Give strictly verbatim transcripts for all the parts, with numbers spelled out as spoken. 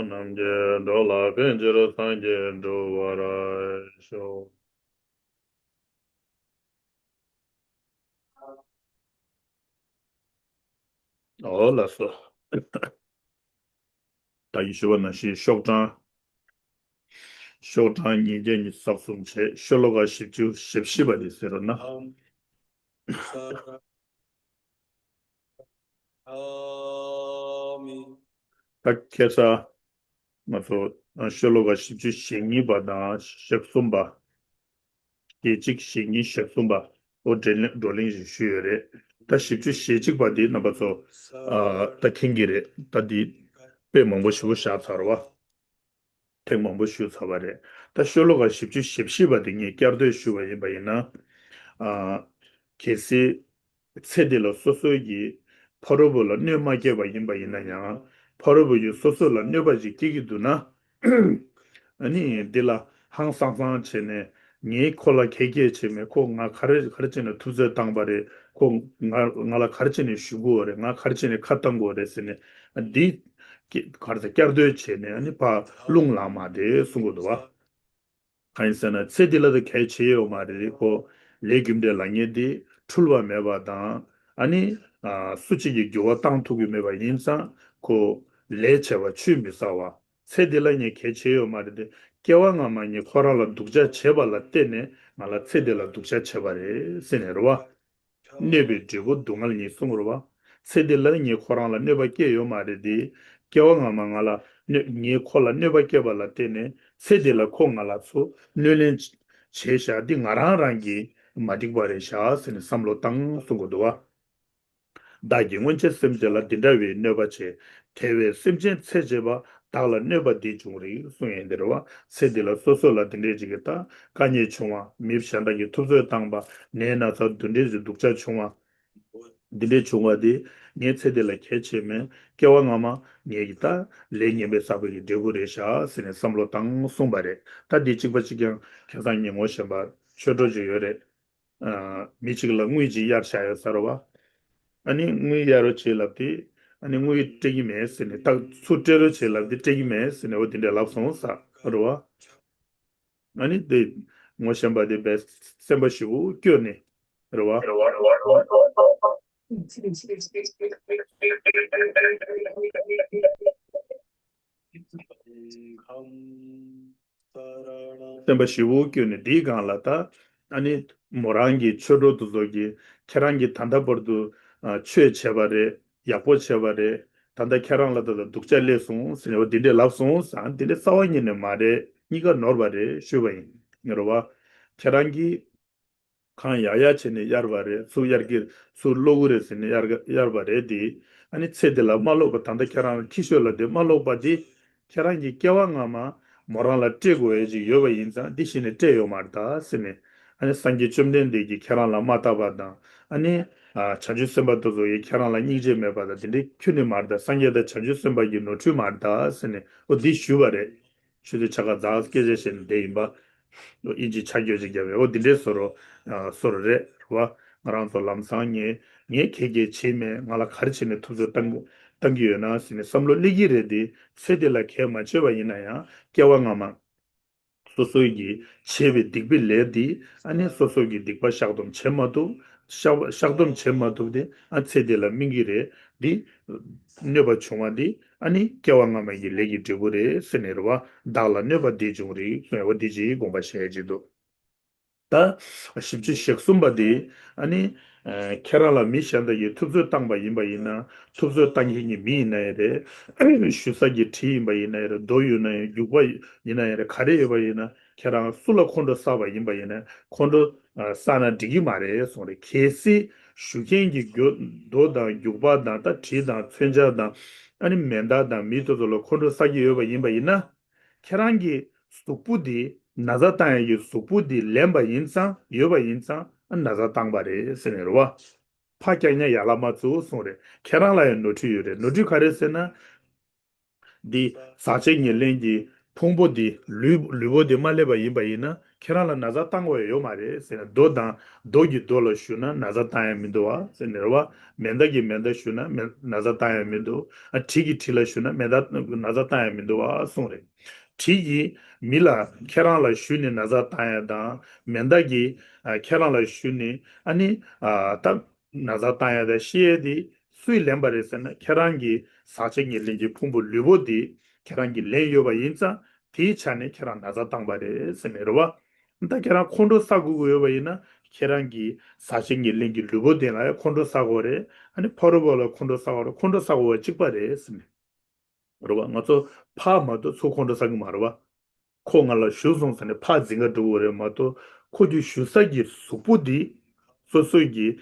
རྣམས་ཀྱིས་འགྲོ་ལ་ཕན་ཕྱིར་སངས་རྒྱས་འགྲུབ་པར་ཤོག། འོ་ལགས་སོ། ད་གིན་ཞུས་པ་ནང་བཞིན་ཤོག་གྲངས། ཤོག་གྲངས་ཉིས་བརྒྱ་ཉི་ཤུ་རྩ་གསུམ་བྱས་ཤོ་ལོ་ཀ་བཞི་བཅུ་ཞེ་བཞི་པ་དེ་ཟེར་རོ་ན། ད་ཁ་སང་ང་ཚོ་ཤོ་ལོ་ཀ་བཞི་བཅུ་ཞེ་གཉིས་པ་དང་ཞེ་གསུམ་པ། ཞེ་གཅིག་ཞེ་གཉིས་ཞེ་གསུམ་པ། འོ་བགྲོ་གླེང་བགྲོ་གླེང་ཞིག་ཞུས་ཡོད་རེད། ད་བཞི་བཅུ་ཞེ་གཅིག་པ་འདི་རྣམ་པ་ཚོ་ཨ་ད་མཁྱེན་གྱི་རེད། ད་འདི་དཔེ་མང་པོ་ཞེ་པོ་བཞག་ཚར་བ། ཐེངས་མང་པོ་ཞུས་ཚར་བ་རེད། ད་ཤོ་ལོ་ཀ་བཞི་བཅུ་ཞེ་བཞི་པ་འདི་ངས་བསྐྱར་ཟློས་ཞུས་པ་ཡིན་པ་ཡིན་ན། ཨ་གལ་སྲིད་ཚེ་འདི་ལ་སོ་སོའི་གི་ཕ་རོལ་པོ་ལ་གནོད་མ་སྐྱེལ་བ་ཡིན་པ་ཡིན་ན་ཡང་། ཕ་རོལ་པོ་ཡིས་སོ་སོ་ལ་གནོད་པ་ཞིག་སྐྱེལ་གྱི་འདུག་ན། ཨ་ནི་འདི་ལ་ཧང་སང་སང་བྱས་ནས་ངས་ཁོ་ལ་གད་སྐྱེལ་བྱས་མེད། ཁོ་ང་ག་རེ་ག་རེ་བྱས་ནས་ཐུབ་ཚོད་བཏང་པ་རེད། ཁོ་ང་ང་ལ་ག་རེ་བྱས་ནས་ཞུ་དགོས་རེད། ང་ག་རེ་བྱས་ནས་ཁ་བཏང་དགོས་རེད་ཟེར་ནས་འདི་ག་རེ་ཟེར་བསྐྱར་ཟློས་བྱས་ནས་ཨ་ནི་ཕར་རླུང་ལངས་མ་བསྡད་གསུང་གི་འདུག་བ། གང་ཡིན་ཟེར་ན་ཚེ་འདི་ལ་ད་གལ་ཆེ་ཡོད་མ་རེད། ཁོ་ལས་རྒྱུ་འབྲས་ལབ་མཁན་འདི་འཁྲུལ་བ་མེད་པ་དང་། ཨ་ནི་ཨ་སུ་གཅིག་གིས་འགྱུར་བ་བཏང་ཐུབ་ཀྱི་མེད་པ་ཡིན་ཙང་། ཁོ་ལས་བྱས་པ་ཆུད་མི་ཟ་བ། ཚེ་འདི་ལ་ངས་གལ་ཆེ་ཡོད་མ་རེད་དེ། སྐྱེ་བ་སྔ་མ་ངས་ཁོ་རང་ལ་སྡུག་ཅག་བྱས་པ་ལ་བརྟེན་ནས་ང་ལ་ཚེ་འདི་ལ་སྡུག་ཅག་བྱས་པ་རེད་ཟེར་ནས་རེད་བ། གནོད་པའི་འབྲས་བུ་སྡུག་བསྔལ་ཉིད་གསུངས་རེད་བ། ཚེ་འདི་ལ་ངས་ཁོ་རང་ལ་གནོད་པ་བསྐྱལ་ཡོད་མ་རེད་དེ། སྐྱེ་བ་སྔ་མ་ང་ལ་གནོད་ངས་ཁོ་ལ་གནོད་པ་བསྐྱལ་བ་ལ་བརྟེན་ནས་ཚེ་འདི་ལ་ཁོ་ང་ལ་ཚུར་གནོད་ལན་བྱས་བཞག་འདི་ང་རང་རང་གི་མ་འགྲིག་པ་རེད་བཞག་ཟེར་ནས་བསམ་བློ་བཏང་གསུང་གི་འདུག་བ། བདག་གིས་སྔོན་ཆད་སེམས་ཅན་ལ་འདི་འདྲ་བའི་གནོད་པ་བྱས། དེ་བས་སེམས་ཅན་ཚེ་གཅིག་པ་བདག་ལ་གནོད་པ་འདི་འབྱུང་རིགས་གསུངས་ཡོད་འདི་རེད་བ། ཚེ་འདི་ལ་སོ་སོ་ལ་འདི་འདྲས་ཅིག་གི་ད་དཀའ་ངལ་བྱུང་བ། མི་གཞན་དག་གིས་ཐུབ་ཚོད་བཏང་པ། ནད་ན་ཚ་འདི་འདྲས་ཅིག་སྡུག་ཅག་བྱུང་བ། འདི་འདྲས་བྱུང་བ་འདི་ངའི་ཚེ་འདི་ལ་གལ་ཆེ་མེད། སྐྱེ་བ་སྔ་མ་ངའི་གི་ད་ལས་ངན་པས་བསགས་པའི་གི་འབྲས་བུ་རེད་ཤག་ཟེར་ནས་བསམ་བློ་བཏང་གསུངས་པ་རེད། ད་འདི་གཅིག་པ་གཅིག་རྐྱང་ཁ་སང་ངས་ངོ་ཤེས་པ་ཆོས་གྲོགས་ཅིག་ཡོད་རེད། ཨ། མི་གཅིག་ལ་དངུལ་གཅིག་གཡར་བཞག་ཡོད་ས་རེད་བ། ཨ་ནི་དངུལ་གཡར་རོགས་བྱེད་ལབ་དེ། ཨ་ནི་དངུལ་སྤྲད་ཀྱི་མེད་ཟེར་ནས་ད་ཚུར་སྤྲད་རོགས་བྱེད་ལབ་དེ་སྤྲད་ཀྱི་མེད་ཟེར་ནས་འོ་དེ་འདྲས་ལབ་སོང་ས་རེད་བ། ཨ་ནི་དེ་ངོ་ཤེས་པ་དེ་བས་སེམས་པ་ཞེ་པོ་སྐྱོ་ནས་རེད་བ། སེམས་པ་ཞེ་པོ་སྐྱོ་ནས་དེའི་སྒང་ལ་ད། ཨ་ནི་མོ་རང་གི་ཆོས་གྲོགས་དེ་ཚོ་གིས་ཁྱེད་རང་གིས་ད་ལྟ་བར་དུ་ཨ་ཆོས་བྱས་པ་རེད། ཡག་པོ་བྱས་པ་རེད། ད་ལྟ་ཁྱེད་རང་ལ་ད་ལྟ་སྡུག་ཅག་སླེབས་སོང་ཟེར་ནས་འོ་དེ་འདྲས་ལབ་སོང་ཟེར། དེ་འདྲས་རྩ་བ་ཉིད་ནས་མ་རེད། གཉིས་ཀ་ནོར་བ་རེད་ཞུས་པ་ཡིན། ངེས་རེད་བ། ཁྱེད་རང་གིས་གང་ཡག་ཡག་བྱས་ནས་གཡར་བ་རེད། ཚུར་གཡར་གྱི་ཚུར་སློག་གི་རེད་ཟེར་ནས་གཡར་ག་གཡར་བ་རེད་དེ། ཨ་ནི་ཚེ་འདི་ལ་མ་ལོག་པ་ད་ལྟ་ཁྱེད་རང་ལ་ཁྱི་ཤོད་ལ་དེ་མ་ལོག་པ་དེ། ཁྱེད་རང་གི་སྐྱེ་བ་སྔ་མ་མོ་རང་ལ་སྤྲད་དགོས་ཡས་ཅིག་ཡོད་པ་ཡིན་ཙང་འདི་གཞི་ནས་སྤྲད་ཡོད་མ་རེད་ད་ཟེར་ནས། ཨ་ནི་སངས་རྒྱས་བཅོམ་ལྡན་འདས་ཀྱིས་ཁྱེད་རང་ལ་མ་བལྟ་བ་དང་། ཨ་ནི་ཨ་བྱང་ཆུབ་སེམས་དཔའ་དེ་ཚོ་ཡིས་ཁྱེད་རང་ལ་སྙིང་རྗེ་མེད་པ་དང་དེ་འདྲའི་ཁྱོན་ནས་མ་རེད་ད། སངས་རྒྱས་དང་བྱང་ཆུབ་སེམས་དཔའ་གི་ནོར་འཁྲུལ་མ་རེད་ད་ཟེར་ནས་འོ་འདི་ཞུས་པ་རེད། ཆུ་ཚོད་ཕྱེད་ཀ་ཛག་སྐད་ཆ་བཤད་ནས་བསྡད་ཡིན་པ། ཨིན་ཇི་ཆ་འགྱོད་ཅིག་བརྒྱབ་པས་འོ་འདི་འདྲའི་བཟོ་འདྲ་བཟོ་འདྲ་རེད་རེད་བ། ང་རང་ཚོ་ལམ་སང་ངས་ངས་ག་གེ་བྱས་མེད། ང་ལ་ག་རེ་བྱས་ནས་ཐུབ་ཚོད་བཏང་བཏང་གི་ཡོད་ན་ཟེར་ནས་བསམ་བློ་སླེབས་ཀྱི་རེད་དེ། ཚེ་འདི་ལ་གལ་མ་ཆེ་བ་ཡིན་ན་ཡང་སྐྱེ་བ་སྔ་མ་སོ་སོའི་གིས་བྱས་པའི་སྡིག་པའི་ལས་འདི་ཨ་ནི་སོ་སོ་གིས་སྡིག་པ་བཤགས་སྡོམ་བྱེད་མ་ཐུབ། བཤགས་བཤགས་སྡོམ་བྱེད་མ་ཐུབ་དེ་ཨ་ཚེ་འདི་ལ་སྨིན་གྱི་རེད་དེ། གནོད་པ་བྱུང་བ་འདི་ཨ་ནི་སྐྱེ་བ་སྔ་མ་ཡི་ལས་ཀྱི་འབྲས་བུ་རེད་ཟེར་ནས་རེད་བ། བདག་ལ་གནོད་པ་འདི་འབྱུང་རིགས་གསུངས་ཡོད་པ་འདི་ཅིག་དགོངས་པ་བཞེས་ཀྱི་འདུག་ད་བཞི་བཅུ་ཞེ་གསུམ་པ་འདི་ཨ་ནི་ཨ་ཁྱེད་རང་ལ་མི་གཞན་དག་གིས་ཐུབ་ཚོད་བཏང་པ་ཡིན་པ་ཡིན་ན། ཐུབ་ཚོད་བཏང་མཁན་གྱི་མི་ཡིན་ན་ཡང་རེད། ཞུ་ས་གི་གྲི་ཡིན་པ་ཡིན་ན་ཡང་རེད། རྡོ་ཡིན་ན་ཡང་རྒྱུག་པ་ཡིན་ན་ཡང་རེད། ག་རེ་ཡོད་པ་ཡིན་ན་ཁྱེད་རང་སུ་ལ་ཁོང་ཁྲོ་བསགས་པ་ཡིན་པ་ཡིན་ན་ཁོང་ཁྲོ་ཨ་བསགས་ན་འགྲིག་གི་མ་རེད་གསུངས་རེད། གལ་སྲིད་ཞུ་མཁན་གྱི་རྒྱུ་རྡོ་དང་རྒྱུག་པ་དང་ད་གྲི་དང་མཚོན་ཆ་དང་ཨ་ནི་མེ་མདའ་དང་མི་དེ་ཚོ་ལ་ཁོང་ཁྲོ་བསགས་ཀྱི་ཡོད་པ་ཡིན་པ་ཡིན་ན། ཁྱེད་རང་གི་གཟུགས་པོ་འདི་ན་ཚ་བཏང་ཡ་གི་གཟུགས་པོ་འདི་ལེན་པ་ཡིན་ཙང་ཡོད་པ་ཡིན་ཙང་ན་ཚ་བཏང་པ་རེད་ཟེར་ནས་རེད་བ། ཕ་རྐྱང་ཉག་ཡ་ལ་མ་བཙུགས་གསུངས་རེད། ཁྱེད་རང་ལ་ཡང་ནོར་འཁྲུལ་ཡོད་རེད། ནོར་འཁྲུལ་ག་རེ་ཟེར་ན། འདི་ཟག་བཅས་ཉེར་ལེན་གྱི་ཕུང་པོ་འདི་ལུས་ལུས་པོ་འདི་མ་སླེབས་པ་ཡིན་པ་ཡིན་ན་ ཁྱེད་རང་ལ་ན་ཚ་བཏང་དགོས་ཡ་ཡོད་མ་རེད་ཟེར་ནས། རྡོ་དང་རྡོ་གིས་རྡོ་ལ་གཞུས་ན་ན་ཚ་བཏང་ཡ་མི་འདུག་བ་ཟེར་ནས་རེད་བ། མེ་མདའ་གིས་མེ་མདའ་གཞུས་ན་མེ་ན་ཚ་བཏང་ཡ་མི་འདུག་ཨ་གྲི་གིས་གྲི་ལ་གཞུས་ན་མེ་མདའ་ན་ཚ་བཏང་ཡ་མི་འདུག་བ་གསུངས་རེད། གྲི་གིས་མི་ལ་ཁྱེད་རང་ལ་གཞུས་ནས་ན་ཚ་བཏང་ཡ་དང་། མེ་མདའ་གིས་ཨ་ཁྱེད་རང་ལ་གཞུས་ནས་ཨ་ནི་ཨ་ད་ན་ཚ་བཏང་ཡ་དང་ཤི་ཡ་དེ་སུས་ལེན་པ་རེད་ཟེར་ན། ཁྱེད་རང་གི་ཟག་བཅས་ཉེར་ལེན་གྱི་ཕུང་པོ་ལུས་པོ་དེ་ཁྱེད་རང་གིས་ལེན་ཡོད་པ་ཡིན་ཙང་། དེའི་ཆ་ནས་ཁྱེད་རང་ན་ཚ་བཏང་པ་རེད་ཟེར་ནས་རེད་བ། ད་ཁྱེད་རང་ཁོང་ཁྲོ་ཟ་དགོས་ཀྱི་ཡོད་པ་ཡིན་ན། ཁྱེད་རང་གི་ཟག་བཅས་ཉེར་ལེན་གྱི་ལུས་པོ་དེ་ལ་ཡང་ཁོང་ཁྲོ་ཟ་དགོས་རེད། ཨ་ནི་ཕ་རོལ་པོ་ལ་ཁོང་ཁྲོ་ཟ་དགོས་རེད། ཁོང་ཁྲོ་ཟ་དགོས་པ་གཅིག་པ་རེད་ཟེར་ནས། རེད་བ། ང་ཚོ་ཕར་མ་གཏོགས་ཚུར་ཁོང་ཁྲོ་ཟ་གི་མ་རེད་བ། ཁོ་ང་ལ་གཞུས་སོང་ཟེར་ནས་ཕར་འཛིང་ག་འགྲོ་གི་རེད་མ་གཏོགས། ཁོ་གི་གཞུ་ས་གི་གཟུགས་པོ་འདི་སོ་སོ་གི་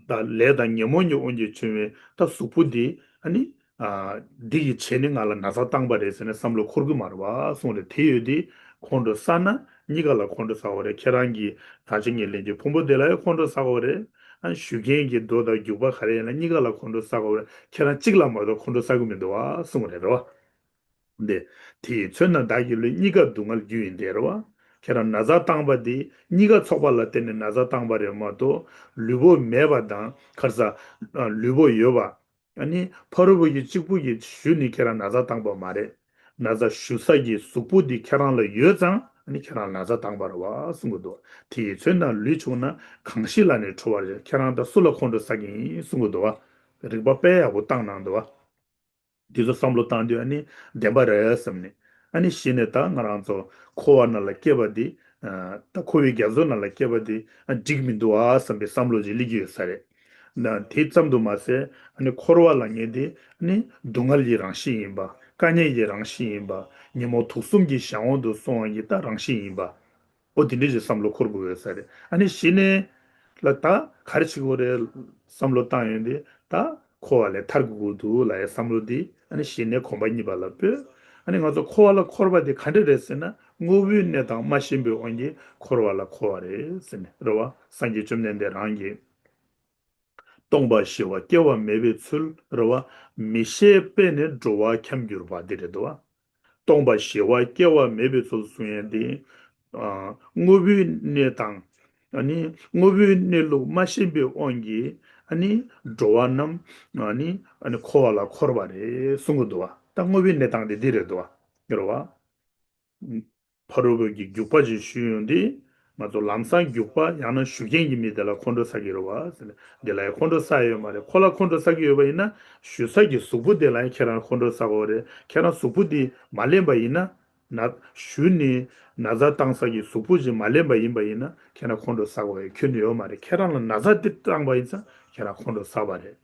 ད་ལས་དང་ཉོན་མོངས་ཀྱི་དབང་གིས་བྱུང་བའི་ད་གཟུགས་པོ་འདི་ཨ་ནི་ཨ་འདི་གི་བྱས་ནས་ང་ལ་ན་ཚ་བཏང་པ་རེད་ཟེར་ནས་བསམ་བློ་འཁོར་གི་མ་རེད་བ་གསུངས་རེད། དེ་ཡོད་དེ་ཁོང་ཁྲོ་ཟ་ན་གཉིས་ཀ་ལ་ཁོང་ཁྲོ་ཟ་དགོས་རེད། ཁྱེད་རང་གི་ཟག་བཅས་ཉེར་ལེན་གྱི་ཕུང་པོ་དེ་ལ་ཡང་ཁོང་ཁྲོ་ཟ་དགོས་རེད། ཨ་གཞུ་མཁན་གྱི་རྡོ་དང་རྒྱུག་པ་ག་རེ་ཡིན་ན་གཉིས་ཀ་ལ་ཁོང་ཁྲོ་ཟ་དགོས་རེད། ཁྱེད་རང་གཅིག་ལ་མ་གཏོགས་ཁོང་ཁྲོ་ཟ་གི་མི་འདུག་བ་གསུངས་རེད། རེད་བ། འདི། དེ་ཡིས་མཚོན་ན་བདག་གི་ལུས། གཉིས་ཀ་སྡུག་བསྔལ་རྒྱུ་ཡིན་ཏེ། རེད་བ། ཁྱེད་རང་ན་ཚ་བཏང་པ་འདི་གཉིས་ཀ་ཚོགས་པ་ལ་བརྟེན་ནས་ན་ཚ་བཏང་པ་རེད་མ་གཏོགས། ལུས་པོ་མེད་པ་དང་། ཁར་ས། ལུས་པོ་ཡོད་པ། ཨ་ནི་ཕ་རོལ་པོ་གི་གཅིག་པུ་གིས་གཞུས་ནས་ཁྱེད་རང་ན་ཚ་བཏང་པ་མ་རེད། ན་ཚ་གཞུ་ས་ཀྱི་གཟུགས་པོ་འདི་ཁྱེད་རང་ལ་ཡོད་ཙང་། ཨ་ནི་ཁྱེད་རང་ན་ཚ་བཏང་པ་རེད་བ་གསུང་གི་འདུག་དེ་ཡིས་མཚོན་ན་ལུས་ཕྱུག་ན། གང་ཞིག་ལ་ནི་ཁྲོ་བར་བྱེད། ཁྱེད་རང་ད་སུ་ལ་ཁོང་ཁྲོ་ཟ་གི་ཡིན་གསུང་གི་འདུག་བ། རིགས་པ་དཔེ་ཡག་པོ་བཏང་གནང་འདུག་བ། འདི་ཚོ་བསམ་བློ་བཏང་དུས་ཨ་ནི་བདེན་པ་རེད་བསམ་ནས། ཨ་ནི་གཞི་ནས་ད་ང་རང་ཚོ་འཁོར་བ་ནང་ལ་སྐྱེས་པ་འདི། ད་འཁོར་བའི་རྒྱ་མཚོ་ནང་ལ་སྐྱེས་པ་འདི་ཨ་འགྲིག་མི་འདུག་ཨ་བསམ་པའི་བསམ་བློ་ཅིག་སླེབས་ཀྱི་ཡོད་ས་རེད། ན་དེ་ཙམ་དུ་མ་ཟད་ཨ་ནི་འཁོར་བ་ལ་ངེས་ཏེ་ཨ་ནི་སྡུག་བསྔལ་གྱི་རང་བཞིན་ཡིན་པ། དཀའ་ངལ་གྱི་རང་བཞིན་ཡིན་པ། ཉོན་མོངས་དུག་གསུམ་གྱི་གཞན་དབང་དུ་སོང་བ་གི་ད་རང་བཞིན་ཡིན་པ། ཨོ་དེ་འདྲའི་ཞིག་བསམ་བློ་འཁོར་དགོས་ཡོད་ས་རེད། ཨ་ནི་གཞི་ནས་ལ་ད་ག་རེ་བྱེད་དགོས་རེད་བསམ་བློ་བཏང་ཡོང་དུས། ད་འཁོར་བ་ལས་ཐར་དགོས་ཀྱི་འདུག་ལབ་ཡའི་བསམ་བློ་འདི་ཨ་ནི་གཞི་ནས་གོམ་པ་གཉིས་པ་ལ་སྤོས། ཨ་ནི་ང་ཚོ་འཁོར་བ་ལ་འཁོར་བ་དེ་ག་འདྲ་རེད་ཟེར་ན། དངོས་པོའི་གནས་དང་མ་ཤེས་པའི་དབང་གིས་འཁོར་བ་ལ་འཁོར་བ་རེད་ཟེར་ནས། རེད་བ། སངས་རྒྱས་བཅོམ་ལྡན་འདས་རང་གིས། སྟོང་པ་ཞི་བ་སྐྱེ་བ་མེད་པའི་ཚུལ། རེད་བ། མི་ཤེས་པས་ནི་འགྲོ་བ་འཁྱམས་གྱུར་པ། འདི་རེད་འདུག་བ། སྟོང་པ་ཞི་བ་སྐྱེ་བ་མེད་པའི་ཚུལ་གསུང་ཡས་འདི། ཨ་དངོས་པོའི་གནས་དང་། ཨ་ནི་དངོས་པོའི་གནས་ལུགས་མ་ཤེས་པའི་དབང་གིས་ཨ་ནི་འགྲོ་བ་རྣམས་ཨ་ནི་ཨ་ནི་འཁོར་བ་ལ་འཁོར་བ་རེད་གསུང་གི་འདུག་བ། ད་དངོས་པོའི་གནས་སྟངས་དེ་འདི་རེད་འདུག་བ། རེད་བ། ཕ་རོལ་པོ་གི་རྒྱུག་པ་ཅིག་གཞུས་ཡོང་དུས། ང་ཚོ་ལམ་སང་རྒྱུག་པ་ཡང་ན་གཞུ་མཁན་གྱི་མི་དེ་ལ་ཁོང་ཁྲོ་ཟ་གི་རེད་བ་ཟེར་ནས། དེ་ལ་ཡང་ཁོང་ཁྲོ་ཟ་ཡ་ཡོད་མ་རེད། ཁོ་ལ་ཁོང་ཁྲོ་ཟ་གི་ཡོད་པ་ཡིན་ན། གཞུ་ས་ཀྱི་གཟུགས་པོ་དེ་ལ་ཡང་ཁྱེད་རང་ཁོང་ཁྲོ་ཟ་དགོས་རེད། ཁྱེད་རང་གཟུགས་པོ་དེ་མ་ལེན་པ་ཡིན་ན། ན་གཞུས་ནས་ན་ཚ་བཏང་ས་ཀྱི་གཟུགས་པོ་ཅིག་མ་ལེན་པ་ཡིན་པ་ཡིན་ན། ཁྱེད་རང་ཁོང་ཁྲོ་ཟ་དགོས་ཡ་ཁྱོན་ནས་ཡོད་མ་རེད། ཁྱེད་རང་ལ་ན་ཚ་དེ་བཏང་པ་ཡིན་ཙང་ཁྱེད་རང་ཁོང་ཁྲོ་ཟ་བ་རེད།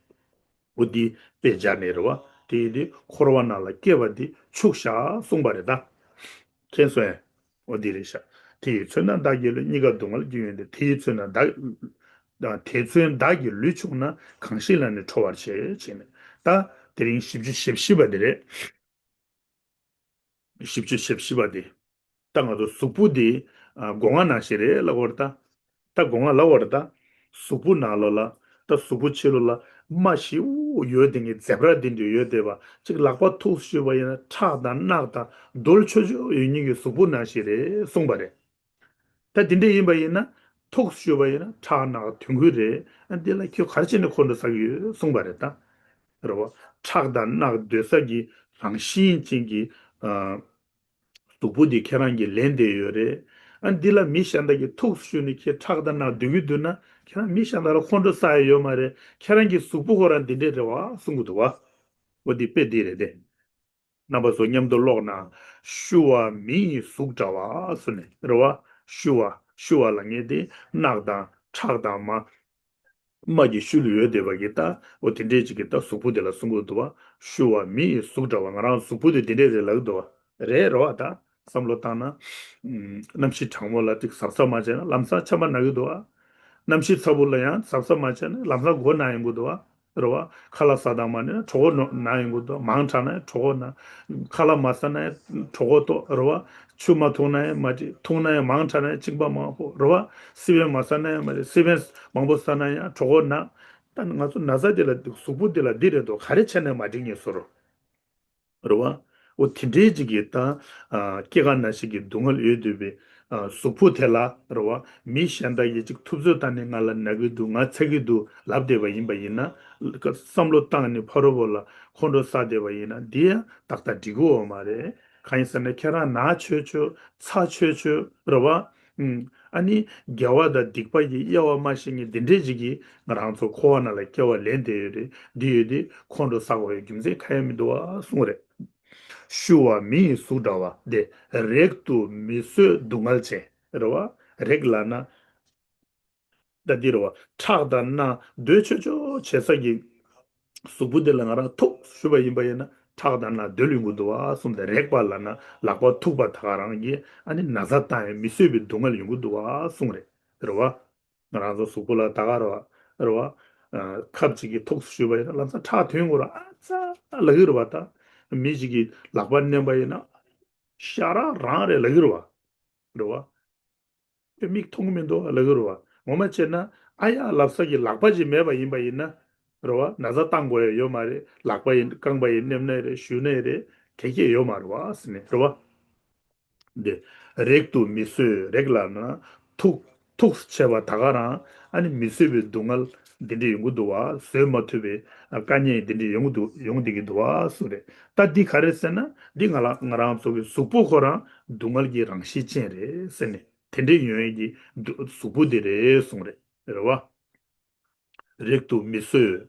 འོ་འདི་དཔེ་སྦྱར་ནས་རེད་བ། དེ་ཡིན་དུས་འཁོར་བ་ནང་ལ་སྐྱེ་བ་འདི་ཕྱུག་བཞག་གསུངས་པ་རེད་ད། མཁྱེན་སོང་ངས། འོ་འདི་རེད་ཤག་དེ་ཡིས་མཚོན་ན་བདག་གི་ལུས། གཉིས་ཀ་སྡུག་བསྔལ་རྒྱུ་ཡིན་ཏེ། དེ་ཡིས་མཚོན་ན་བདག་དེ་མཚོན་བདག་གི་ལུས་ཕྱུག་ན། གང་ཞིག་ལ་ནི་ཁྲོ་བར་བྱེད་བྱས་ནས། ད་དེ་རིང་བཞི་བཅུ་ཞེ་བཞི་པ་འདི་རེད། བཞི་བཅུ་ཞེ་བཞི་པ་འདི། ད་ང་ཚོ་གཟུགས་པོ་འདི་ཨ་སྒོ་ང་ནང་བཞིན་རེད་ལབ་པ་རེད་ད། ད་སྒོ་ང་ལབ་པ་རེད་ད། གཟུགས་པོ་ནང་ལོགས་ལ། ད་གཟུགས་པོ་ཕྱི་ལོགས་ལ་རྨ་ཞེ་པོ་ཡོད་དེ་ངས་ཛེབ་ར་འདི་འདྲ་ཡོད་བསྡད་པ་ཅིག་ལག་པ་ཐུག་གཞུས་པ་ཡིན་ན་ཁྲག་དང་རྣག་དང་རྡོལ་ཆོ་ཆོ་ཡོད་མཁན་གྱི་གཟུགས་པོ་ནང་བཞིན་རེད་གསུངས་པ་རེད། ད་དེ་འདྲ་ཡིན་པ་ཡིན་ན། ཐུག་གཞུས་པ་ཡིན་ན་ཁྲག་རྣག་དོན་ཀུན་རེད། ཨ་འདི་ལ་ཁྱོད་ག་རེ་བྱས་ནས་ཁོང་ཁྲོ་ཟ་གི་ཡོད་གསུངས་པ་རེད་ད། རེད་བ། ཁྲག་དང་རྣག་སྡོད་ས་ཀྱི་རང་བཞིན་ཅན་གྱི་ཨ་གཟུགས་པོ་འདི་ཁྱེད་རང་གིས་ལེན་བསྡད་ཡོད་རེད། ཨ་འདི་ལ་མི་གཞན་དག་གིས་ཐུག་གཞུས་ནས་ཁྱེད་ཁྲག་དང་རྣག་སྡོད་ཀྱི་འདུག་ན། ཁྱེད་རང་མི་གཞན་དག་ལ་ཁོང་ཁྲོ་ཟ་ཡ་ཡོད་མ་རེད། ཁྱེད་རང་གི་གཟུགས་པོ་ཁོ་རང་འདི་འདྲས་རེད་བ་གསུང་གི་འདུག་བ། འོ་འདི་དཔེ་འདི་རེད་དེ། རྣམ་པ་ཚོ་མཉམ་དུ་ཀློག་ན། གཞུ་བ་མི་ཡི་གཟུགས་འདྲ་བ་གསུངས་ནས་རེད་བ། གཞུ་བ་གཞུ་བ་ལ་ངེས་ཏེ་རྣག་དང་ཁྲག་དང་མ། རྨ་གྱི་ཤུལ་ཡོད་བསྡད་པ་གི་ད་འོ་དེ་འདྲས་ཅིག་གི་ད་གཟུགས་པོ་དེ་ལ་གསུང་གི་འདུག་བ། གཞུ་བ་མི་ཡི་གཟུགས་འདྲ་བ། ང་རང་གཟུགས་པོ་དེ་དེ་འདྲས་རེད་ལབ་ཀྱི་འདུག་བ། རེད་རེད་བ། ད་བསམ་བློ་བཏང་ན། ཨུམ། གནམ་གཤིས་གྲང་མོ་ལ་ཅིག་གཟབ་གཟབ་མ་བྱས་ན་ལམ་སང་ཆམ་པ་ན་གི་འདུག་བ། གནམ་གཤིས་ཚ་པོ་ལ་ཡང་གཟབ་གཟབ་མ་བྱས་ན་ལམ་སང་མགོ་ན་ཡོང་གི་འདུག་བ། རེད་བ། ཁ་ལག་ཟ་དང་མ་ནི་གྲོད་ཁོག་ན་ཡོང་གི་འདུག་མང་དྲགས་ན་གྲོད་ཁོག་ན། ཁ་ལག་མ་ཟ་ན་ཡང་གྲོད་ཁོག་ལྟོགས། རེད་བ། ཆུ་མ་འཐུང་ན་ཡང་མ་འགྲིག་འཐུང་ན་ཡང་མང་དྲགས་ན་ཡང་གཅིན་པ་མང་པོ། རེད་བ། སི་པན་མ་ཟ་ན་ཡང་མ་རེད། སི་པན་མང་པོ་ཟ་ན་ཡང་གྲོད་ཁོག་ན། ད་ང་ཚོ་ན་ཚ་དེ་ལ་གཟུགས་པོ་དེ་ལ་འདི་རེད་དོ། ག་རེ་བྱས་ནས་མ་འགྲིག་ངེས་སོ་རོ། རེད་བ། འོ་དེ་འདྲའི་ཅིག་གི་ད་ཨ་སྐྱེ་རྒ་ན་འཆི་གི་སྡུག་བསྔལ་ཡོད་དུས་པའི་ གཟུགས་པོ་དེ་ལ་རེད་བ། མི་གཞན་དག་གིས་ཅིག་ཐུབ་ཚོད་བཏང་ནས་ང་ལ་ན་གི་འདུག་ང་ཚ་གི་འདུག་ལབ་བསྡད་པ་ཡིན་པ་ཡིན་ན། བསམ་བློ་བཏང་ནས་ཕ་རོལ་པོ་ལ་ཁོང་ཁྲོ་ཟ་བསྡད་པ་ཡིན་ན་འདི་ཡང་ཏག་ཏག་འགྲིག་གི་ཡོད་མ་རེད། གང་ཡིན་ཟེར་ན་ཁྱེད་རང་ན་ཆོད་ཆོད་ཚ་ཆོད་ཆོད་རེད་བ། ཨ་ནི་དགེ་བ་དང་སྡིག་པ་གི་དབྱེ་བ་མ་ཤེས་མཁན་འདི་འདྲས་ཅིག་གིས་ང་རང་ཚོ་འཁོར་བ་ནང་ལ་སྐྱེ་བ་ལེན་བསྡད་ཡོད་རེད། འདི་ཡོད་དེ་ཁོང་ཁྲོ་ཟ་དགོས་པའི་རྒྱུ་མཚན་གང་ཡང་མི་འདུག་བ་གསུངས་རེད། ཤུ་བ་མི་ཡི་གཟུགས་འདྲ་བ་དེ། རེག་ཏུ་མི་བཟོད་སྡུག་བསྔལ་ཅན། རེད་བ། རེག་ལབ་ན། ད་འདི་རེད་བ། ཁྲག་དང་སྣ་འདོད་ཆོག་ཆོག་བྱེད་ས་ཀྱི་གཟུགས་པོ་དེ་ལ་ང་རང་ཐུག་ཞུ་བ་ཡིན་པ་ཡིན་ན། ཁྲག་དང་སྣ་འདོད་ཡོང་གི་འདུག་བ་གསུངས་ཏེ། རེག་པ་ལབ་ན་ལག་པ་ཐུག་པ་ད་ག་རང་གིས་ཨ་ནི་ན་ཚ་བཏང་ཡང་མི་བཟོད་པའི་སྡུག་བསྔལ་ཡོང་གི་འདུག་བ་གསུངས་རེད། རེད་བ། ང་རང་ཚོ་གཟུགས་པོ་ལ་ད་ག་རེད་བ། རེད་བ། ཨ། ཁབ་ཅིག་གིས་ཐུག་ཞུས་པ་ཡིན་ན་ལམ་སང་ཁྲག་ཐོན་དགོས་ར་ཨ་ཙ་ལབ་ཀྱི་རེད་བ། ད་མི་ཅིག་གིས་ལག་པ་མནན་པ་ཡིན་ན་ཤ་ར་རང་རེད་ལབ་ཀྱི་རེད་བ། རེད་བ། དེ་མིག་མཐོང་གི་མི་འདུག་ལབ་ཀྱི་རེད་བ། ངོ་མ་བྱས་ན་ཨ་ཡ་ལབ་ས་ཀྱི་ལག་པ་ཅིག་མེད་པ་ཡིན་པ་ཡིན་ན། རེད་བ། ན་ཚ་བཏང་དགོས་ཡ་ཡོད་མ་རེད། ལག་པ་ཡིན་རྐང་པ་ཡིན་མནན་ནའི་རེད། གཞུ་ནའི་རེད། གལ་ཆེ་ཡོད་མ་རེད་བ་ཟེར་ནས་རེད་བ། འདི། རེག་ཏུ་མི་བཟོད། རེག་ལབ་ན་ཐུག་ཐུག་བྱས་པ་ད་ག་རང་ཨ་ནི་མི་བཟོད་པའི་སྡུག་བསྔལ་འདི་འདྲ་ཡོང་གི་འདུག་བ། བཟོད་མ་ཐུབ་པའི་དཀའ་ངལ་འདི་འདྲ་ཡོང་གི་འདུག་ཡོང་བསྡད་ཀྱི་འདུག་བ་གསུངས་རེད། ད་འདི་ག་རེ་ཟེར་ན་འདི་ང་ལ་ང་རང་ཚོ་གི་གཟུགས་པོ་ཁོ་རང་སྡུག་བསྔལ་གྱི་རང་བཞིན་ཅན་རེད་ཟེར་ནས་དེ་འདྲ་ཡོང་ཡས་ཀྱི་གཟུགས་པོ་འདི་རེད་གསུངས་རེད། རེད་བ། རེག་ཏུ་མི་བཟོད།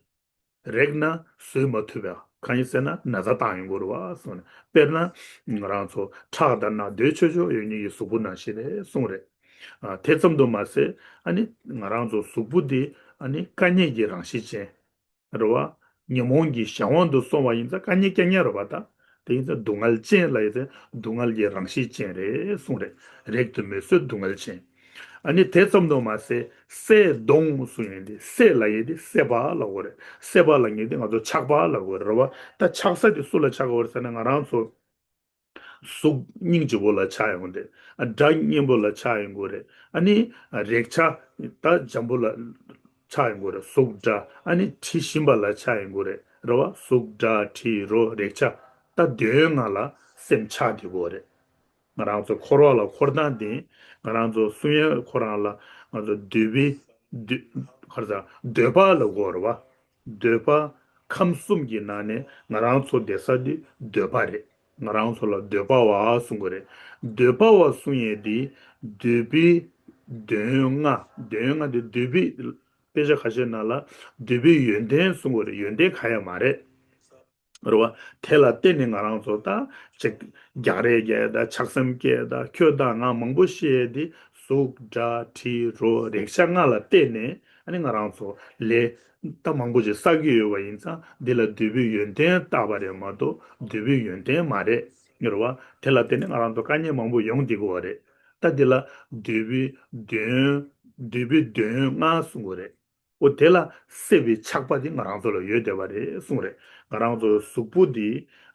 རེག་ན་བཟོད་མ་ཐུབ་པ། གང་ཡིན་ཟེར་ན་ན་ཚ་བཏང་ཡོང་གི་རེད་བ་གསུངས་ནས། དཔེར་ན་ང་རང་ཚོ་ཁྲག་དང་སྣ་འདོད་ཆོག་ཆོག་ཡོད་མཁན་གྱི་གཟུགས་པོ་ནང་བཞིན་རེད་གསུངས་རེད། ཨ། དེ་ཙམ་དུ་མ་ཟད་ཨ་ནི་ང་རང་ཚོ་གཟུགས་པོ་འདི་ཨ་ནི་དཀའ་ངལ་གྱི་རང་བཞིན་ཅན་རེད་བ། ཉོན་མོངས་ཀྱི་གཞན་དབང་དུ་སོང་བ་ཡིན་ཙང་དཀའ་ངལ་སྐྱེ་མཁན་རེད་བ། ད་དེ་ཡིན་ཙང་སྡུག་བསྔལ་ཅན་ལབ་ཡས་དེ་སྡུག་བསྔལ་གྱི་རང་བཞིན་ཅན་རེད་གསུངས་རེད། རེག་ཏུ་མི་བཟོད་སྡུག་བསྔལ་ཅན། ཨ་ནི་དེ་ཙམ་དུ་མ་ཟད་སྲེད་གདོང་གསུངས་ཡོད་དེ། སྲེད་ལབ་ཡས་དེ་སྲེད་པ་ལབ་དགོས་རེད། སྲེད་པ་ལབ་མཁན་དེ་ང་ཚོ་ཆགས་པ་ལབ་དགོས་རེད་བ། ད་ཆགས་ས་དེ་སུ་ལ་ཆགས་དགོས་རེད་ཟེར་ན་ང་རང་ཚོ་གཟུགས་སྙིང་རྗེ་པོ་ལ་ཆགས་ཡོང་དེ། ཨ། སྒྲ་སྙན་པོ་ལ་ཆགས་ཡོང་དགོས་རེད། ཨ་ནི་རེག་བྱ་ད་འཇམ་པོ་ལ་ཆགས་ཡོང་དགོས་རེད། གཟུགས་སྒྲ། ཨ་ནི་དྲི་ཞིམ་པ་ལ་ཆགས་ཡོང་དགོས་རེད། རེད་བ། གཟུགས་སྒྲ་དྲི་རོ་རེག་བྱ་ད་དོན་ལྔ་ལ་སེམས་ཆགས་བསྡད་དགོས་རེད། ང་རང་ཚོ་འཁོར་བ་ལ་འཁོར་སྟངས་དེ། ང་རང་ཚོ་གསུང་ཡས་ཁོ་རང་ལ་ང་ཚོ་འདོད་པའི་འདོད། ག་རེ་ཟ། འདོད་པ་ལབ་དགོས་རེད་བ། འདོད་པ། ཁམས་གསུམ་གྱི་ནང་ནས་ང་རང་ཚོ་བསྡད་ས་འདི་འདོད་པ་རེད། ང་རང་ཚོ་ལ་འདོད་པ་བ་གསུང་གི་རེད། འདོད་པ་བ་གསུང་ཡས་འདི་འདོད་པའི་དོན་ལྔ། དོན་ལྔ་འདི་འདོད་པའི་དཔེ་ཆ་ཁ་ཤས་ནང་ལ་འདོད་པའི་ཡོན་ཏན་གསུང་གི་རེད། ཡོན་ཏན་གང་ཡང་མ་རེད། རེད་བ། དེ་ལ་བརྟེན་ནས་ང་རང་ཚོ་ད་ཅིག་རྒྱག་རེས་རྒྱག་ཡས་དང་ཆགས་སེམས་སྐྱེ་ཡས་དང་ཁྱོད་དང་ང་མང་པོ་ཤེས་ཡས་འདི་གཟུགས་སྒྲ་དྲི་རོ་རེག་བྱ་ལྔ་ལ་བརྟེན་ནས་ཨ་ནི་ང་རང་ཚོ་ལས་ད་མང་པོ་ཅིག་བསགས་ཀྱི་ཡོད་པ་ཡིན་ཙང་འདི་ལ་འདོད་པའི་ཡོན་ཏན་བཏགས་པ་རེད་མ་གཏོགས་འདོད་པའི་ཡོན་ཏན་མ་རེད། རེད་བ། དེ་ལ་བརྟེན་ནས་ང་རང་ཚོ་དཀའ་ངལ་མང་པོ་ཡོང་བསྡད་ཀྱི་ཡོད་རེད། ད་འདི་ལ་འདོད་པའི་དོན། འདོད་པའི་དོན་ལྔ་གསུང་གི་རེད། འོ་དེ་ལ་སྲེད་པའི་ཆགས་པ་དེ་ང་རང་ཚོ་ལ་ཡོད་བསྡད་པ་རེད་གསུངས་རེད། ང་རང་ཚོ་གཟུགས་པོ་འདི་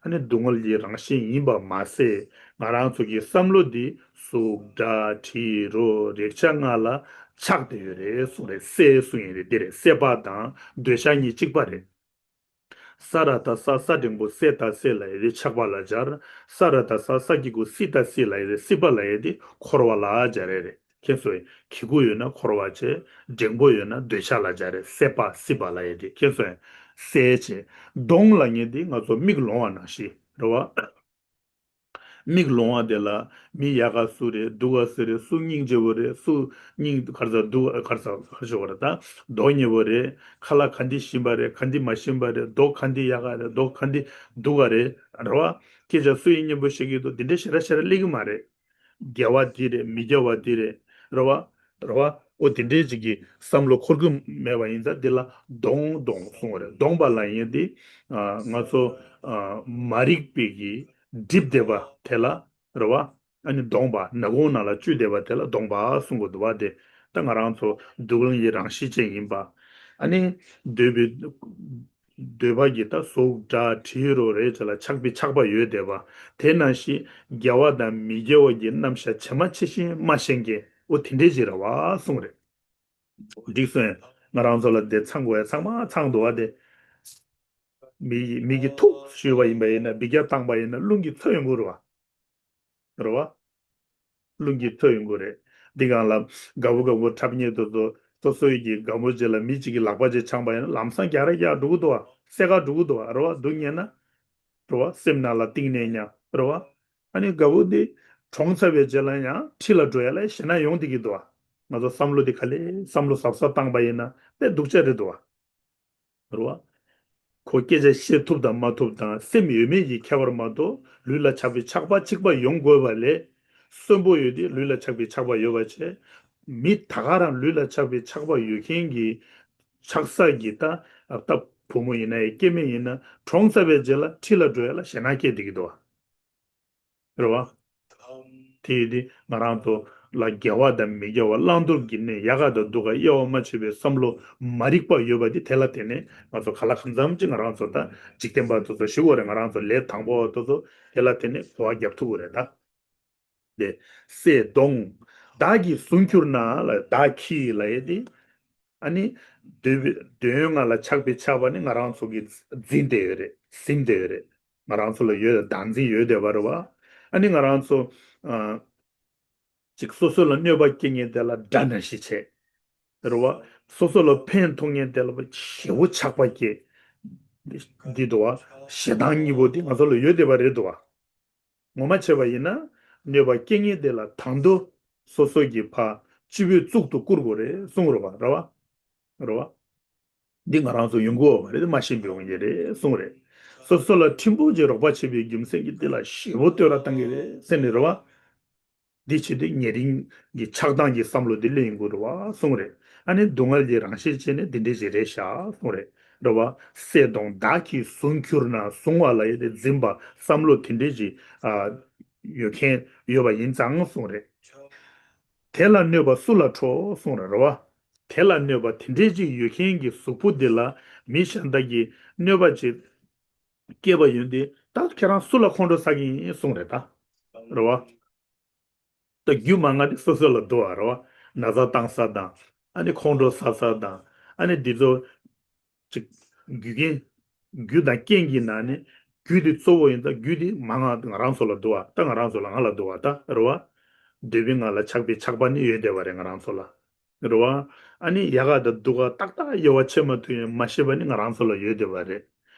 ཨ་ནི་སྡུག་བསྔལ་གྱི་རང་བཞིན་ཡིན་པ་མ་ཟད། ང་རང་ཚོ་གི་བསམ་བློ་འདི་གཟུགས་སྒྲ་དྲི་རོ་རེག་བྱ་ལྔ་ལ་ཆགས་བསྡད་ཡོད་རེད་གསུངས་རེད། སྲེད་གསུངས་ཡིན་རེད། འདི་རེད། སྲེད་པ་དང་འདོད་ཆགས་གཉིས་གཅིག་པ་རེད། ས་ར་བཏགས་ས། ས་འགྲེང་བུ་སེ་བཏགས་སྲེ་ལབ་ཡས་དེ་ཆགས་པ་ལ་སྦྱར། ས་ར་བཏགས་ས། ས་གི་གུ་སི་བཏགས་སྲི་ལབ་ཡས་དེ་སྲིད་པ་ལབ་ཡས་དེ་འཁོར་བ་ལ་སྦྱར་ཡས་རེད། མཁྱེན་སོང་ངས། གི་གུ་ཡོད་ན་འཁོར་བ་བྱས། འགྲེང་བུ་ཡོད་ན་འདོད་ཆགས་ལ་སྦྱར་རེད། སྲེད་པ་སྲིད་པ་ལབ་ཡས་དེ། མཁྱེན་སོང་ངས། སྲེད་བྱས། གདོང་ལབ་མཁན་དེ་ང་ཚོ་མིག་ལོང་བ་ནང་བཞིན་རེད་བ། མིག་ལོང་བ་དེ་ལ་མི་ཡག་ག་སུ་རེད། སྡུག་ག་སུ་རེད། སུ་སྙིང་རྗེ་བོ་རེད། སུ་སྙིང་ག་རེ་ཟ། སྡུག་ག་རེ་ཟ། ག་རེ་ཟ་བ་རེད། ད་མདོག་ཉེས་པོ་རེད། ཁ་ལག་ག་འདི་ཞིམ་པ་རེད། ག་འདི་མ་ཞིམ་པ་རེད། མདོག་ག་འདི་ཡག་ག་རེད། མདོག་ག་འདི་སྡུག་ག་རེད། རེད་བ། སྐད་ཆ་སུ་ཡིས་སྙན་པོ་བཤད་ཀྱི་འདུག་འདི་འདྲའི་ཞེ་དྲག་ཞེ་དྲག་སླེབས་ཀྱི་མ་རེད། དགེ་བ་འདི་རེད། མི་དགེ་བ་འདི་རེད། རེད་བ། རེད་བ། འོ་དེ་འདྲའི་ཅིག་གི་བསམ་བློ་འཁོར་གྱི་མེད་པ་ཡིན་ཙང་འདི་ལ་གདོང་གདོང་གསུང་བ་རེད། གདོང་པ་ལབ་ཡས་དེ་ང་ཚོ་མ་རིག་པའི་གི་སྒྲིབ་བསྡད་པ་དེ་ལ་རེད་བ། ཨ་ནི་གདོང་པ། ནག་ཁུང་ནང་ལ་བཅུད་བསྡད་པ་དེ་ལ་གདོང་པ་གསུང་གི་འདུག་བ། དེ་ད་ང་རང་ཚོ་སྡུག་བསྔལ་གྱི་རང་བཞིན་ཅན་ཡིན་པ། ཨ་ནི་འདོད་པའི་འདོད་པ་གི་ད་གཟུགས་སྒྲ་དྲི་རོ་རེག་བྱ་ལ་ཆགས་པའི་ཆགས་པ་ཡོད་བསྡད་པ། དེ་ནང་བཞིན་དགེ་བ་དང་མི་དགེ་བ་གི་རྣམ་གཞག་ཇི་མ་ཇི་བཞིན་མ་ཤེས་མཁན། འོ་དེ་འདྲས་ཅིག་རེད་བ་གསུངས་རེད། འགྲིག་སོང་ངས། ང་རང་ཚོ་ལ་དེ་ཚང་དགོས་ཡ་ཚང་མ་ཚང་འདུག་བ། དེ་མི་ཡིས་མི་གིས་ཐུག་ཞུས་པ་ཡིན་པ་ཡིན་ན། འབུད་རྒྱག་བཏང་པ་ཡིན་ན་རླུང་གིས་འཚོ་ཡོང་གི་རེད་བ། རེད་བ། རླུང་གིས་འཐུ་ཡོང་གི་རེད། འདི་སྒང་ལ་དགའ་བོ་དགའ་བོ་འཁྲབ་མཁན་དེ་ཚོ་སོ་སོའི་གི་དགའ་མོ་རྗེས་ལ་མི་གཅིག་གི་ལག་པ་ཅིག་འཆང་པ་ཡིན་ན་ལམ་སང་རྒྱག་ར་རྒྱག་འགྲོ་གི་འདུག་བ། སེ་ག་འགྲོ་གི་འདུག་བ། རེད་བ། སྡུག་བསྔལ་ན། རེད་བ། སེམས་ནང་ལ་གཏིང་ནས་ཉམས། རེད་བ། ཨ་ནི་དགའ་བོ་འདི་གྲོངས་ཚར་བའི་རྗེས་ལ་ཡང་ཁྲི་ལ་འགྲོ་ཡ་ལ་ཞེད་སྣང་ཡོང་བསྡད་ཀྱི་འདུག་བ། ང་ཚོ་བསམ་བློ་འདི་ག་ལེ་བསམ་བློ་གཟབ་གཟབ་བཏང་པ་ཡིན་ན་དཔེ་སྡུག་ཅག་རེད་འདུག་བ། རེད་བ། ཁོ་སྐད་ཆ་བཤད་ཐུབ་དང་མ་ཐུབ་དང་སེམས་ཡོད་མེད་ཀྱི་ཁྱད་པར་མ་གཏོགས་ལུས་ལ་ཆགས་པའི་ཆགས་པ་གཅིག་པ་ཡོང་དགོས་པ་ལས། གསོན་པོ་ཡོད་དུས་ལུས་ལ་ཆགས་པའི་ཆགས་པ་ཡོད་པ་བྱས། མི་ད་ག་རང་ལུས་ལ་ཆགས་པའི་ཆགས་པ་ཡོད་མཁན་གྱི་ཆགས་ས་གི་ད་ད་བུ་མོ་ཡིན་ན་ཡང་སྐྱེ་དམན་ཡིན་ན་གྲོངས་ཚར་བའི་རྗེས་ལ་ཁྲི་ལ་འགྲོ་ཡ་ལ་ཞེད་སྣང་སྐྱེས་བསྡད་ཀྱི་འདུག་བ། རེད་བ། དེ་ཡིན་དུས་ང་རང་ཚོ་ལ་དགེ་བ་དང་མི་དགེ་བ་བླང་དོར་གྱི་གནས་ཡག་ག་དང་སྡུག་ག་དབྱེ་བ་མ་ཕྱེ་བའི་བསམ་བློ་མ་རིག་པ་ཡོད་པ་དེ་དེ་ལ་བརྟེན་ནས་ང་ཚོ་ག་ལ་གང་འཚམ་ཅིག་ང་རང་ཚོ་ད་འཇིག་རྟེན་པ་དེ་ཚོ་ཞུ་དགོས་རེད། ང་རང་ཚོ་ལས་དང་པོ་དེ་ཚོ་དེ་ལ་བརྟེན་ནས་གོ་བ་རྒྱབ་ཐུབ་དགོས་རེད་ད། དེ་སྲེད་གདོང་། བདག་གིས་བཟུང་གྱུར་ན་ལ་བདག་གིས་ལ་ཡེ་དེ། ཨ་ནི། འདོད་པའི་འདོད་ཡོན་ལྔ་ལ་ཆགས་པའི་ཆགས་པ་ནི་ང་རང་ཚོ་གིས་འཛིན་བསྡད་ཡོད་རེད། ཟིན་བསྡད་ཡོད་རེད། ང་རང་ཚོ་ལ་ཡོད་བདག་འཛིན་ཡོད་བསྡད་པ་རེད་བ། ཨ་ནི་ང་རང་ཚོ། ཨ། ཅིག་སོ་སོ་ལ་གནོད་པ་སྐྱེལ་མཁན་དེ་ལ་དགྲ་ནང་བཞིན་བྱས། རེད་བ། སོ་སོ་ལ་ཕན་ཐོགས་མཁན་དེ་ལ་ཞེ་བོ་ཆགས་པ་སྐྱེ། འདི་འདུག་བ། ཞེ་སྡང་གཉིས་པོ་འདི་ང་ཚོ་ལ་ཡོད་བསྡད་པ་རེད་འདུག་བ། ངོ་མ་བྱས་པ་ཡིན་ན། གནོད་པ་སྐྱེལ་མཁན་དེ་ལ་དང་དུ། སོ་སོ་གི་ཕ། སྤྱི་བོའི་གཙུག་ཏུ་བཀུར་དགོས་རེད་གསུངས་རེད་བ། རེད་བ། རེད་བ། འདི་ང་རང་ཚོ་ཡོང་གི་ཡོད་པ་རེད། མ་ཤེས་པའི་དབང་གིས་རེད་གསུངས་རེད། སོ་སོ་ལ་ཕྲན་བུ་ཅིག་རོགས་པ་བྱེད་པའི་རྒྱུ་མཚན་གྱིས་འདི་ལ་ཞེ་བོ་བསྟོད་ར་བཏང་གི་རེད་ཟེར་ནས་རེད་བ། འདི་བྱེད་དུས་ཉེ་རིང་གི་ཆགས་སྡང་གི་བསམ་བློ་འདི་སླེབས་ཡོང་གི་རེད་བ་གསུངས་རེད། ཨ་ནི་སྡུག་བསྔལ་གྱི་རང་བཞིན་བྱས་ནས་འདི་འདྲས་ཞིག་རེད་ཤག་གསུངས་རེད། རེད་བ། སྲེད་གདོང་བདག་གིས་བཟུང་གྱུར་ན་བཟུང་བ་ལ་ཡོད་དེ་འཛིན་པ་བསམ་བློ་དེ་འདྲས་ཞིག་ཨ། ཡོད་མཁན་ཡོད་པ་ཡིན་ཙང་གསུངས་རེད། དེ་ལ་གནོད་པ་སུ་ལ་འཕྲོག་གསུངས་རེད། རེད་བ། དེ་ལ་གནོད་པ་དེ་འདྲས་ཅིག་ཡོད་མཁན་གྱི་གཟུགས་པོ་འདི་ལ་མི་གཞན་དག་གིས་གནོད་པ་ཅིག་བསྐྱལ་བ་ཡིན་ཏེ་ད་ཁྱེད་རང་སུ་ལ་ཁོང་ཁྲོ་ཟ་གི་ཡིན་གསུངས་རེད་ད། རེད་བ། ད་རྒྱུ་མང་ང་དེ་སོ་སོ་ལ་འདུ་བ་རེད་བ། ན་ཚ་བཏང་ས་དང་། ཨ་ནི་ཁོང་ཁྲོ་ཟ་ས་དང་། ཨ་ནི་འདི་ཚོ། ཅིག་རྒྱུ་རྐྱེན། རྒྱུ་དང་རྐྱེན་གྱི་ནང་ནས་རྒྱུ་དེ་གཙོ་བོ་ཡིན་ད་རྒྱུ་དེ་མང་ང་ང་རང་ཚོ་ལ་འདུ་བ། ད་ང་རང་ཚོ་ལ་ང་ལ་འདུ་བ་ད་རེད་བ། འདོད་པའི་ངང་ལ་ཆགས་པའི་ཆགས་པ་ནི་ཡོད་བསྡད་པ་རེད་ང་རང་ཚོ་ལ། རེད་བ། ཨ་ནི་ཡག་ག་དང་སྡུག་ག་ཏག་ཏག་དབྱེ་བ་ཕྱེ་མ་ཐུབ་ཡང་མ་ཤེས་པ་ནི་ང་རང་ཚོ་ལ་ཡོད་བསྡད་པ་རེད།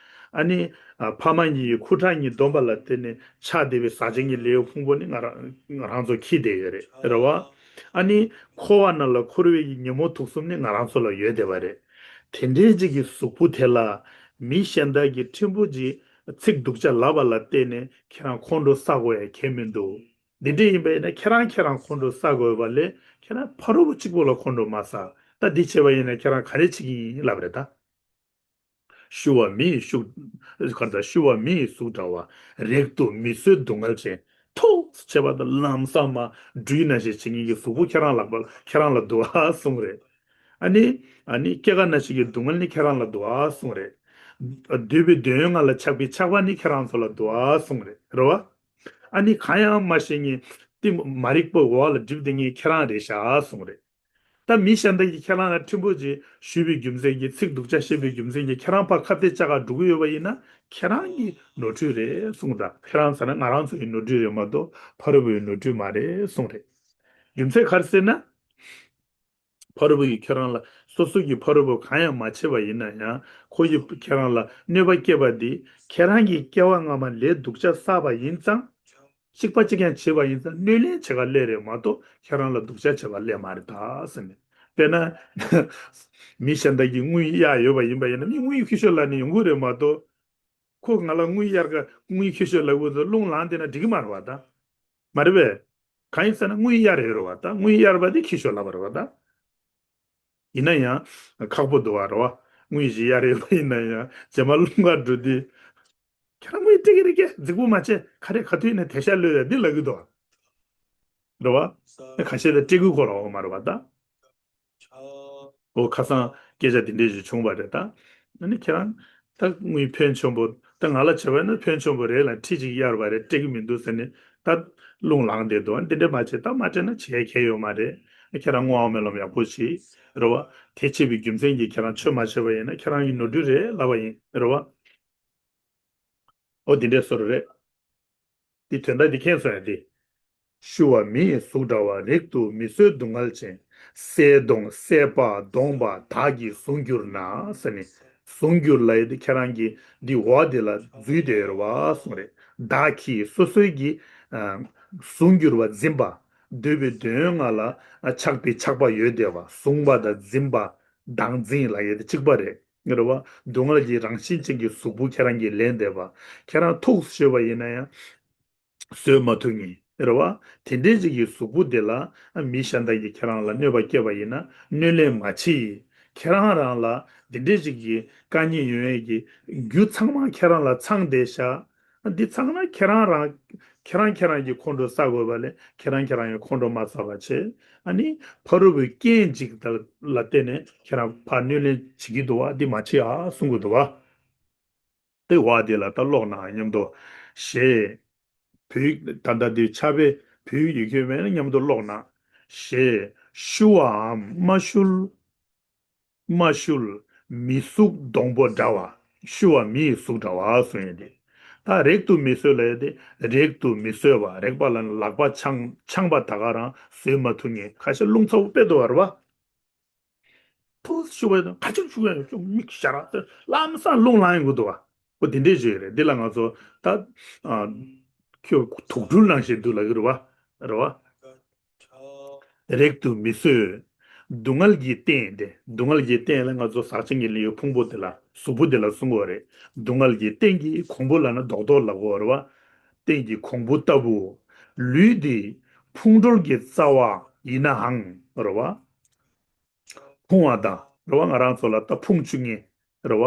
ཨ་ནི། ཨ། ཕ་མ་གཉིས་ཀྱི་ཁུ་ཁྲག་གཉིས་བསྡོམས་པ་ལ་བརྟེན་ནས་ཆགས་བསྡད་པའི་ཟག་བཅས་ཀྱི་ལེའུ་ཕུང་པོ་ནི་ང་རང་ང་རང་ཚོ་འཁྱེར་བསྡད་ཡོད་རེད། རེད་བ། ཨ་ནི། འཁོར་བ་ནང་ལ་འཁོར་བའི་ཉོན་མོངས་དུག་གསུམ་ནི་ང་རང་ཚོ་ལ་ཡོད་བསྡད་པ་རེད། དེ་འདྲའི་ཅིག་གི་གཟུགས་པོ་དེ་ལ་མི་གཞན་དག་གིས་ཕྲན་བུ་ཅིག་ཚིག་སྡུག་ཅག་ལབ་པ་ལ་བརྟེན་ནས་ཁྱེད་རང་ཁོང་ཁྲོ་ཟ་དགོས་ཡ་གང་ཡང་མི་འདུག་འདི་འདྲ་ཡིན་པ་ཡིན་ན་ཁྱེད་རང་ཁྱེད་རང་ཁོང་ཁྲོ་ཟ་དགོས་པ་ལས་ཁྱེད་རང་ཕ་རོལ་པོ་གཅིག་པོ་ལ་ཁོང་ཁྲོ་མ་ཟ། ད་འདི་བྱས་པ་ཡིན་ན་ཁྱེད་རང་ག་རེ་བྱེད་ཀྱི་ཡིན་ལབ་རེད་ད། ཤུ་བ་མི་ཡི་ཤུགས། ག་རེ་ད། ཤུ་བ་མི་ཡི་གཟུགས་འདྲ་བ། རེག་ཏུ་མི་བཟོད་སྡུག་བསྔལ་ཅན། ཐུགས་བྱས་པ་དང་ལམ་སང་མ་སྦྲུལ་ནང་བཞིན་བྱེད་མཁན་གྱི་གཟུགས་པོ་ཁྱེད་རང་ལག་པ་ཁྱེད་རང་ལ་འདུག་ཨ་གསུངས་རེད། ཨ་ནི། ཨ་ནི་སྐྱེ་རྒ་ན་འཆི་གི་སྡུག་བསྔལ་ནི་ཁྱེད་རང་ལ་འདུག་ཨ་གསུངས་རེད། འདོད་པའི་འདོད་ཡོན་ལྔ་ལ་ཆགས་པའི་ཆགས་པ་ནི་ཁྱེད་རང་ཚོ་ལ་འདུག་ཨ་གསུངས་རེད། རེད་བ། ཨ་ནི་གང་ཡང་མ་ཤེས་མཁན་གཏི་མ་རིག་པའི་འོག་ལ་སྒྲིབ་བསྡད་མཁན་ཁྱེད་རང་རེད་ཤག་གསུངས་རེད། ད་མི་གཞན་དག་གིས་ཁྱེད་རང་ལ་ཕྲན་བུ་ཅིག་ཞུས་པའི་རྒྱུ་མཚན་གྱིས་ཚིག་སྡུག་ཅག་བཤད་པའི་རྒྱུ་མཚན་གྱིས་ཁྱེད་རང་ཕར་ཁ་གཏད་བཅག་ག་འགྲོ་གི་ཡོད་པ་ཡིན་ན་ཁྱེད་རང་གི་ནོར་འཁྲུལ་རེད་གསུངས། ད་ཁྱེད་རང་ཟེར་ན་ང་རང་ཚོ་ཡི་ནོར་འཁྲུལ་རེད་མ་གཏོགས་ཕ་རོལ་པོ་ཡི་ནོར་འཁྲུལ་མ་རེད་གསུངས་རེད། རྒྱུ་མཚན་ག་རེ་ཟེར་ན། ཕ་རོལ་པོ་ཡིས་ཁྱེད་རང་ལ་སོ་སོ་གི་ཕ་རོལ་པོ་གང་ཡང་མ་བྱས་པ་ཡིན་ན་ཡང་ཁོ་ཡིས་ཁྱེད་རང་ལ་གནོད་པ་བསྐྱལ་བ་འདི་ཁྱེད་རང་གིས་སྐྱེ་བ་སྔ་མ་ལས་སྡུག་ཅག་བསགས་པ་ཡིན་ཙང་། གཅིག་པ་གཅིག་རྐྱང་བྱས་པ་ཡིན་ཙང་གནོད་ལན་བྱེད་ག་སླེབས་རེད་མ་གཏོགས་ཁྱེད་རང་ལ་སྡུག་ཅག་བྱེད་ག་སླེབས་མ་རེད་ད་ཟེར་ནས། དཔེར་ན། མི་གཞན་དག་གིས་དངུལ་གཡར་ཡོད་པ་ཡིན་པ་ཡིན་ན་མི་དངུལ་ཁྱི་ཤོར་ལབ་ནས་ཡོང་གི་རེད་མ་གཏོགས། ཁོ་ང་ལ་དངུལ་གཡར་ག་དངུལ་ཁྱི་ཤོར་ལབ་དགོས་ཚོ་རླུང་ལངས་བསྡད་ན་འགྲིག་གི་མ་རེད་བ་ད། མ་རེད་པས། གང་ཡིན་ཟེར་ན་དངུལ་གཡར་ཡོད་རེད་བ་ད། དངུལ་གཡར་བ་དེ་ཁྱི་ཤོར་ལབ་པ་རེད་བ་ད། ཡིན་ན་ཡང་། ཁག་པོ་འདུག་བ་རེད་བ། དངུལ་ཞིག་གཡར་ཡོད་པ་ཡིན་ན་ཡང་རྗེས་མ་རླུང་ཁ་འགྲོ་དུས། ཁྱེད་རང་དངུལ་སྤྲད་ཀྱི་རེད་ཀྱེ་རྫིག་པོ་མ་བྱེད་ག་རེ་ག་དུས་ནས་དེ་ཤ་ལོས་ཡ་འདི་ལབ་ཀྱི་འདུག་བ། རེད་བ། ཁ་ཤས་ད་སྤྲད་ཀྱི་ཁོ་རང་འོ་མ་རེད་བ་ད། འོ་ཁ་སང་སྐད་ཆ་དེ་འདྲས་ཞིག་བྱུང་བ་རེད་ད། ཨ་ནི་ཁྱེད་རང་ད་དངུལ་ཕོན་ཆེན་པོ་ད་ང་ལ་བྱས་པ་ན་ཕོན་ཆེན་པོ་རེད་ལ་ཁྲི་གཅིག་གཡར་བ་རེད་སྤྲད་ཀྱི་མི་འདུག་ཟེར་ནས་ད་རླུང་ལངས་བསྡད་འདུག་འདི་འདྲས་མ་བྱེད་ད་མ་སྤྲད་ན་བྱས་གལ་ཡོད་མ་རེད། ཁྱེད་རང་བསྔོ་བ་སྨོན་ལམ་ཡག་པོ་བྱེད། རེད་བ། དེ་བྱེད་པའི་རྒྱུ་མཚན་གྱིས་ཁྱེད་རང་ཆོས་མ་བྱས་པ་ཡིན་ན་ཁྱེད་རང་གི་ནོར་འཁྲུལ་རེད་ལབ་པ་ཡིན་རེད་བ། འོ་འདི་འདྲས་བཟོ་འདྲ་རེད། འདི་དོན་དག་འདི་མཁྱེན་སོང་ཡ་འདི། ཤུ་བ་མི་ཡི་གཟུགས་འདྲ་བ། རེག་ཏུ་མི་བཟོད་སྡུག་བསྔལ་ཅན། གསལ་གདོང་གསལ་པ་གདོང་པ་བདག་གིས་གཟུང་གྱུར་ན་ཟེར་ནས། གཟུང་གྱུར་ལབ་ཡས་དེ་ཁྱེད་རང་གིས་འདི་འོག་དེ་ལ་འཛུལ་བསྡད་ཡོད་རེད་བ་གསུངས་རེད། བདག་གིས་སོ་སོའི་གི་ཨ་གཟུང་གྱུར་བ་འཛིན་པ། འདོད་པའི་འདོད་ཡོན་ལྔ་ལ་ཆགས་པའི་ཆགས་པ་ཡོད་བསྡད་པ། གཟུང་བ་དང་འཛིན་པ། བདག་འཛིན་ལབ་ཡས་དེ་གཅིག་པ་རེད། རེད་བ། སྡུག་བསྔལ་གྱི་རང་བཞིན་ཅན་གྱི་གཟུགས་པོ་ཁྱེད་རང་གིས་ལེན་བསྡད་པ། ཁྱེད་རང་ཐུགས་སུ་ཆུད་པ་ཡིན་ན་ཡང་བཟོད་མ་ཐུབ་མཁན་རེད་བ། དེ་འདྲའི་ཅིག་གི་གཟུགས་པོ་དེ་ལ་མི་གཞན་དག་གིས་ཁྱེད་རང་ལ་གནོད་པ་བསྐྱལ་བ་ཡིན་ན་གནོད་ལན་མ་བྱེད། ཁྱེད་རང་རང་ལ་དེ་འདྲའི་ཅིག་གི་དཀའ་ངལ་ཡོང་ཡས་ཀྱི་རྒྱུ་ཚང་མ་ཁྱེད་རང་ལ་ཚང་བསྡད་ཤག་འདི་ཚང་མ་ཁྱེད་རང་རང་ཁྱེད་རང་ཁྱེད་རང་གི་ཁོང་ཁྲོ་ཟ་དགོས་པ་ལས་ཁྱེད་རང་ཁྱེད་རང་གི་ཁོང་ཁྲོ་མ་ཟ་བ་བྱེད། ཨ་ནི་ཕ་རོལ་པོའི་རྐྱེན་ཅིག་ལ་བརྟེན་ནས་ཁྱེད་རང་ཕར་གནོད་ལན་བྱེད་ཀྱི་འདུག་བ། འདི་མ་བྱེད་ཨ་གསུང་གི་འདུག་བ། དེ་བ་དེ་ལ་ད་ཀློག་ན་མཉམ་དུ་ཞེས། བོད་ད་ལྟ་དེ་ཕྱག་དཔེ་བོད་ཡིག་ཡོད་མཁན་མེད་ན་མཉམ་དུ་ཀློག་ན། ཞེས་ཤུ་བའམ་མ་ཤུལ། མ་ཤུལ། མི་གཟུགས་སྡོང་པོ་འདྲ་བ། ཤུ་བ་མི་ཡི་གཟུགས་འདྲ་བ་གསུངས་ཡོད་དེ། ད་རེག་ཏུ་མི་བཟོད་ལབ་ཡོད་དེ། རེག་ཏུ་མི་བཟོད་པ། རེག་པ་ལ་ལག་པ་འཆང་འཆང་པ་ད་ག་རང་བཟོད་མ་ཐུབ་མཁན་ཁ་ཤས་རླུང་ཚ་པོ་དཔེ་འདུག་བ་རེད་བ། ཐུགས་ཤུགས་པ་དང་ག་ཅིག་ཤུགས་ཡང་ཅུང་མིག་ཞར་ལམ་སང་རླུང་ལངས་ཡོང་གི་འདུག་བ། འོ་དེ་འདྲས་བརྗོད་ཡོད་རེད། འདི་ལ་ང་ཚོ་ད་ཨ་ཁྱོད་དུག་སྦྲུལ་ནང་བཞིན་འདུག་ལབ་ཀྱི་རེད་བ། རེད་བ། རེག་ཏུ་མི་བཟོད། སྡུག་བསྔལ་གྱི་རྟེན་ཏེ། སྡུག་བསྔལ་གྱི་རྟེན་ལ་ང་ཚོ་ཟག་བཅས་ཀྱི་ལས་ཡོད་ཕུང་པོ་དེ་ལ་གཟུགས་པོ་དེ་ལ་གསུང་གི་ཡོད་རེད། སྡུག་བསྔལ་གྱི་རྟེན་གྱི་གོང་བུ་ལབ་ན་རྡོག་རྡོག་ལབ་ཀྱི་ཡོད་རེད་བ། རྟེན་གྱི་གོང་བུ་ལྟ་བུ། ལུས་འདི་ཕུང་ཁྲོལ་གྱི་རྩ་བ་ཡིན་ནའང་རེད་བ། ཕུང་བ་དང་རེད་བ། ང་རང་ཚོ་ལ་ད་ཕུང་བཅུག་མཁན་རེད་བ།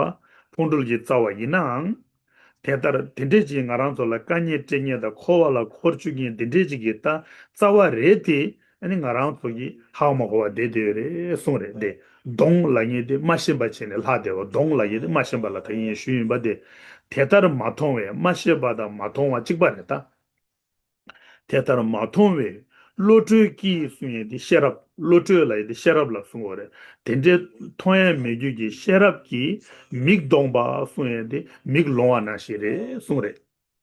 ཕུང་ཁྲོལ་གྱི་རྩ་བ་ཡིན་ནའང་། དེ་ལྟར་དེ་འདྲས་ཅིག་ང་རང་ཚོ་ལ་དཀའ་ངལ་སྤྲད་མཁན་དང་འཁོར་བ་ལ་འཁོར་བཅུག་མཁན་དེ་འདྲས་ཅིག་གི་ད་རྩ་བ་རེད་དེ། ཨ་ནི་ང་རང་ཚོ་གིས་ཧ་མ་གོ་བ་བསྡད་བསྡད་ཡོད་རེད་གསུངས་རེད་དེ། གདོང་ལབ་མཁན་དེ་མ་ཤེས་པ་བྱས་ནས་ལྷག་བསྡད་པ། གདོང་ལབ་མཁན་དེ་མ་ཤེས་པ་ལ་ད་ངས་ཞུས་ཡིན་པ་དེ། དེ་ལྟར་མ་མཐོང་བས། མ་ཤེས་པ་དང་མ་མཐོང་བ་གཅིག་པ་རེད་ད། དེ་ལྟར་མ་མཐོང་བས་བློ་གྲོས་ཀྱིས་གསུངས་ཡས་དེ་ཤེས་རབ། བློ་གྲོས་ལབ་ཡས་དེ་ཤེས་རབ་ལ་གསུང་གི་ཡོད་རེད། དེ་འདྲའི་མཐོང་ཡས་མེད་རྒྱུ་གི་ཤེས་རབ་ཀྱིས་མིག་གདོང་པ་གསུང་ཡས་དེ་མིག་ལོང་བ་ནང་བཞིན་རེད་གསུངས་རེད།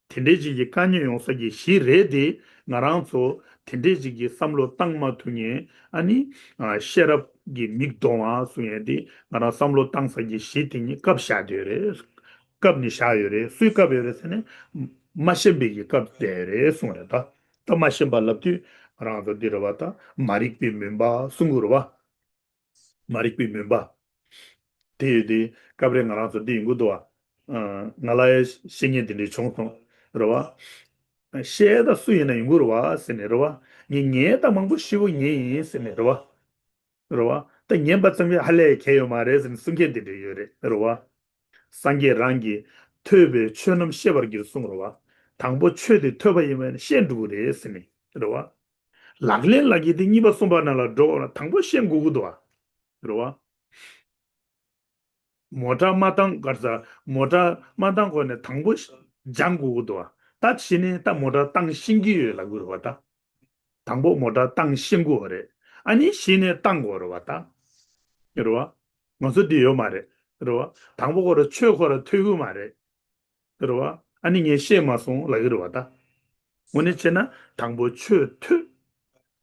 དེ་འདྲའི་ཅིག་གི་དཀའ་ངལ་ཡོང་ས་གི་གཞི་རེད་དེ། ང་རང་ཚོ་དེ་འདྲའི་ཅིག་གི་བསམ་བློ་བཏང་མ་ཐུབ་མཁན། ཨ་ནི་ཨ་ཤེས་རབ་ཀྱི་མིག་གདོང་བ་གསུང་ཡས་དེ་ང་རང་བསམ་བློ་བཏང་ས་གི་གཞི་དེ་ཉིད་བཀབ་བཞག་བསྡད་ཡོད་རེད། བཀབ་ནས་བཞག་ཡོད་རེད། སུས་བཀབ་ཡོད་རེད་ཟེར་ན། མ་ཤེས་པའི་གིས་བཀབ་བསྡད་ཡོད་རེད་གསུངས་རེད་ད། ད་མ་ཤེས་པ་ལབ་དུས་ང་རང་ཚོ་འདི་རེད་བ། ད་མ་རིག་པའི་མུན་པ་གསུང་གི་རེད་བ། མ་རིག་པའི་མུན་པ། དེ་ཡོད་དེ་སྐབས་རེ་ང་རང་ཚོ་འདི་ཡོང་གི་འདུག་བ། ང་ལ་ཡང་བཤད་མཁན་དེ་འདྲ་བྱུང་སོང་། རེད་བ། བཤད་ད་སུ་ཡིན་ན་ཡོང་གི་རེད་བ་ཟེར་ནས། རེད་བ། ངས་ཉན་ད་མང་པོ་ཞེ་པོ་ཉན་ཡིན་ཟེར་ནས། རེད་བ། རེད་བ། ད་ཉན་པ་ཙམ་གྱིས་ཧ་ལས་གལ་ཡོད་མ་རེད་ཟེར་ནས་གསུང་མཁན་དེ་འདྲ་ཡོད་རེད། རེད་བ། སངས་རྒྱས་རང་གིས་ཐོས་པས་ཆོས་རྣམས་ཤེས་པར་འགྱུར་གསུངས་རེད་བ། དང་པོ་ཆོས་དེ་ཐོས་པ་ཡིན་པས་ན་ཤེས་འགྲོ་གི་རེད་ཟེར་ནས། རེད་བ། ལག་ལེན་ལབ་མཁན་དེ་གཉིས་པ་གསུམ་པ་ནང་ལ་འགྲོ་དགོས་ན་དང་པོ་ཤེས་དགོས་ཀྱི་འདུག་བ། རེད་བ། མོ་ཊ་མ་བཏང་གར་ས། མོ་ཊ་མ་བཏང་གོང་ནས་དང་པོ་སྦྱང་དགོས་ཀྱི་འདུག་བ། ད་གཞི་ནས་ད་མོ་ཊ་བཏང་ཤེས་ཀྱི་ཡོད་ལབ་དགོས་རེད་བ་ད། དང་པོ་མོ་ཊ་བཏང་ཤེས་དགོས་རེད། ཨ་ནི་གཞི་ནས་བཏང་དགོས་རེད་བ་ད། རེད་བ། ང་ཚོ་འདི་ཡོད་མ་རེད། རེད་བ། དང་པོ་ཁོ་རང་ཆོས་ཁོ་རང་ཐོས་ཀྱི་མ་རེད། རེད་བ། ཨ་ནི་ངས་ཤེས་མ་སོང་ལབ་ཀྱི་རེད་བ་ད། དངོས་གནས་བྱས་ན་དང་པོ་ཆོས་ཐོས།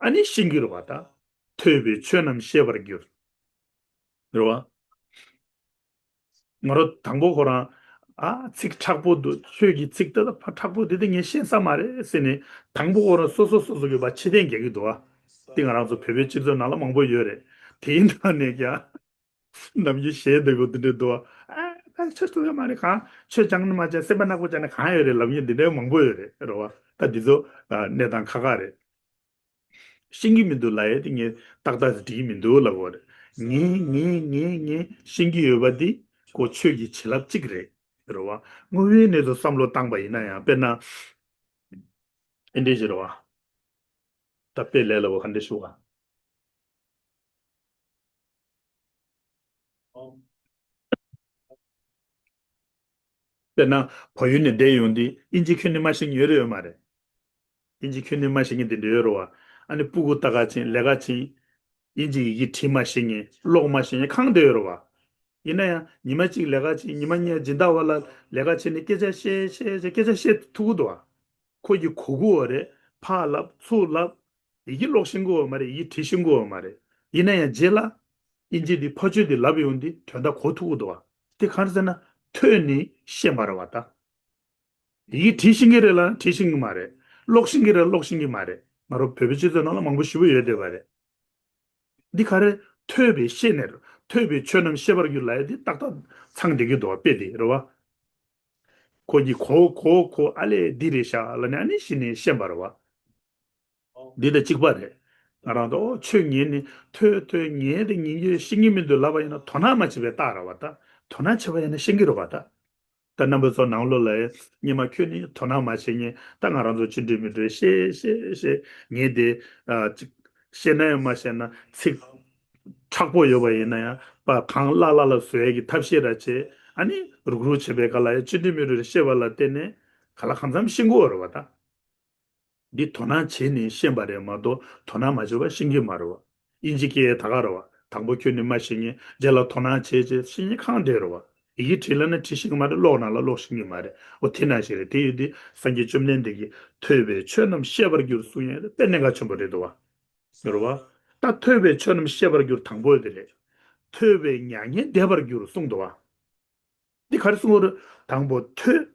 ཨ་ནི་ཤེས་ཀྱི་རེད་བ་ད། ཐོས་པས་ཆོས་རྣམས་ཤེས་པར་འགྱུར། རེད་བ། ང་རང་དང་པོ་ཁོ་རང་ཨ་ཚིག་མཁྲེགས་པོ་འདུག་ཆོས་ཀྱི་ཚིག་དེ་ད་ཕ་མཁྲེགས་པོ་དེ་དེ་ངས་ཤེས་ས་མ་རེད་ཟེར་ནས། དང་པོ་ཁོ་རང་སོ་སོ་སོ་སོ་གི་བ་ཕྱི་བསྟན་རྒྱག་གི་འདུག་བ། དེ་ང་རང་ཚོ་བོད་པའི་སྤྱི་ཚོགས་ནང་ལ་མང་པོ་ཡོད་རེད། དེའི་ནང་ནས་ཀྱང་ནམ་རྒྱུན་གཞས་འདི་གོ་འདི་འདྲ་འདུག་བ། ཨ་ད་ཆོས་ཐུབ་ཡ་མ་རེད། གང་ཆོས་སྦྱང་ནི་མ་བྱས་སེམས་པ་ནག་པོ་བྱས་ན་གང་ཡོད་རེད་ལབ་མཁན་འདི་འདྲ་མང་པོ་ཡོད་རེད། རེད་བ། ད་འདི་ཚོ་གནས་སྟངས་ཁག་ཁག་རེད། ཤེས་ཀྱི་མི་འདུག་ལབ་ཡས་དེ་ངས་ཏག་ཏག་འགྲིག་གི་མི་འདུག་ལབ་དགོས་རེད། ངས་ངས་ངས་ངས་ཤེས་ཀྱི་ཡོད་པ་འདི་ཁོ་ཆོས་ཀྱི་བྱིན་རླབས་གཅིག་རེད། རེད་བ། དངོས་ཡོད་གནས་ཚུལ་བསམ་བློ་བཏང་པ་ཡིན་ན་ཡང་། དཔེར་ན་ཨེ་འདྲས་ཞིག་རེད་བ། ད་དཔེ་ལས་སླ་བོ་ག་འདྲས་ཞུ་ག། དཔེར་ན་བལ་ཡུལ་ནས་བསྡད་ཡོང་དུས་དབྱིན་ཇི་ཁྱོན་ནས་མ་ཤེས་མཁན་ཡོད་རེད་ཡོད་མ་རེད། དབྱིན་ཇི་ཁྱོན་ནས་མ་ཤེས་མཁན་དེ་འདྲ་ཡོད་རེད་བ། ཨ་ནི་སྤུ་གུ་ལྟ་ག་ཕྱིན་ལས་ཀ་ཕྱིན། དབྱིན་ཇི་ཡི་གེ་བྲིས་མ་ཤེས་མཁན་ཀློག་མ་ཤེས་མཁན་གང་འདྲ་ཡོད་རེད་བ། ཡིན་ན་ཡང་ཉི་མ་གཅིག་ལས་ཀ་ཕྱིན། ཉི་མ་གཉིས་སྦྱིན་བདག་པ་ལ་ལས་ཀ་བྱས་ནས་སྐད་ཆ་བཤད་བཤད་བཤད་སྐད་ཆ་བཤད་ཐུབ་ཀྱི་འདུག་བ། ཁོ་གི་གོ་གི་ཡོད་རེད། ཕར་ལབ་ཚུར་ལབ། ཡི་གེ་ཀློག་ཤེས་ཀྱི་ཡོད་མ་རེད། ཡི་གེ་བྲིས་ཤེས་ཀྱི་ཡོད་མ་རེད། ཡིན་ན་ཡང་རྗེས་ལ་ཨིན་ཇི་འདི་ཕར་ཕྱོགས་འདི་ལབ་ཡོང་དུས་དོན་དག་གོ་ཐུབ་ཀྱི་འདུག་བ། དེ་གང་རེད་ཟེར་ན་ཐོས་ནས་ཤེས་པ་རེད་བ་ད། ཡི་གེ་བྲིས་ཤེས་ཀྱི་རེད་ལ་བྲིས་ཤེས་ཀྱི་མ་རེད། ཀློག་ཤེས་ཀྱི་རེད་ཀློག་ཤེས་ཀྱི་མ་རེད། ང་རང་བོད་པའི་སྤྱི་ཚོགས་ནང་ལ་མང་པོ་ཞེ་པོ་ཡོད་བསྡད་པ་རེད། འདི་ག་རེ། ཐོས་པས་ཤེས་ནས། ཐོས་པས་ཆོས་རྣམས་ཤེས་པར་འགྱུར་ལབ་ཡ་འདི་ཏག་ཏག་ཚང་བསྡད་ཀྱི་འདུག་བ། དཔེ་འདི་རེད་བ། ཁོ་གཉིས་གོ་གོ་གོ་ཨ་ལས་འདི་རེད་ཤག་ལབ་ནས་ཨ་ནི་གཞི་ནས་ཤེས་པ་རེད་བ། འདི་དང་གཅིག་པ་རེད། ང་རང་ཚོ་ཨོ་ཆོས་ཉན་ནི་ཐོས་ཐོས་ཉན་དེ་ཉན་རྒྱུ་ཤེས་ཀྱི་མི་འདུག་ལབ་པ་ཡིན་ན་དོ་སྣང་མ་བྱས་པའི་རྟགས་རེད་བ་ད། དོ་སྣང་བྱས་པ་ཡིན་ན་ཤེས་ཀྱི་རེད་བ་ད། ད་རྣམ་པ་ཚོ་ནང་ལོགས་ལ་སྔོན་མ་ཁྱོད་ནི་དོ་སྣང་མ་བྱེད་མཁན་ད་ང་རང་ཚོ་ཅི་འདྲ་མི་འདྲ་བཤད་བཤད་བཤད་ངས་དེ་ཨ་ཅིག་བཤད་ན་ཡང་མ་བཤད་ན་ཚིག་མཁྲེགས་པོ་ཡོད་པ་ཡིན་ན་ཡང་པ་གང་བརླག་བརླག་ལ་བཟོ་ཡས་ཀྱི་ཐབས་ཤེས་ར་བྱེད། ཨ་ནི་རུག་རུག་བྱེད་པའི་སྐབས་ལ་ཡང་ཅི་འདྲ་མི་འདྲ་བཤད་པ་ལ་བརྟེན་ནས་ག་ལ་གང་འཚམ་ཤེས་ཀྱི་ཡོད་རེད་བ་ད། འདི་དོ་སྣང་བྱས་ནས་ཤེས་པ་རེད་མ་གཏོགས་དོ་སྣང་མ་བྱས་པ་ཤེས་ཀྱི་མ་རེད་བ། ཨིན་ཇི་སྐད་ད་ག་རེད་བ། དང་པོ་ཁྱོད་ནི་མ་ཤེས་མཁན་རྗེས་ལ་དོ་སྣང་བྱས་བྱས་ཤེས་མཁན་གང་འདྲ་རེད་བ། ཡི་གེ་བྲིས་ལབ་ན་བྲིས་ཤེས་ཀྱི་མ་རེད། ཀློག་ན་ལ་ཀློག་ཤེས་ཀྱི་མ་རེད། འོ་དེ་ནང་བཞིན་རེད། དེ་ཡོད་དུས་སངས་རྒྱས་བཅོམ་ལྡན་འདས་ཀྱིས་ཐོས་པས་ཆོས་རྣམས་ཤེས་པར་འགྱུར་གསུང་ཡས་དཔེ་གནད་འགག་ཆེན་པོ་རེད་འདུག་བ། རེད་བ། ད་ཐོས་པས་ཆོས་རྣམས་ཤེས་པར་འགྱུར་དང་པོ་དེ་རེད། ཐོས་པས་མྱ་ངན་འདས་པར་འགྱུར་གསུངས་འདུག་བ། འདི་ག་རེ་གསུང་བ་རེད། དང་པོ་ཐོས།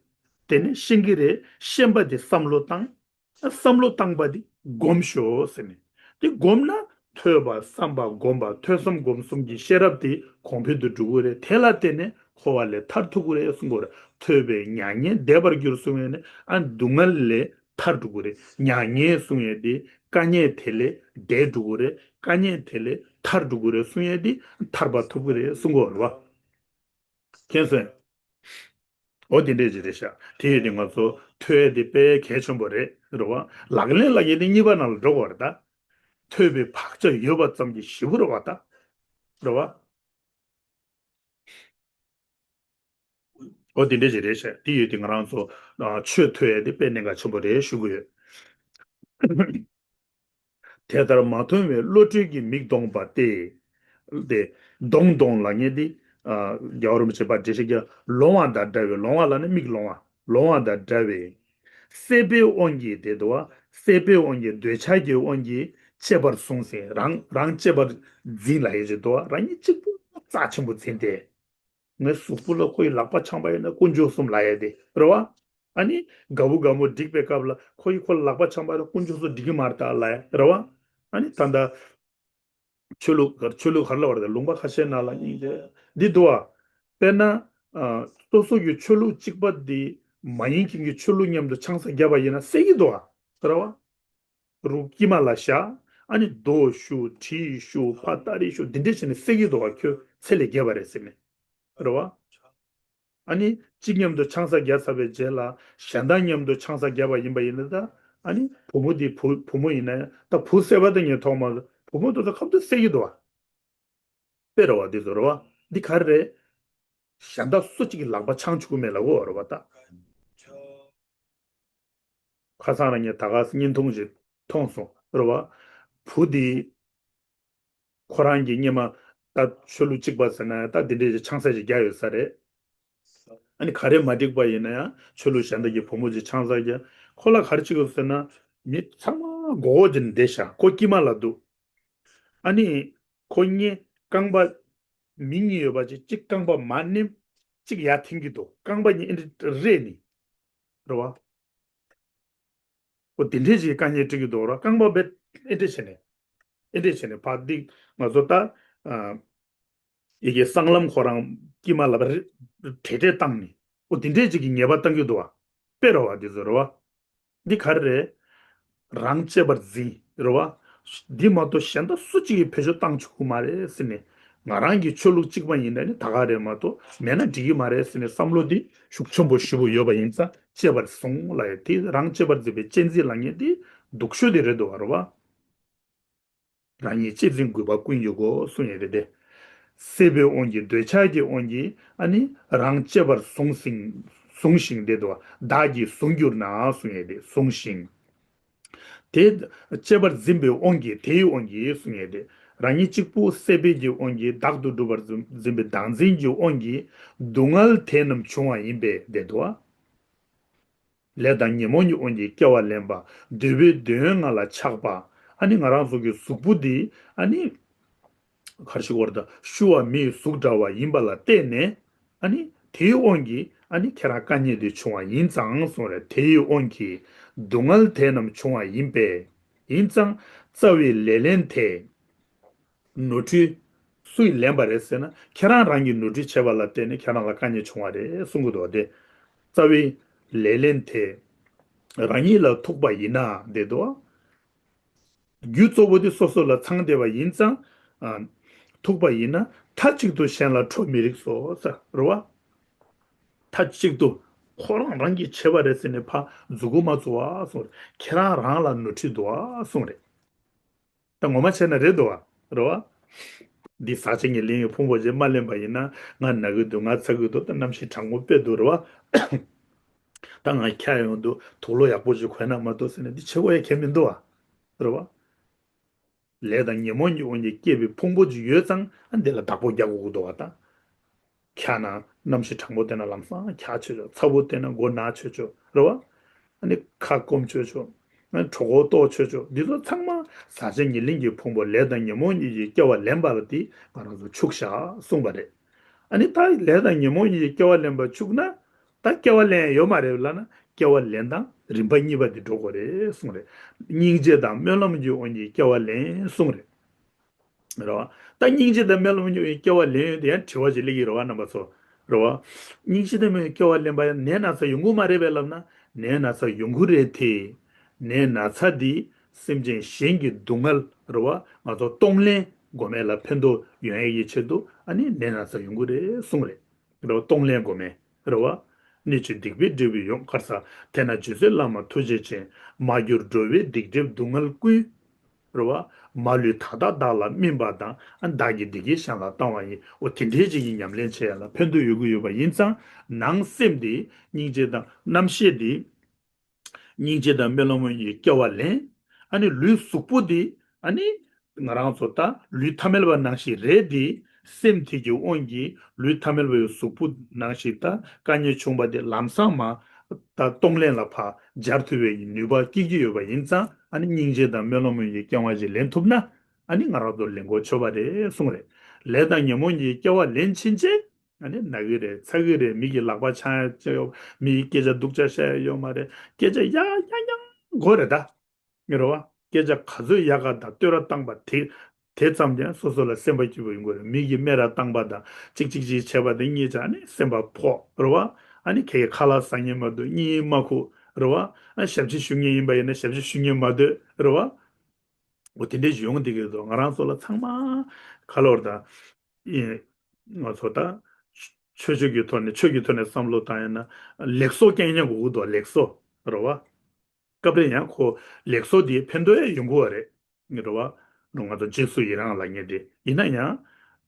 དེ་ནས་ཤེས་ཀྱི་རེད། ཤེས་པ་དེ་བསམ་བློ་བཏང་། བསམ་བློ་བཏང་པ་དེ་སྒོམ་ཤོག་ཟེར་ནས། དེ་སྒོམ་ན་ཐོས་པ་བསམ་པ་སྒོམ་པ་ཐོས་བསམ་སྒོམ་གསུམ་གྱི་ཤེས་རབ་དེ་གོང་འཕེལ་དུ་འགྲོ་གི་རེད། དེ་ལ་བརྟེན་ནས་འཁོར་བ་ལས་ཐར་ཐུབ་ཀྱི་རེད་གསུང་གི་རེད། ཐོས་པས་མྱ་ངན་འདས་པར་འགྱུར་གསུང་ཡས་ནས་ཨ་སྡུག་བསྔལ་ལས་ཐར་འགྲོ་གི་རེད། མྱ་ངན་གསུང་ཡས་དེ་དཀའ་ངལ་དེ་ལས་འདས་འགྲོ་གི་རེད། དཀའ་ངལ་དེ་ལས་ཐར་འགྲོ་གི་རེད་གསུང་ཡས་དེ་ཐར་པ་ཐོབ་ཀྱི་རེད་གསུང་གི་རེད་བ། མཁྱེན་སོང་། འོ་དེ་འདྲས་ཅིག་རེད་ཤག་དེ་ཡོད་དེ་ང་ཚོ་ཐོས་ཡས་དེ་དཔེ་གལ་ཆེན་པོ་རེད། རེད་བ། ལག་ལེན་ལ་ཡེ་དེ་གཉིས་པ་ནང་ལ་འགྲོ་དགོས་རེད་ད། ཐོས་པའི་བག་ཆགས་ཡོད་པ་ཙམ་གྱིས་ཞེ་པོ་རེད་བ་ད། རེད་བ། འོ་དེ་འདྲས་ཅིག་རེད་ཤག་དེ་ཡོད་དེ་ང་རང་ཚོ་ཨ་ཆོས་ཐོས་ཡས་དེ་དཔེ་གནད་འགག་ཆེན་པོ་རེད་ཞུ་གི་ཡོད། དེ་ལྟར་མ་མཐོང་བའི་བློ་གྲོས་ཀྱིས་མིག་ལྡོངས་པ་སྟེ། དེ་ལྡོངས་ལྡོངས་ལབ་མཁན་དེ་ཨ་རྒྱལ་བ་རིན་པོ་ཆེ་ཕར་འགྲེལ་བཤད་རྒྱབ། ལོང་བ་དང་འདྲ་བའི། ལོང་བ་ལབ་ན་མིག་ལོང་བ། ལོང་བ་དང་འདྲ་བའི། སྲེད་པའི་དབང་གིས་དེ་འདུག་བ། སྲེད་པའི་དབང་གིས་འདོད་ཆགས་ཀྱི་དབང་གིས་གཅེས་པར་བཟུང་ཟིན། རང་རང་གཅེས་པར་འཛིན་ལབ་ཡས་ཅིག་འདུག་བ། རང་ཉིད་གཅིག་པུ་རྩ་ཆེན་པོ་འཛིན་ཏེ། ངའི་གཟུགས་པོ་ལ་ཁོ་ཡི་ལག་པ་འཆང་པ་ཡིན་ན་དཀོན་མཆོག་གསུམ་ལབ་ཡས་དེ་རེད་བ། ཨ་ནི་དགའ་བོ་དགའ་མོ་འགྲིག་པའི་སྐབས་ལ་ཁོ་ཡི་ཁོ་ལ་ལག་པ་འཆང་པ་ཡིན་ན་དཀོན་མཆོག་གསུམ་འགྲིག་གི་མ་རེད་ད་ལབ་ཡས་རེད་བ། ཨ་ནི་ད་ལྟ་ཆོས་ལུགས་ཆོས་ལུགས་ག་རེ་ལབ་པ་རེད། ད་ལུང་པ་ཁ་ཤས་ནང་ལ་སྙིང་རྗེ་འདི་འདུག་བ། དཔེར་ན་ཨ་སོ་སོ་གི་ཆོས་ལུགས་གཅིག་པ་འདི་མ་ཡིན་མཁན་གྱི་ཆོས་ལུགས་མཉམ་དུ་ཆང་ས་བརྒྱབ་པ་ཡིན་ན་བསད་ཀྱི་འདུག་བ། རེད་བ། རུ་དཀྱིལ་མ་ལ་བཞག་ཨ་ནི་རྡོ་གཞུ་གྲི་གཞུ་ཕར་སྟ་རེ་གཞུ་འདི་འདྲས་བྱས་ནས་བསད་ཀྱི་འདུག་བ། ཁྱོད་ཚེ་ལས་རྒྱལ་བ་རེད་ཟེར་ནས། རེད་བ། ཨ་ནི་གཅིག་མཉམ་དུ་ཆང་ས་བརྒྱབ་ཚར་བའི་རྗེས་ལ་གཞན་དག་མཉམ་དུ་ཆང་ས་བརྒྱབ་པ་ཡིན་པ་ཡིན་ན་ད་ཨ་ནི་བུ་མོ་དེ་བུ་བུ་མོ་ཡིན་ན་ཡང་ད་བུ་བསད་པ་དང་ངས་ཐོག་མ་བུ་མོ་དེ་ཚོ་ཁ་ཐུག་བསད་ཀྱི་འདུག་བ། དཔེ་རེད་བ། འདི་ཚོ་རེད་བ། འདི་ག་རེ་རེད། གཞན་དག་སུ་གཅིག་གི་ལག་པ་འཆང་ཆོག་གི་མེད་ལབ་གོ་རེད་བ་ད། ཁ་སང་རང་ངས་ད་ག་བརྙན་ཐུང་ཞིག་མཐོང་སོང་རེད་བ། བུ་དེ་ཁོ་རང་གི་སྔོན་མ་ད་ཆོས་ལུགས་གཅིག་པ་ཟེར་ན་ད་འདི་འདྲའི་ཆང་ས་ཞིག་བརྒྱབ་ཡོད་ས་རེད། ཨ་ནི་ག་རེ་མ་འགྲིག་པ་ཡིན་ན་ཡང་ཆོས་ལུགས་གཞན་དག་གི་བུ་མོ་ཅིག་ཆང་ས་བརྒྱབ། ཁོ་ལ་ག་རེ་བྱེད་དགོས་ཟེར་ན་མི་ཚང་མ་མགོ་བོ་དེ་ནས་བསྡད་ཤག་ཁོ་དཀྱིལ་མ་ལ་འདུག་ཨ་ནི་ཁོ་གཉིས་རྐང་པ་མི་གཉིས་ཡོད་པ་ཅིག་གཅིག་རྐང་པ་མར་མནན། གཅིག་ཡར་འཐེན་གྱི་འདུག་རྐང་པ་གཉིས་ཨེ་འདྲ་རེད་ནི། རེད་བ། ཨོ་དེ་འདྲས་ཅིག་དཀའ་ངལ་འཕྲད་ཀྱི་འདུག་ར། རྐང་པ་བེད་ཨེ་འདྲས་བྱས་ནས། ཨེ་འདྲས་བྱས་ནས་ཕར་འདི་ང་ཚོ་ད་ཨ་ཡི་གེ་གསང་ལམ་ཁོ་རང་དཀྱིལ་མ་ལ་བ་རེ་བྲེ་བྲེ་བཏང་ནས། ཨོ་དེ་འདྲས་ཅིག་གི་ཉེས་པ་བཏང་གི་འདུག་བ། དཔེ་རེད་བ་འདི་ཚོ་རེད་བ། འདི་ག་རེ་རེད། རང་གཅེས་པར་འཛིན་རེད་བ། འདི་མ་གཏོགས་གཞན་དག་སུ་གཅིག་གིས་བེད་སྤྱོད་བཏང་ཆོག་གི་མ་རེད་ཟེར་ནས། ང་རང་གི་ཆོས་ལུགས་གཅིག་པ་ཡིན་ན་ནི་ད་ག་རེད་མ་གཏོགས་མེད་ན་འགྲིག་གི་མ་རེད་ཟེར་ནས་བསམ་བློ་འདི་ཤུགས་ཆེན་པོ་ཞེ་པོ་ཡོད་པ་ཡིན་ཙང་གཅེས་པར་བཟུང་ལབ་ཡ་དེ། རང་གཅེས་པར་འཛིན་པའི་གཅེས་འཛིན་ལབ་མཁན་དེ་སྡུག་ཤོས་དེ་རེད་འདུག་བ། རེད་བ། རང་ཉིད་གཅེས་འཛིན་དགོས་པ་ཀུན་ཡོད་དགོས་གསུངས་ཡོད་རེད་དེ། སྲེད་པའི་དབང་གིས་འདོད་ཆགས་ཀྱི་དབང་གིས་ཨ་ནི་རང་གཅེས་པར་བཟུང་ཞིང་བཟུང་ཞིང་དེ་འདུག་བ། བདག་གིས་བཟུང་གྱུར་ན་གསུངས་ཡོད་དེ། བཟུང་ཞིང་། དེ་གཅེས་པར་འཛིན་པའི་དབང་གིས་དེའི་དབང་གིས་གསུངས་ཡོད་དེ། རང་ཉིད་གཅིག་པུ་སྲེད་པའི་གི་དབང་གིས་བདག་ཏུ་སྒྲུབ་པར་འཛིན་འཛིན་པའི་བདག་འཛིན་གྱི་དབང་གིས་སྡུག་བསྔལ་དེ་རྣམས་བྱུང་བ་ཡིན་པས་དེ་འདུག་བ། ལས་དང་ཉོན་མོངས་ཀྱི་དབང་གིས་སྐྱེ་བ་ལེན་པ། འདོད་པའི་འདོད་ཡོན་ལྔ་ལ་ཆགས་པ། ཨ་ནི་ང་རང་ཚོ་གི་གཟུགས་པོ་འདི་ཨ་ནི་གར་ཞིག་བར་དུ་ཤུ་བ་མིའི་གཟུགས་འདྲ་བ་ཡིན་པ་ལ་བརྟེན་ནས། ཨ་ནི་དེའི་དབང་གིས་ཨ་ནི་ཁྱེད་རང་དཀའ་ངལ་འདི་བྱུང་བ་ཡིན་ཙང་གསུངས་རེད། དེའི་དབང་གིས་སྡུག་བསྔལ་དེ་རྣམས་བྱུང་བ་ཡིན་པས། ཡིན་ཙང་རྩ་བའི་ལས་ལན་དེ། ནོར་འཁྲུལ་སུས་ལེན་པ་རེད་ཟེར་ན། ཁྱེད་རང་རང་གིས་ནོར་འཁྲུལ་བྱས་པ་ལ་བརྟེན་ནས་ཁྱེད་རང་ལ་དཀའ་ངལ་བྱུང་བ་རེད་གསུང་གི་འདུག་སྟེ། རྩ་བའི་ལས་ལན་དེ་རང་ཉིད་ལ་ཐུག་པ་ཡིན་ན་འདི་འདུག་རྒྱུ་གཙོ་བོ་དེ་སོ་སོ་ལ་ཚང་བསྡད་པ་ཡིན་ཙང་། ཨ། ཐུག་པ་ཡིན་ན་མཐའ་གཅིག་ཏུ་གཞན་ལ་འཕྲོག་མི་རིགས་སོ་ཟེར་རེད་བ། མཐའ་གཅིག་ཏུ་ཁོ་རང་རང་གིས་བྱས་པ་རེད་ཟེར་ནས་ཕར་མཛུ་གུ་མ་བཙུགས་བ་གསུངས་རེད། ཁྱེད་རང་རང་ལ་ནོར་འཁྲུལ་འདུག་བ་གསུངས་རེད། ད་ངོ་མ་བྱས་ན་རེད་འདུག་བ། རེད་བ། འདི་ཟག་བཅས་ཉེར་ལེན་གྱི་ཕུང་པོ་ཅིག་མ་ལེན་པ་ཡིན་ན། ང་ན་གི་འདུག་ང་ཚ་གི་འདུག་ད་གནམ་གཤིས་གྲང་མོ་དཔེ་འདུག་རེད་བ། ད་ང་འཁྱག་ཡོང་འདུག་དུག་ལོག་ཡག་པོ་ཅིག་གོན་ན་མ་གཏོགས་ཟེར་ནས་འདི་བྱེད་དགོས་ཡ་གང་ཡང་མི་འདུག་བ། རེད་བ། ལས་དང་ཉོན་མོངས་ཀྱི་དབང་གིས་སྐྱེས་པའི་ཕུང་པོ་ཅིག་ཡོད་ཙང་། ཨ། འདི་ལ་བདག་པོ་རྒྱག་དགོས་ཀྱི་འདུག་བ། ད་འཁྱག་ན་གནམ་གཤིས་གྲང་མོ་བསྡད་ན་ལམ་སང་འཁྱག་ཆོག་ཆོག་ཚ་པོ་བསྡད་ན་མགོ་ན་ཆོག་ཆོག་རེད་བ། ཨ་ནི་ཁ་སྐོམ་ཆོག་ཆོག་ཨ་ནི་གྲོད་ཁོག་ལྟོགས་ཆོག་ཆོག་འདི་ཚོ་ཚང་མ་ཟག་བཅས་ཉེར་ལེན་གྱི་ཕུང་པོ་ལས་དང་ཉོན་མོངས་གཉིས་ཀྱི་སྐྱེ་བ་ལེན་པ་ལ་དེ་ང་རང་ཚོ་འཆུག་བཞག་གསུངས་པ་རེད། ཨ་ནི་ད་ལས་དང་ཉོན་མོངས་གཉིས་ཀྱི་སྐྱེ་བ་ལེན་པ་འཆུག་ན། ད་སྐྱེ་བ་ལེན་ཡ་ཡོད་མ་རེད་ལབ་ན། སྐྱེ་བ་ལེན་སྟངས་རིམ་པ་གཉིས་པ་དེ་འགྲོ་དགོས་རེད་གསུངས་རེད། སྙིང་རྗེ་དང་སྨོན་ལམ་གྱི་དབང་གིས་སྐྱེ་བ་ལེན་གསུངས་རེད། རེད་བ། ད་སྙིང་རྗེ་དང་སྨོན་ལམ་གྱི་དབང་གིས་སྐྱེ་བ་ལེན་ཡོད་དེ་ཡང་དྲི་བ་ཞིག་སླེབས་ཀྱི་རེད་བ་རྣམ་པ་ཚོ། རེད་བ། སྙིང་རྗེ་དང་སྨོན་ལམ་གྱི་སྐྱེ་བ་ལེན་པ་ཡང་ནད་ན་ཚ་ཡོང་གི་མ་རེད་པས་ལབ་ན། ནད་ན་ཚ་ཡོང་གི་རེད་དེ། ནད་ན་ཚ་འདི་སེམས་ཅན་གཞན་གྱི་སྡུག་བསྔལ་རེད་བ། ང་ཚོ་གཏོང་ལེན་སྒོམ་མེད་ལ་ཕན་ཐོགས་ཡོང་ཡ་གི་ཆེད་དུ། ཨ་ནི་ནད་ན་ཚ་ཡོང་གི་རེད་གསུངས་རེད། རེད་བ། གཏོང་ལེན་སྒོམ་མེད། རེད་བ། གནད་གཅིག་སྡིག་པའི་འབྲས་བུ་ཡོང་གར་ས། དེས་ན་རྗེ་བཙུན་བླ་མ་ཐུགས་རྗེ་ཅན། མ་གྱུར་འགྲོ་བའི་སྡིག་སྒྲིབ་སྡུག་བསྔལ་ཀུན། རེད་བ། མ་ལུས་ད་ལྟ་བདག་ལ་སྨིན་པ་དང་། ཨ། བདག་གི་བདེ་སྐྱིད་གཞན་ལ་བཏང་བ་ཡིན། འོ་དེ་འདྲའི་ཅིག་གི་ཉམས་ལེན་བྱེད་ཡ་ལ་ཕན་ཐོགས་ཡོང་གི་ཡོད་པ་ཡིན་ཙང་། ནང་སེམས་དེ་སྙིང་རྗེ་དང་རྣམ་ཤེས་དེ། སྙིང་རྗེ་དང་སྨོན་ལམ་གྱི་སྐྱེ་བ་ལེན། ཨ་ནི་ལུས་གཟུགས་པོ་འདི། ཨ་ནི་ང་རང་ཚོ་ད་ལུས་ཐ་མལ་པ་ནང་བཞིན་རེད་དེ། སེམས་དེ་གི་དབང་གིས་ལུས་ཐ་མལ་པའི་གཟུགས་པོ་ནང་བཞིན་ད་དཀའ་ངལ་བྱུང་བ་དེ་ལམ་སང་མ་ད་གཏོང་ལེན་ལ་ཕར་སྦྱར་ཐུབ་པའི་ནུས་པ་སྐྱེ་གི་ཡོད་པ་ཡིན་ཙང་། ཨ་ནི་སྙིང་རྗེ་དང་སྨོན་ལམ་གྱི་སྐྱེ་བ་ཞིག་ལེན་ཐུབ་ན། ཨ་ནི་ང་རང་ཚོ་ལེན་གོ་ཆོད་པ་རེད་གསུངས་རེད། ལས་དང་ཉོན་མོངས་ཀྱི་སྐྱེ་བ་ལེན་ཕྱིན་ཆད། ཨ་ནི་ན་གི་རེད། ཚ་གི་རེད། མི་གི་ལག་པ་འཆང་ཡ་ཅི་ཡོད། མི་གི་སྐད་ཆ་སྡུག་ཅག་བཤད་ཡ་ཡོད་མ་རེད། སྐད་ཆ་ཡག་ཡག་ཡག་དགོས་རེད་ད། རེད་བ། སྐད་ཆ་ག་ཚོད་ཡག་ག་དང་བསྟོད་ར་བཏང་པ་དེ། དེ་ཙམ་ཀྱང་སོ་སོ་ལ་སེམས་པ་སྐྱིད་པོ་ཡོང་གི་རེད། མི་གི་སྨད་ར་བཏང་པ་དང་གཅིག་གཅིག་གཅིག་བྱས་པ་དེ་གཉིས་ཀྱང་ནི་སེམས་པ་ཕོག་རེད་བ། ཨ་ནི་ཁྱེད་ཀྱི་ཁ་ལག་ཟ་མཁན་མ་གཏོགས་གཉིད་མ་ཁུག་རེད་བ། ཨ། ཞབས་ཕྱི་ཞུ་མཁན་ཡིན་པ་ཡིན་ན་ཞབས་ཕྱི་ཞུ་མཁན་མ་འདོད་རེད་བ། འོ་དེ་འདྲའི་ཞིག་ཡོང་བསྡད་ཀྱི་འདུག་ང་རང་ཚོ་ལ་ཚང་མ་ག་ལོར་དང་། ཨེ། ང་ཚོ་ད་ཆོས་ཕྱོགས་ཀྱི་ཐོག་ནས་ཆོས་ཀྱི་ཐོག་ནས་བསམ་བློ་བཏང་ཡ་ན་ལེགས་སོ་རྐྱང་རྐྱང་དགོས་ཀྱི་འདུག་ལེགས་སོ་རེད་བ། སྐབས་རེ་ཡང་ཁོ་ལེགས་སོ་དེ་ཕན་ཐོགས་ཡ་ཡོང་གི་བ་རེད། རེད་བ། ང་ཚོ་རྗེས་སུ་ཡི་རང་ལབ་མཁན་དེ་ཡིན་ན་ཡང་།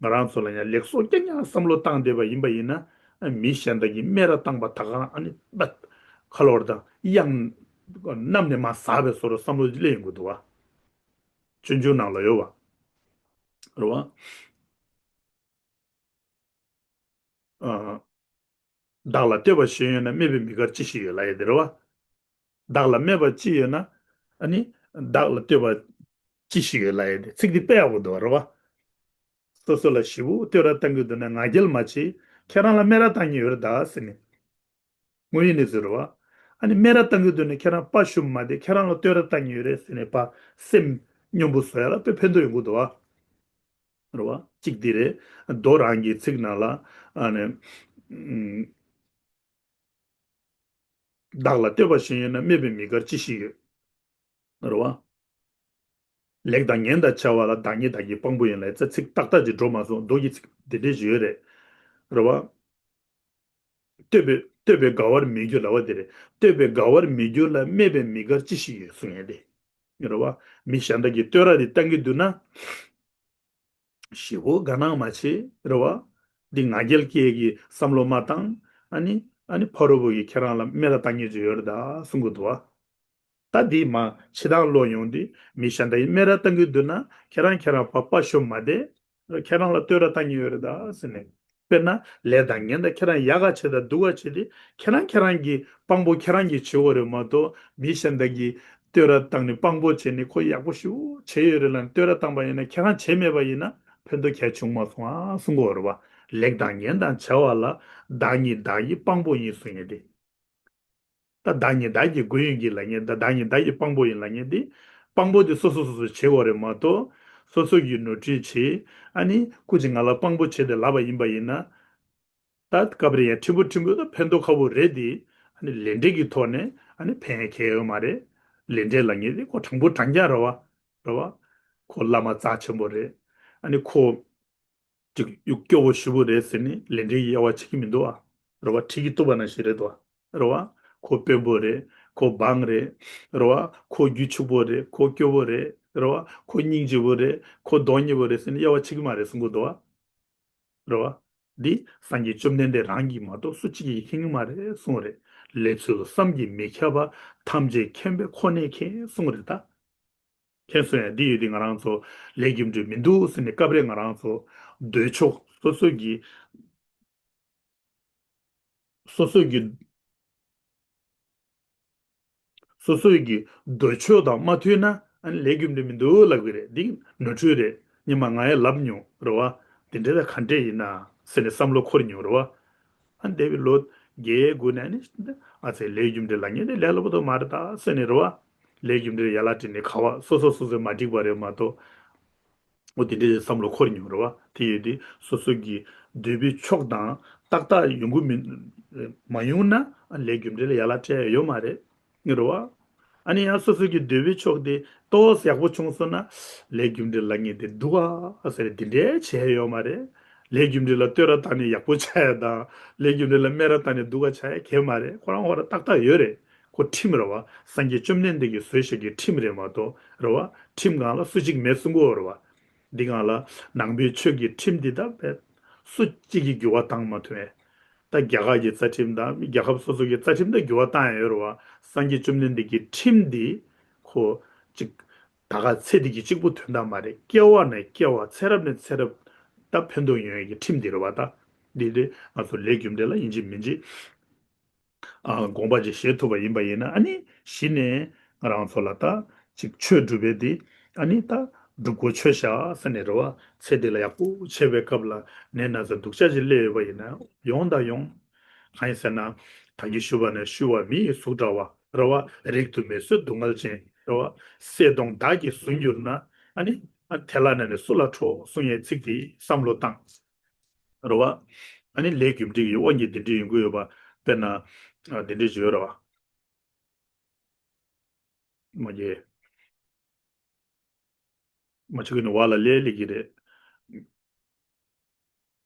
ང་རང་ཚོ་ལ་ཡང་ལེགས་སོ་རྐྱང་རྐྱང་བསམ་བློ་བཏང་བསྡད་པ་ཡིན་པ་ཡིན་ན། མི་གཞན་དག་གིས་སྨད་ར་བཏང་པ་ད་ག་རང་ཨ་ནི་པད། ག་ལོར་དང་གཡང་གནམ་ནས་མར་ཟག་པའི་བཟོ་འདྲ་བསམ་བློ་སླེབས་ཡོང་གི་འདུག་བ། སྤྱོད་འཇུག་ནང་ལ་ཡོད་བ། རེད་བ། ཨ། བདག་ལ་བསྟོད་པ་གཞན་ཡོད་ན། སྨད་པའི་མི་དགར་ཅི་ཞིག་ཡོད་ལབ་ཡ་དེ་རེད་བ། བདག་ལ་སྨད་པ་ཅི་ཡོད་ན། ཨ་ནི་བདག་ལ་བསྟོད་པ་ཅི་ཞིག་ཡོད་ལབ་ཡ་དེ། ཚིག་འདི་དཔེ་ཡག་པོ་འདུག་བ་རེད་བ། སོ་སོ་ལ་ཞེ་པོ་བསྟོད་ར་བཏང་གི་འདུག་ན་ང་རྒྱལ་མ་བྱེད། ཁྱེད་རང་ལ་སྨད་ར་བཏང་མཁན་ཡོད་རེད་ད་ཟེར་ནས། དངོས་ཡོད་གནས་ཚུལ་རེད་བ། ཨ་ནི་སྨད་ར་བཏང་གི་འདུག་ན་ཁྱེད་རང་དཔའ་ཞུམ་མ་བསྡད། ཁྱེད་རང་ལ་བསྟོད་ར་བཏང་མཁན་ཡོད་རེད་ཟེར་ནས་ཕར་སེམས་སྙོམས་པོ་བཟོ་ཡ་ལ་དཔེ་ཕན་ཐོགས་ཡོང་གི་འདུག་བ། རེད་བ། གཅིག་འདི་རེད། མདོ་རང་གི་ཚིག་ནང་ལ། ཨ་ནི། ཨུམ། བདག་ལ་བསྟོད་པ་གཞན་ཡོད་ན། སྨད་པའི་མི་དགར་ཅི་ཞིག་ཡོད། རེད་བ། ལེགས་དང་ཉེས་དང་བྱ་བ་ལ། བདག་ཉིད་བདག་གི་དཔང་པོ་ཡིན་ལབ་ཡ་ཚིག་ཏག་ཏག་ཅིག་འགྲོ་མ་སོང་། མདོ་གི་ཚིག་འདི་འདྲའི་ཞིག་ཡོད་རེད། རེད་བ། བསྟོད་པས་བསྟོད་པས་དགའ་བར་མི་འགྱུར་ལབ་པ་དེ་རེད། བསྟོད་པས་དགའ་བར་མི་འགྱུར་ལ། སྨད་པའི་མི་དགར་ཅི་ཞིག་ཡོད་གསུང་ཡ་དེ། རེད་བ། མི་གཞན་དག་གིས་བསྟོད་ར་དེ་བཏང་གི་འདུག་ན། ཞེ་པོ་དགའ་སྣང་མ་བྱེད། རེད་བ། འདི་ང་རྒྱལ་སྐྱེ་གི་བསམ་བློ་མ་བཏང་། ཨ་ནི། ཨ་ནི་ཕ་རོལ་པོ་གིས་ཁྱེད་རང་ལ་སྨད་ར་བཏང་མཁན་ཅིག་ཡོད་རེད་ད་གསུང་གི་འདུག་བ། ད་འདི་མ་ཕྱི་དང་ལོག་ཡོང་དུས་མི་གཞན་དག་གིས་སྨད་ར་བཏང་གི་འདུག་ན། ཁྱེད་རང་ཁྱེད་རང་ཕར་དཔའ་ཞུམ་མ་བསྡད། ཁྱེད་རང་ལ་བསྟོད་ར་བཏང་མཁན་ཡོད་རེད་ད་ཟེར་ནས། དཔེར་ན་ལས་དང་ངན་དང་ཁྱེད་རང་ཡག་ག་བྱེད་དང་སྡུག་ག་བྱེད་དེ་ཁྱེད་རང་ཁྱེད་རང་གི་དཔང་པོ་ཁྱེད་རང་གིས་བྱེད་དགོས་རེད་མ་གཏོགས་མི་གཞན་དག་གིས་བསྟོད་ར་བཏང་ནས་དཔང་པོ་བྱས་ནས་ཁོ་ཡག་པོ་ཞེ་པོ་བྱས་ཡོད་རེད་ལབ་ནས་བསྟོད་ར་བཏང་པ་ཡིན་ན་ཁྱེད་རང་བྱས་མེད་པ་ཡིན་ན་ཕན་ཐོགས་གང་ཡང་བྱུང་མ་སོང་ཨ་གསུང་གི་ཡོད་རེད་བ། ལེགས་དང་ངན་དང་བྱ་བ་ལ་བདག་ཉིད་བདག་གི་དཔང་པོ་ཡིན་གསུང་ཡས་དེ། ད་བདག་ཉིད་བདག་གི་མགོན་ཡིན་གྱི་ལབ་མཁན་ད་བདག་ཉིད་བདག་གི་དཔང་པོ་ཡིན་ལབ་མཁན་དེ། དཔང་པོ་དེ་སོ་སོ་སོ་སོས་བྱེད་དགོས་རེད་མ་གཏོགས། སོ་སོ་གིས་ནོར་འཁྲུལ་བྱེད། ཨ་ནི་སྐུ་མཁྱེན་ང་ལ་དཔང་པོ་བྱེད་དེ་ལབ་པ་ཡིན་པ་ཡིན་ན། ད་སྐབས་རེ་ཡང་ཕྲན་བུ་ཕྲན་བུ་ད་ཕན་ཐོགས་ཁ་པོ་རེད་དེ། ཨ་ནི་ལས་འབྲས་ཀྱི་ཐོག་ནས་ཨ་ནི་ཕན་ཡང་ཁེ་ཡོད་མ་རེད། ལས་འབྲས་ལབ་མཁན་དེ་ཁོ་དྲང་པོ་དྲང་རྐྱང་རེད་བ། རེད་བ། ཁོ་བླ་མ་རྩ་ཆེན་པོ་རེད། ཨ་ནི་ཁོ། ཅིག་གཡུག་སྐྱོ་བོ་ཞུ་བོ་རེད་ཟེར་ནས་ལས་འབྲས་ཀྱི་དབྱེ་བ་ཕྱེ་གི་མི་འདུག་ཨ། རེད་བ། ཁྲིད་ཀྱི་བཏུབ་པ་ནང་བཞིན་རེད་དོ། རེད་བ། ཁོ་དཔོན་པོ་རེད། ཁོ་འབངས་རེད། རེད་བ། ཁོ་རྒྱུད་ཕྱུག་པོ་རེད། ཁོ་སྐྱོ་བོ་རེད། རེད་བ། ཁོ་སྙིང་རྗེ་བོ་རེད། ཁོ་གདོང་ཉེས་པོ་རེད་ཟེར་ནས་དབྱེ་བ་ཕྱེ་གི་མ་རེད་གསུང་གི་འདུག་ཨ། རེད་བ། འདི་སངས་རྒྱས་བཅོམ་ལྡན་འདས་རང་གིས་མ་གཏོགས་སུ་གཅིག་གིས་མཁྱེན་གི་མ་རེད་གསུངས་རེད། ལས་ཚུལ་བསམ་གྱིས་མི་ཁྱབ་པ་ཐམས་ཅད་མཁྱེན་པས་ཁོ་ནས་མཁྱེན་གསུངས་རེད་ད། མཁྱེན་སོང་ཡ་འདི་ཡོད་དེ་ང་རང་ཚོ་ལས་རྒྱུ་འབྲས་མི་འདུག་ཟེར་ནས་སྐབས་རེ་ང་རང་ཚོ་འདོད་ཕྱོགས་སོ་སོ་གི་སོ་སོ་གི་སོ་སོ་གི་འདོད་ཕྱོགས་དང་མ་མཐུན་ན་ཨ་ནི་ལས་རྒྱུ་འབྲས་མི་འདུག་ལབ་གི་རེད། འདི་ནོར་འཁྲུལ་རེད། སྔོན་མ་ང་ཡང་ལབ་མྱོང་རེད་བ། དེ་འདྲ་ད་ག་འདྲས་ཡིན་ན་ཟེར་ནས་བསམ་བློ་འཁོར་མྱོང་རེད་བ། ཨ་འདས་པའི་ལོ་བརྒྱད་དགུ་ནས་ནི་ཨ་ཙི་ལས་རྒྱུ་འབྲས་ལབ་མཁན་དེ་ལས་སླ་པོ་དོ་མ་རེད་ད་ཟེར་ནས་རེད་བ། ལས་རྒྱུ་འབྲས་ཡ་ལ་དྲིས་ནས་ག་བ་སོ་སོ་སོ་སོས་མ་འགྲིག་པ་རེད་མ་གཏོགས། འོ་དེ་འདྲའི་བསམ་བློ་འཁོར་མྱོང་རེད་བ། དེ་ཡོད་དུས་སོ་སོ་གི་འདོད་པའི་ཕྱོགས་དང་ཏག་ཏག་ཡོང་གི་མི་མ་ཡོང་ན་ལས་རྒྱུ་འབྲས་ལ་ཡ་ལ་སྤྲད་ཡ་ཡོད་མ་རེད། རེད་བ། ཨ་ནི་ཡང་སོ་སོ་གི་འདོད་པའི་ཕྱོགས་དེ་ཏོག་ཙམ་ཡག་པོ་བྱུང་སོང་ན་ལས་རྒྱུ་འབྲས་ལབ་མཁན་དེ་སྡུག་ག་ཟེར་དེ་འདྲའི་བྱས་ཡོད་མ་རེད། ལས་རྒྱུ་འབྲས་ལ་བསྟོད་ར་བཏང་ནས་ཡག་པོ་ཆགས་ཡ་དང་ལས་རྒྱུ་འབྲས་ལ་སྨད་ར་བཏང་ནས་སྡུག་ག་ཆགས་ཡ་གང་ཡང་མ་རེད། ཁོ་རང་ཁོ་རང་ཏག་ཏག་ཡོད་རེད། ཁོ་ཁྲིམས་རེད་བ། སངས་རྒྱས་བཅོམ་ལྡན་འདས་ཀྱིས་བཟོས་བཞག་གི་ཁྲིམས་རེད་མ་གཏོགས་རེད་བ། ཁྲིམས་སྒང་ལ་སུ་གཅིག་མེད་གསུང་གི་ཡོད་རེད་བ། འདི་སྒང་ལ་ནང་པའི་ཆོས་ཀྱི་ཁྲིམས་འདི་དག་པས་སུ་གཅིག་གིས་འགྱུར་བ་བཏང་མ་ཐུབ་པས། ད་རྒྱ་གར་གྱི་རྩ་ཁྲིམས་དང་རྒྱལ་ཁབ་སོ་སོ་གི་རྩ་ཁྲིམས་དང་འགྱུར་བ་བཏང་ཡ་ཡོད་རེད་བ། སངས་རྒྱས་བཅོམ་ལྡན་འདས་ཀྱི་ཁྲིམས་འདི་ཁོ་གཅིག་ད་ག་ཚེ་འདི་གི་གཅིག་པུ་དོན་དག་མ་རེད། སྐྱེ་བ་ནས་སྐྱེ་བ་ཚེ་རབས་ནས་ཚེ་རབས་ད་ཕན་ཐོགས་ཡོང་ཡ་གི་ཁྲིམས་འདི་རེད་བ་ད། འདི་དེ་ང་ཚོ་ལས་རྒྱུ་འབྲས་ལ་ཡིན་གཅིག་མིན་གཅིག་ཨ་དགོངས་པ་ཅིག་བཞེས་ཐུབ་པ་ཡིན་པ་ཡིན་ན་ཨ་ནི་གཞི་ནས་ང་རང་ཚོ་ལ་ད་ཅིག་ཆོས་སྒྲུབ་པའི་དེ་ཨ་ནི་ད་སྒྲུབ་དགོས་ཆོས་བཞག་ཟེར་ནས་རེད་བ། ཚེ་འདི་ལ་ཡག་པོ་བྱེད་པའི་སྐབས་ལ་ནད་ན་ཚ་སྡུག་ཅག་ཅིག་སླེབས་ཡོད་པ་ཡིན་ན་ཡོང་དང་ཡོང་། གང་ཡིན་ཟེར་ན་ད་གིན་ཞུས་པ་ནས་ཤུ་བ་མི་ཡི་གཟུགས་འདྲ་བ་རེད་བ། རེག་ཏུ་མི་བཟོད་སྡུག་བསྔལ་ཅན་རེད་བ། གསལ་སྟོང་བདག་གིས་གཟུང་གྱུར་ན་ཨ་ནི་ཨ་དེ་ལ་ན་ནི་སུ་ལ་ཁྲོ་གསུང་ཡའི་ཚིག་དེ་བསམ་བློ་བཏང་། རེད་བ། ཨ་ནི་ལས་རྒྱུ་འབྲས་ཀྱི་དབང་གིས་འདི་འདྲ་ཡོང་གི་ཡོད་པ། དཔེར་ན། ཨ་འདི་འདྲ་ཞིག་ཡོད་རེད་བ། མ་གི། མ་ཆུ་གི་ནི་བ་ལ་ལས་ལས་ཀྱི་རེད།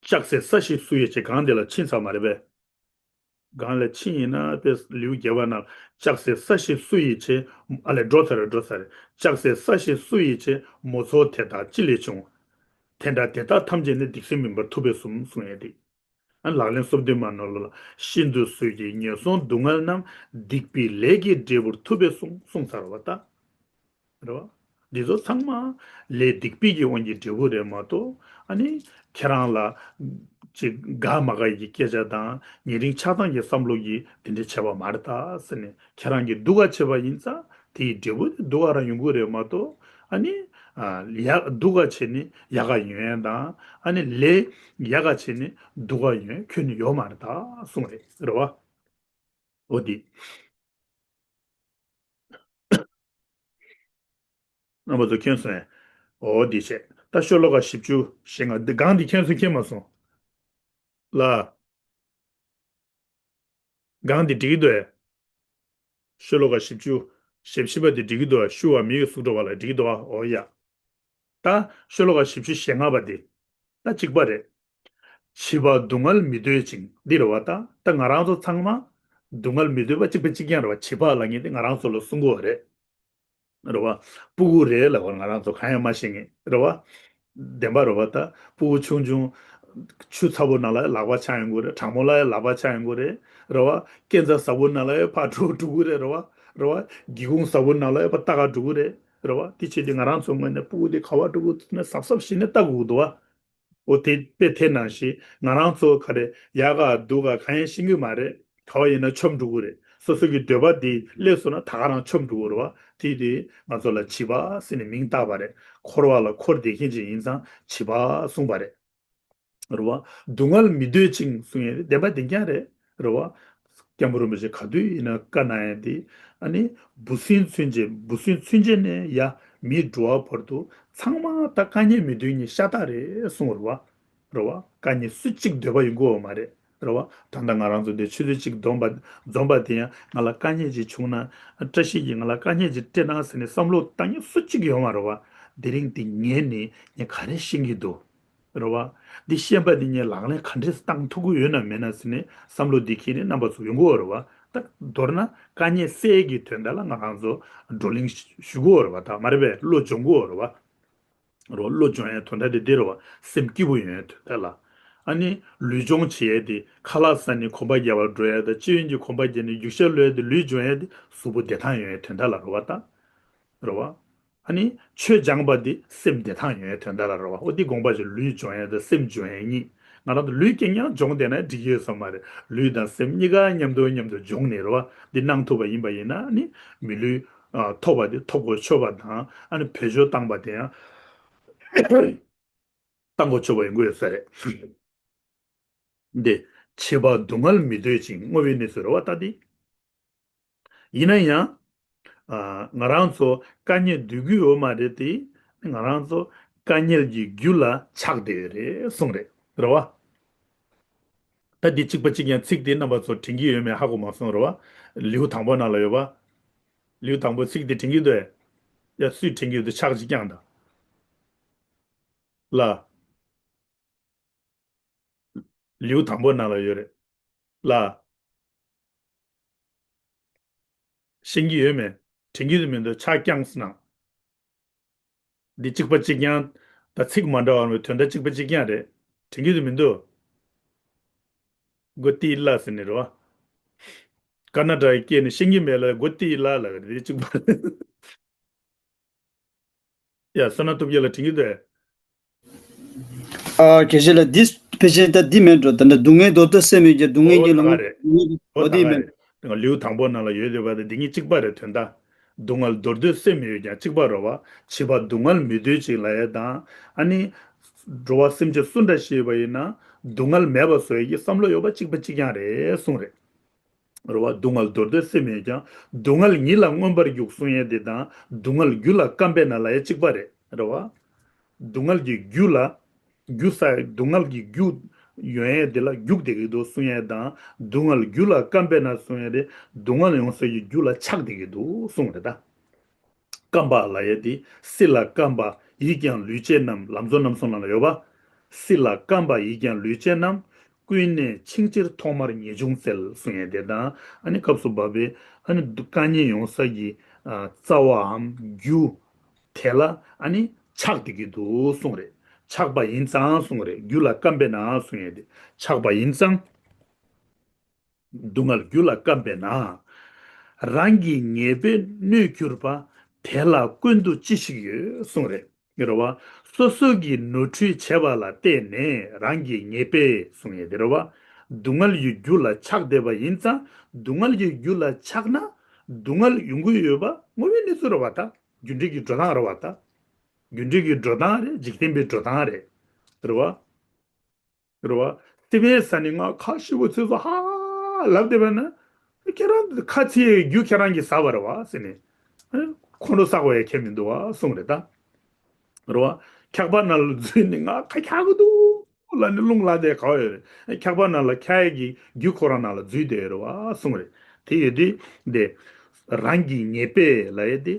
ལྕགས་སྲེག་ས་ཞིག་སུ་ཡི་ཆེད་གང་དེ་ལ་ཕྱིན་ཚར་མ་རེད་པས། གང་ལ་ཕྱིན་ཡིན་ན་དཔེ་ལེའུ་བརྒྱད་པ་ན་ལྕགས་སྲེག་ས་ཞིག་སུ་ཡི་ཆེད་ཨ་ལས་འགྲོ་ཚར་རེད་འགྲོ་ཚར་རེད། ལྕགས་སྲེག་ས་ཞིག་སུ་ཡི་ཆེད་མོ་ཚོར་དེ་དག་ཅི་ལས་བྱུང་། དེ་འདྲ་དེ་དག་ཐམས་ཅད་ནི་སྡིག་སྲིན་མིན་པར་ཐུབ་པས་གསུངས་གསུང་ཡས་དེ། ཨ་ལག་ལེན་སོ་བདུན་མ་ནོར་ལ་ཤིན་ཏུ་གསོད་ཀྱི་ངན་སོང་སྡུག་བསྔལ་རྣམས་སྡིག་པའི་ལས་ཀྱི་འབྲས་བུར་ཐུབ་པས་གསུངས་གསུངས་ཚར་བ་ད། རེད་བ། འདི་ཚོ་ཚང་མ་ལས་སྡིག་པའི་གི་དབང་གི་འབྲས་བུ་རེད་མ་གཏོགས་ཨ་ནི་ཁྱེད་རང་ལ་ཅིག་དགའ་མ་དགའ་ཡི་གི་སྐད་ཆ་དང་ཉེ་རིང་ཆགས་སྡང་གི་བསམ་བློ་གི་དེ་འདྲ་བྱས་པ་མ་རེད་ད་ཟེར་ནས་ཁྱེད་རང་གི་སྡུག་ག་བྱས་པ་ཡིན་ཙང་དེའི་འབྲས་བུ་དེ་སྡུག་ག་རང་ཡོང་གི་རེད་མ་གཏོགས་ཨ་ནི་ཡག་སྡུག་ག་བྱས་ནས་ཡག་ག་ཡོང་ཡ་དང་ཨ་ནི་ལས་ཡག་ག་བྱས་ནས་སྡུག་ག་ཡོང་ཡ་ཁྱོན་ནས་ཡོད་མ་རེད་ད་གསུངས་རེད་རེད་བ། འོ་དེ། རྣམ་པ་ཚོ་མཁྱེན་སོང་ངས། འོ་འདི་བྱས། ད་ཤོ་ལོ་ཀ་བཞི་བཅུ་ཞེ་ལྔ་འདི་སྒང་འདི་མཁྱེན་སོང་མཁྱེན་མ་སོང་། ལ། སྒང་འདི་འགྲིག་གི་འདུག་ཨེ། ཤོ་ལོ་ཀ་བཞི་བཅུ་ཞེ་བཞི་པ་འདི་འགྲིག་གི་འདུག་ཨེ། ཤུ་བ་མི་ཡི་གཟུགས་འགྲོ་བ་ལ་འགྲིག་གི་འདུག་ཨ། འོ་ཡ། ད་ཤོ་ལོ་ཀ་བཞི་བཅུ་ཞེ་ལྔ་པ་འདི། ད་གཅིག་པ་རེད། བྱིས་པ་སྡུག་བསྔལ་མི་འདོད་ཅིང་འདི་རེད་བ་ད། ད་ང་རང་ཚོ་ཚང་མ་སྡུག་བསྔལ་མི་འདོད་པ་གཅིག་པ་གཅིག་རྐྱང་རེད་བ། བྱིས་པ་ལབ་མཁན་དེ་ང་རང་ཚོ་ལ་གསུང་གི་ཡོད་རེད། རེད་བ། སྤུ་གུ་རེད་ལབ་བ་ང་རང་ཚོ་གང་ཡང་མ་ཤེས་མཁན་རེད་བ། བདེན་པ་རེད་བ་ད། སྤུ་གུ་ཆུང་ཆུང་། ཆུ་ཚ་པོ་ནང་ལ་ཡང་ལག་པ་འཆང་ཡོང་གི་རེད། གྲང་མོ་ལ་ཡང་ལག་པ་འཆང་ཡོང་གི་རེད། རེད་བ། སྐས་འཛེག་ཟབ་པོ་ནང་ལ་ཡང་ཕར་འགྲོ་འགྲོ་གི་རེད། རེད་བ། རེད་བ། སྒེའུ་ཁུང་ཟབ་པོ་ནང་ལ་ཡང་ཕར་ལྟ་ག་འགྲོ་གི་རེད། རེད་བ། དེ་བྱས་ཏེ་ང་རང་ཚོ་ངོས་ནས་སྤུ་གུ་དེ་ག་པར་འགྲོ་གི་འདུག་ན་གཟབ་གཟབ་བྱས་ནས་ལྟ་དགོས་ཀྱི་འདུག་བ། འོ་དེ་དཔེ་དེ་ནང་བཞིན་ང་རང་ཚོ་ག་རེ་ཡག་ག་སྡུག་ག་གང་ཡང་ཤེས་ཀྱི་མ་རེད། ག་བ་ཡིན་ན་འཆམ་འགྲོ་གི་རེད། སོ་སོ་གི་འདོད་པ་དེ་སླེབས་སོང་ན་ད་ག་རང་འཆམ་འགྲོ་གི་རེད་བ། དེ་དེ་ང་ཚོ་ལ་བྱིས་པ་ཟེར་ནས་མིང་བཏགས་པ་རེད། འཁོར་བ་ལ་འཁོར་བསྡད་མཁན་ཅིག་ཡིན་ཙང་བྱིས་པ་གསུངས་པ་རེད། རེད་བ། སྡུག་བསྔལ་མི་འདོད་ཅིང་གསུང་ཡས་བདེན་པ་བདེན་རྐྱང་རེད། རེད་བ། སྐྱབས་མགོན་རིན་པོ་ཆེ་ག་དུས་ཡིན་ན་བཀའ་གནང་ཡས་དེ། ཨ་ནི་འབུ་སྲིན་ཚུན་ཆད་འབུ་སྲིན་ཚུན་ཆད་ནས་ཡ་མིའི་འགྲོ་བ་བར་དུ་ཚང་མ་ད་དཀའ་ངལ་མི་འདོད་མཁན་ཤ་སྟག་རེད་གསུངས་རེད་བ། རེད་བ། དཀའ་ངལ་སུ་གཅིག་འདོད་པ་ཡོང་གི་ཡོད་མ་རེད། རེད་བ། ད་ལྟ་ང་རང་ཚོ་འདི་ཆུ་ཚོད་གཅིག་འཛོམས་པ་འཛོམས་པ་དེ་ཡང་ང་ལ་དཀའ་ངལ་ཅིག་བྱུང་ན། བཀྲ་ཤིས་ཀྱིས་ང་ལ་དཀའ་ངལ་ཅིག་སྤྲད་གནང་ཟེར་ནས་བསམ་བློ་བཏང་མཁན་སུ་གཅིག་ཡོད་མ་རེད་བ། དེ་རིང་འདི་ངས་ནི་ངས་ག་རེ་ཤེས་ཀྱི་འདུག་རེད་བ། འདི་ཤེས་པ་འདི་ངས་ལག་ལེན་ག་འདྲས་བཏང་ཐུབ་ཀྱི་ཡོད་ན་མེད་ན་ཟེར་ནས་བསམ་བློ་འདི་འཁྱེར་ནས་རྣམ་པ་ཚོ་ཡོང་གི་ཡོད་རེད་བ། ད་མདོར་ན་དཀའ་ངལ་སེལ་གྱི་དོན་དག་ལ་ང་རང་ཚོ་བགྲོ་གླེང་ཞུ་གི་ཡོད་རེད་བ། ད་མ་རེད་པས། བློ་སྦྱོང་གི་ཡོད་རེད་བ། རེད་བ། བློ་སྦྱོང་ཡའི་དོན་དག་དེ་འདི་རེད་བ། སེམས་སྐྱིད་པོ་ཡོང་ཡའི་དོན་དག་ལ། ཨ་ནི་ལུས་སྦྱོང་བྱེད་ཡས་དེ་ཁ་ལག་ཟ་ནས་གོམ་པ་རྒྱག་པར་འགྲོ་ཡས་དང་སྤྱི་ཡོངས་ཀྱི་གོམ་པ་རྒྱག་ནས་རྒྱུག་ཤར་གློད་ཡས་དེ་ལུས་སྦྱོང་ཡས་དེ་གཟུགས་པོ་བདེ་ཐང་ཡོང་ཡའི་དོན་དག་ལ་རེད་བ། ད་རེད་བ། ཨ་ནི་ཆོས་སྦྱངས་པ་འདི་སེམས་བདེ་ཐང་ཡོང་ཡའི་དོན་དག་ལ་རེད་བ། འོ་འདི་དགོངས་པ་བཞེས། ལུས་སྦྱོང་ཡས་དང་སེམས་སྦྱོང་ཡས་གཉིས། ང་རང་ཚོ་ལུས་རྐྱང་རྐྱང་སྦྱོང་བསྡད་ན་འགྲིག་གི་ཡོད་ས་མ་རེད། ལུས་དང་སེམས་གཉིས་ཀ་མཉམ་དུ་མཉམ་དུ་སྦྱོང་ནས་རེད་བ། འདི་གནང་ཐུབ་པ་ཡིན་པ་ཡིན་ན་ནི་མི་ལུས་ཨ་ཐོབ་པ་དེ་ཐོབ་གོ་ཆོད་པ་དང་། ཨ་ནི་བེད་སྤྱོད་བཏང་པ་དེ་ཡང་བཏང་གོ་ཆོད་པ་ཡོང་གི་ཡོད་ས་རེད། འདི་བྱིས་པ་སྡུག་བསྔལ་མི་འདོད་ཅིང་བསྔོ་བའི་གནས་ཚུལ་རེད་བ། ད་འདི་ཡིན་ན་ཡང་། ཨ། ང་རང་ཚོ་དཀའ་ངལ་འདོད་ཀྱི་ཡོད་མ་རེད་དེ། ང་རང་ཚོ་དཀའ་ངལ་གྱི་རྒྱུ་ལ་ཆགས་བསྡད་ཡོད་རེད་གསུངས་རེད། རེད་བ། ད་འདི་གཅིག་པ་གཅིག་རྐྱང་ཚིག་དེ་རྣམ་པ་ཚོ་དྲན་གྱི་ཡོད་མེད་ཧ་གོ་མ་སོང་། རེད་བ། ལེའུ་དང་པོ་ནང་ལ་ཡོད་པ། ལེའུ་དང་པོ་ཚིག་དེ་དྲན་གྱི་འདུག་ཨེ། ཡ། སུས་དྲན་གྱི་འདུག་ཆགས་གཅིག་རྐྱང་དང་། ལ། ལེའུ་དང་པོ་ནང་ལ་ཡོད་རེད། ལ། ཤེས་ཀྱི་ཡོད་མེད། དྲན་གྱི་འདུག་མི་འདུག་ཆགས་རྐྱང་ཟེར་ན། འདི་གཅིག་པ་གཅིག་རྐྱང་། ད་ཚིག་མ་འདྲ་བ་རེད། དོན་དག་གཅིག་པ་གཅིག་རྐྱང་རེད། དྲན་གྱི་འདུག་མི་འདུག་སྒོ་ཏི་ལ་ཟེར་ནི་རེད་བ། ཀར་ན་ཊ་ཀའི་སྐད་ནི་ཤེས་ཀྱི་མེད་ལ་སྒོ་ཏི་ལ་ལ་རེད། འདི་གཅིག་པ་རེད། ཡ། བསོད་ནམས་སྟོབས་རྒྱལ་ལགས་དྲན་གྱི་འདུག་ཨེ། ཨ། དགེ་བཤེས་ལགས། འདི་ཕལ་ཆེར་ད་འདི་མེད་འགྲོ། ད་ནི་སྡུག་བསྔལ་འདོར་འདོད་སེམས་ཡོད་ཀྱང་སྡུག་བསྔལ་ཉིད་ལ་ངོ་། འོ་ད་ག་རེད། འོ་འདི་ད་ག་མེད། རེད། ལེའུ་དང་པོ་ནང་ལ་ཡོད་བསྡད་པ་དང་འདི་གཉིས་གཅིག་པ་རེད། དོན་དག་སྡུག་བསྔལ་འདོར་འདོད་སེམས་ཡོད་ཀྱང་གཅིག་པ་རེད་བ། བྱིས་པ་སྡུག་བསྔལ་མི་འདོད་ཅིང་ལབ་ཡས་དང་། ཨ་ནི་འགྲོ་བ་སེམས་ཅན་སུ་འདྲ་ཞིག་ཡོད་པ་ཡིན་ན་སྡུག་བསྔལ་མེད་པ་བཟོ་ཡས་ཀྱི་བསམ་བློ་ཡོད་པ་གཅིག་པ་གཅིག་རྐྱང་རེད་གསུངས་རེད། རེད་བ། སྡུག་བསྔལ་འདོར་འདོད་སེམས་མེད་ཀྱང་། སྡུག་བསྔལ་ཉིད་ལ་མངོན་པར་རྒྱུག་གསུང་ཡས་དེ་དང་། སྡུག་བསྔལ་རྒྱུ་ལ་བརྐམ་པས་ན་ལབ་ཡས་གཅིག་པ་རེད། རེད་བ། སྡུག་བསྔལ་གྱི་རྒྱུ་ལ། རྒྱུ་ས། སྡུག་བསྔལ་གྱི་རྒྱུ་ཡོང་ཡས་དེ་ལ་རྒྱུག་བསྡད་ཀྱི་འདུག་གསུང་ཡས་དང་། སྡུག་བསྔལ་རྒྱུ་ལ་བརྐམ་པས་ན་གསུང་ཡས་དེ། སྡུག་བསྔལ་ཡོང་ས་ཀྱི་རྒྱུ་ལ་ཆགས་བསྡད་ཀྱི་འདུག་གསུངས་རེད་ད། བརྐམ་པ་ལབ་ཡས་དེ། སྲིད་ལ་བརྐམ་པ་ཡིད་ཀྱང་ལུས་བྱེད་རྣམས། ལམ་གཙོ་རྣམ་གསུམ་ནང་ལ་ཡོད་པ། སྲིད་ལ་བརྐམ་པ་ཡིད་ཀྱང་ལུས་བྱེད་རྣམས། ཀུན་ནས་འཆིང་ཕྱིར་ཐོག་མར་ངེས་འབྱུང་བཙལ་གསུང་ཡས་དེ་དང་། ཨ་ནི་སྐབས་སུ་བབ་པའི་ཨ་ནི་དཀའ་ངལ་ཡོང་ས་ཀྱི་ཨ་རྩ་བའམ་རྒྱུ་དེ་ལ་ཨ་ནི་ཆགས་བསྡད་ཀྱི་འདུག་གསུངས་རེད། ཆགས་པ་ཡིན་ཙང་གསུངས་རེད། རྒྱུ་ལ་བརྐམ་པས་ན་གསུང་ཡས་དེ། ཆགས་པ་ཡིན་ཙང་། སྡུག་བསྔལ་རྒྱུ་ལ་བརྐམ་པས་ན། རང་གི་ཉེས་པས་གནོད་གྱུར་པ། དེ་ལ་ཀུན་ཏུ་ཅི་ཞིག་ཡོད་གསུངས་རེད། རེད་བ། སོ་སོ་གིས་ནོར་འཁྲུལ་བྱས་པ་ལ་བརྟེན་ནས་རང་གི་ཉེས་པས་གསུངས་ཡས་དེ་རེད་བ། སྡུག་བསྔལ་གྱི་རྒྱུ་ལ་ཆགས་བསྡད་པ་ཡིན་ཙང་། སྡུག་བསྔལ་གྱི་རྒྱུ་ལ་ཆགས་ན་སྡུག་བསྔལ་ཡོང་གི་ཡོད་པ་དངོས་པོའི་གནས་ཚུལ་རེད་བ། ད་རྒྱུ་འབྲས་ཀྱི་འགྲོ་སྟངས་རེད་བ། ད་རྒྱུ་འབྲས་ཀྱི་འགྲོ་སྟངས་རེད། འཇིག་རྟེན་པའི་འགྲོ་སྟངས་རེད། རེད་བ། རེད་བ། སི་པན་ས་ནས་ང་ཁ་ཤི་བོ་ཚོས་སོ་ཧ་ལབ་བསྡད་པ་ན། ཁྱེད་རང་ཁ་ཚིག་རྒྱུ་ཁྱེད་རང་གིས་ཟ་བ་རེད་བ་ཟེར་ནས། ཁོང་ཁྲོ་ཟ་དགོས་ཡ་ཁྱད་མི་འདུག་བ་གསུངས་རེད་ད། རེད་བ། འཁྱག་པ་ནང་ལ་འཛུལ་ནས་ང་ཁ་འཁྱག་གི་འདུག་ལབ་ནས་རླུང་ལངས་བསྡད་ག་བ་ཡོད་རེད། འཁྱག་པ་ནང་ལ་འཁྱག་ཡ་གི་རྒྱུ་ཁོ་རང་ནང་ལ་འཛུལ་བསྡད་ཡོད་རེད་བ་གསུངས་རེད། དེ་ཡོད་དུས་འདི། རང་གི་ཉེས་པས་ལབ་ཡ་དེ།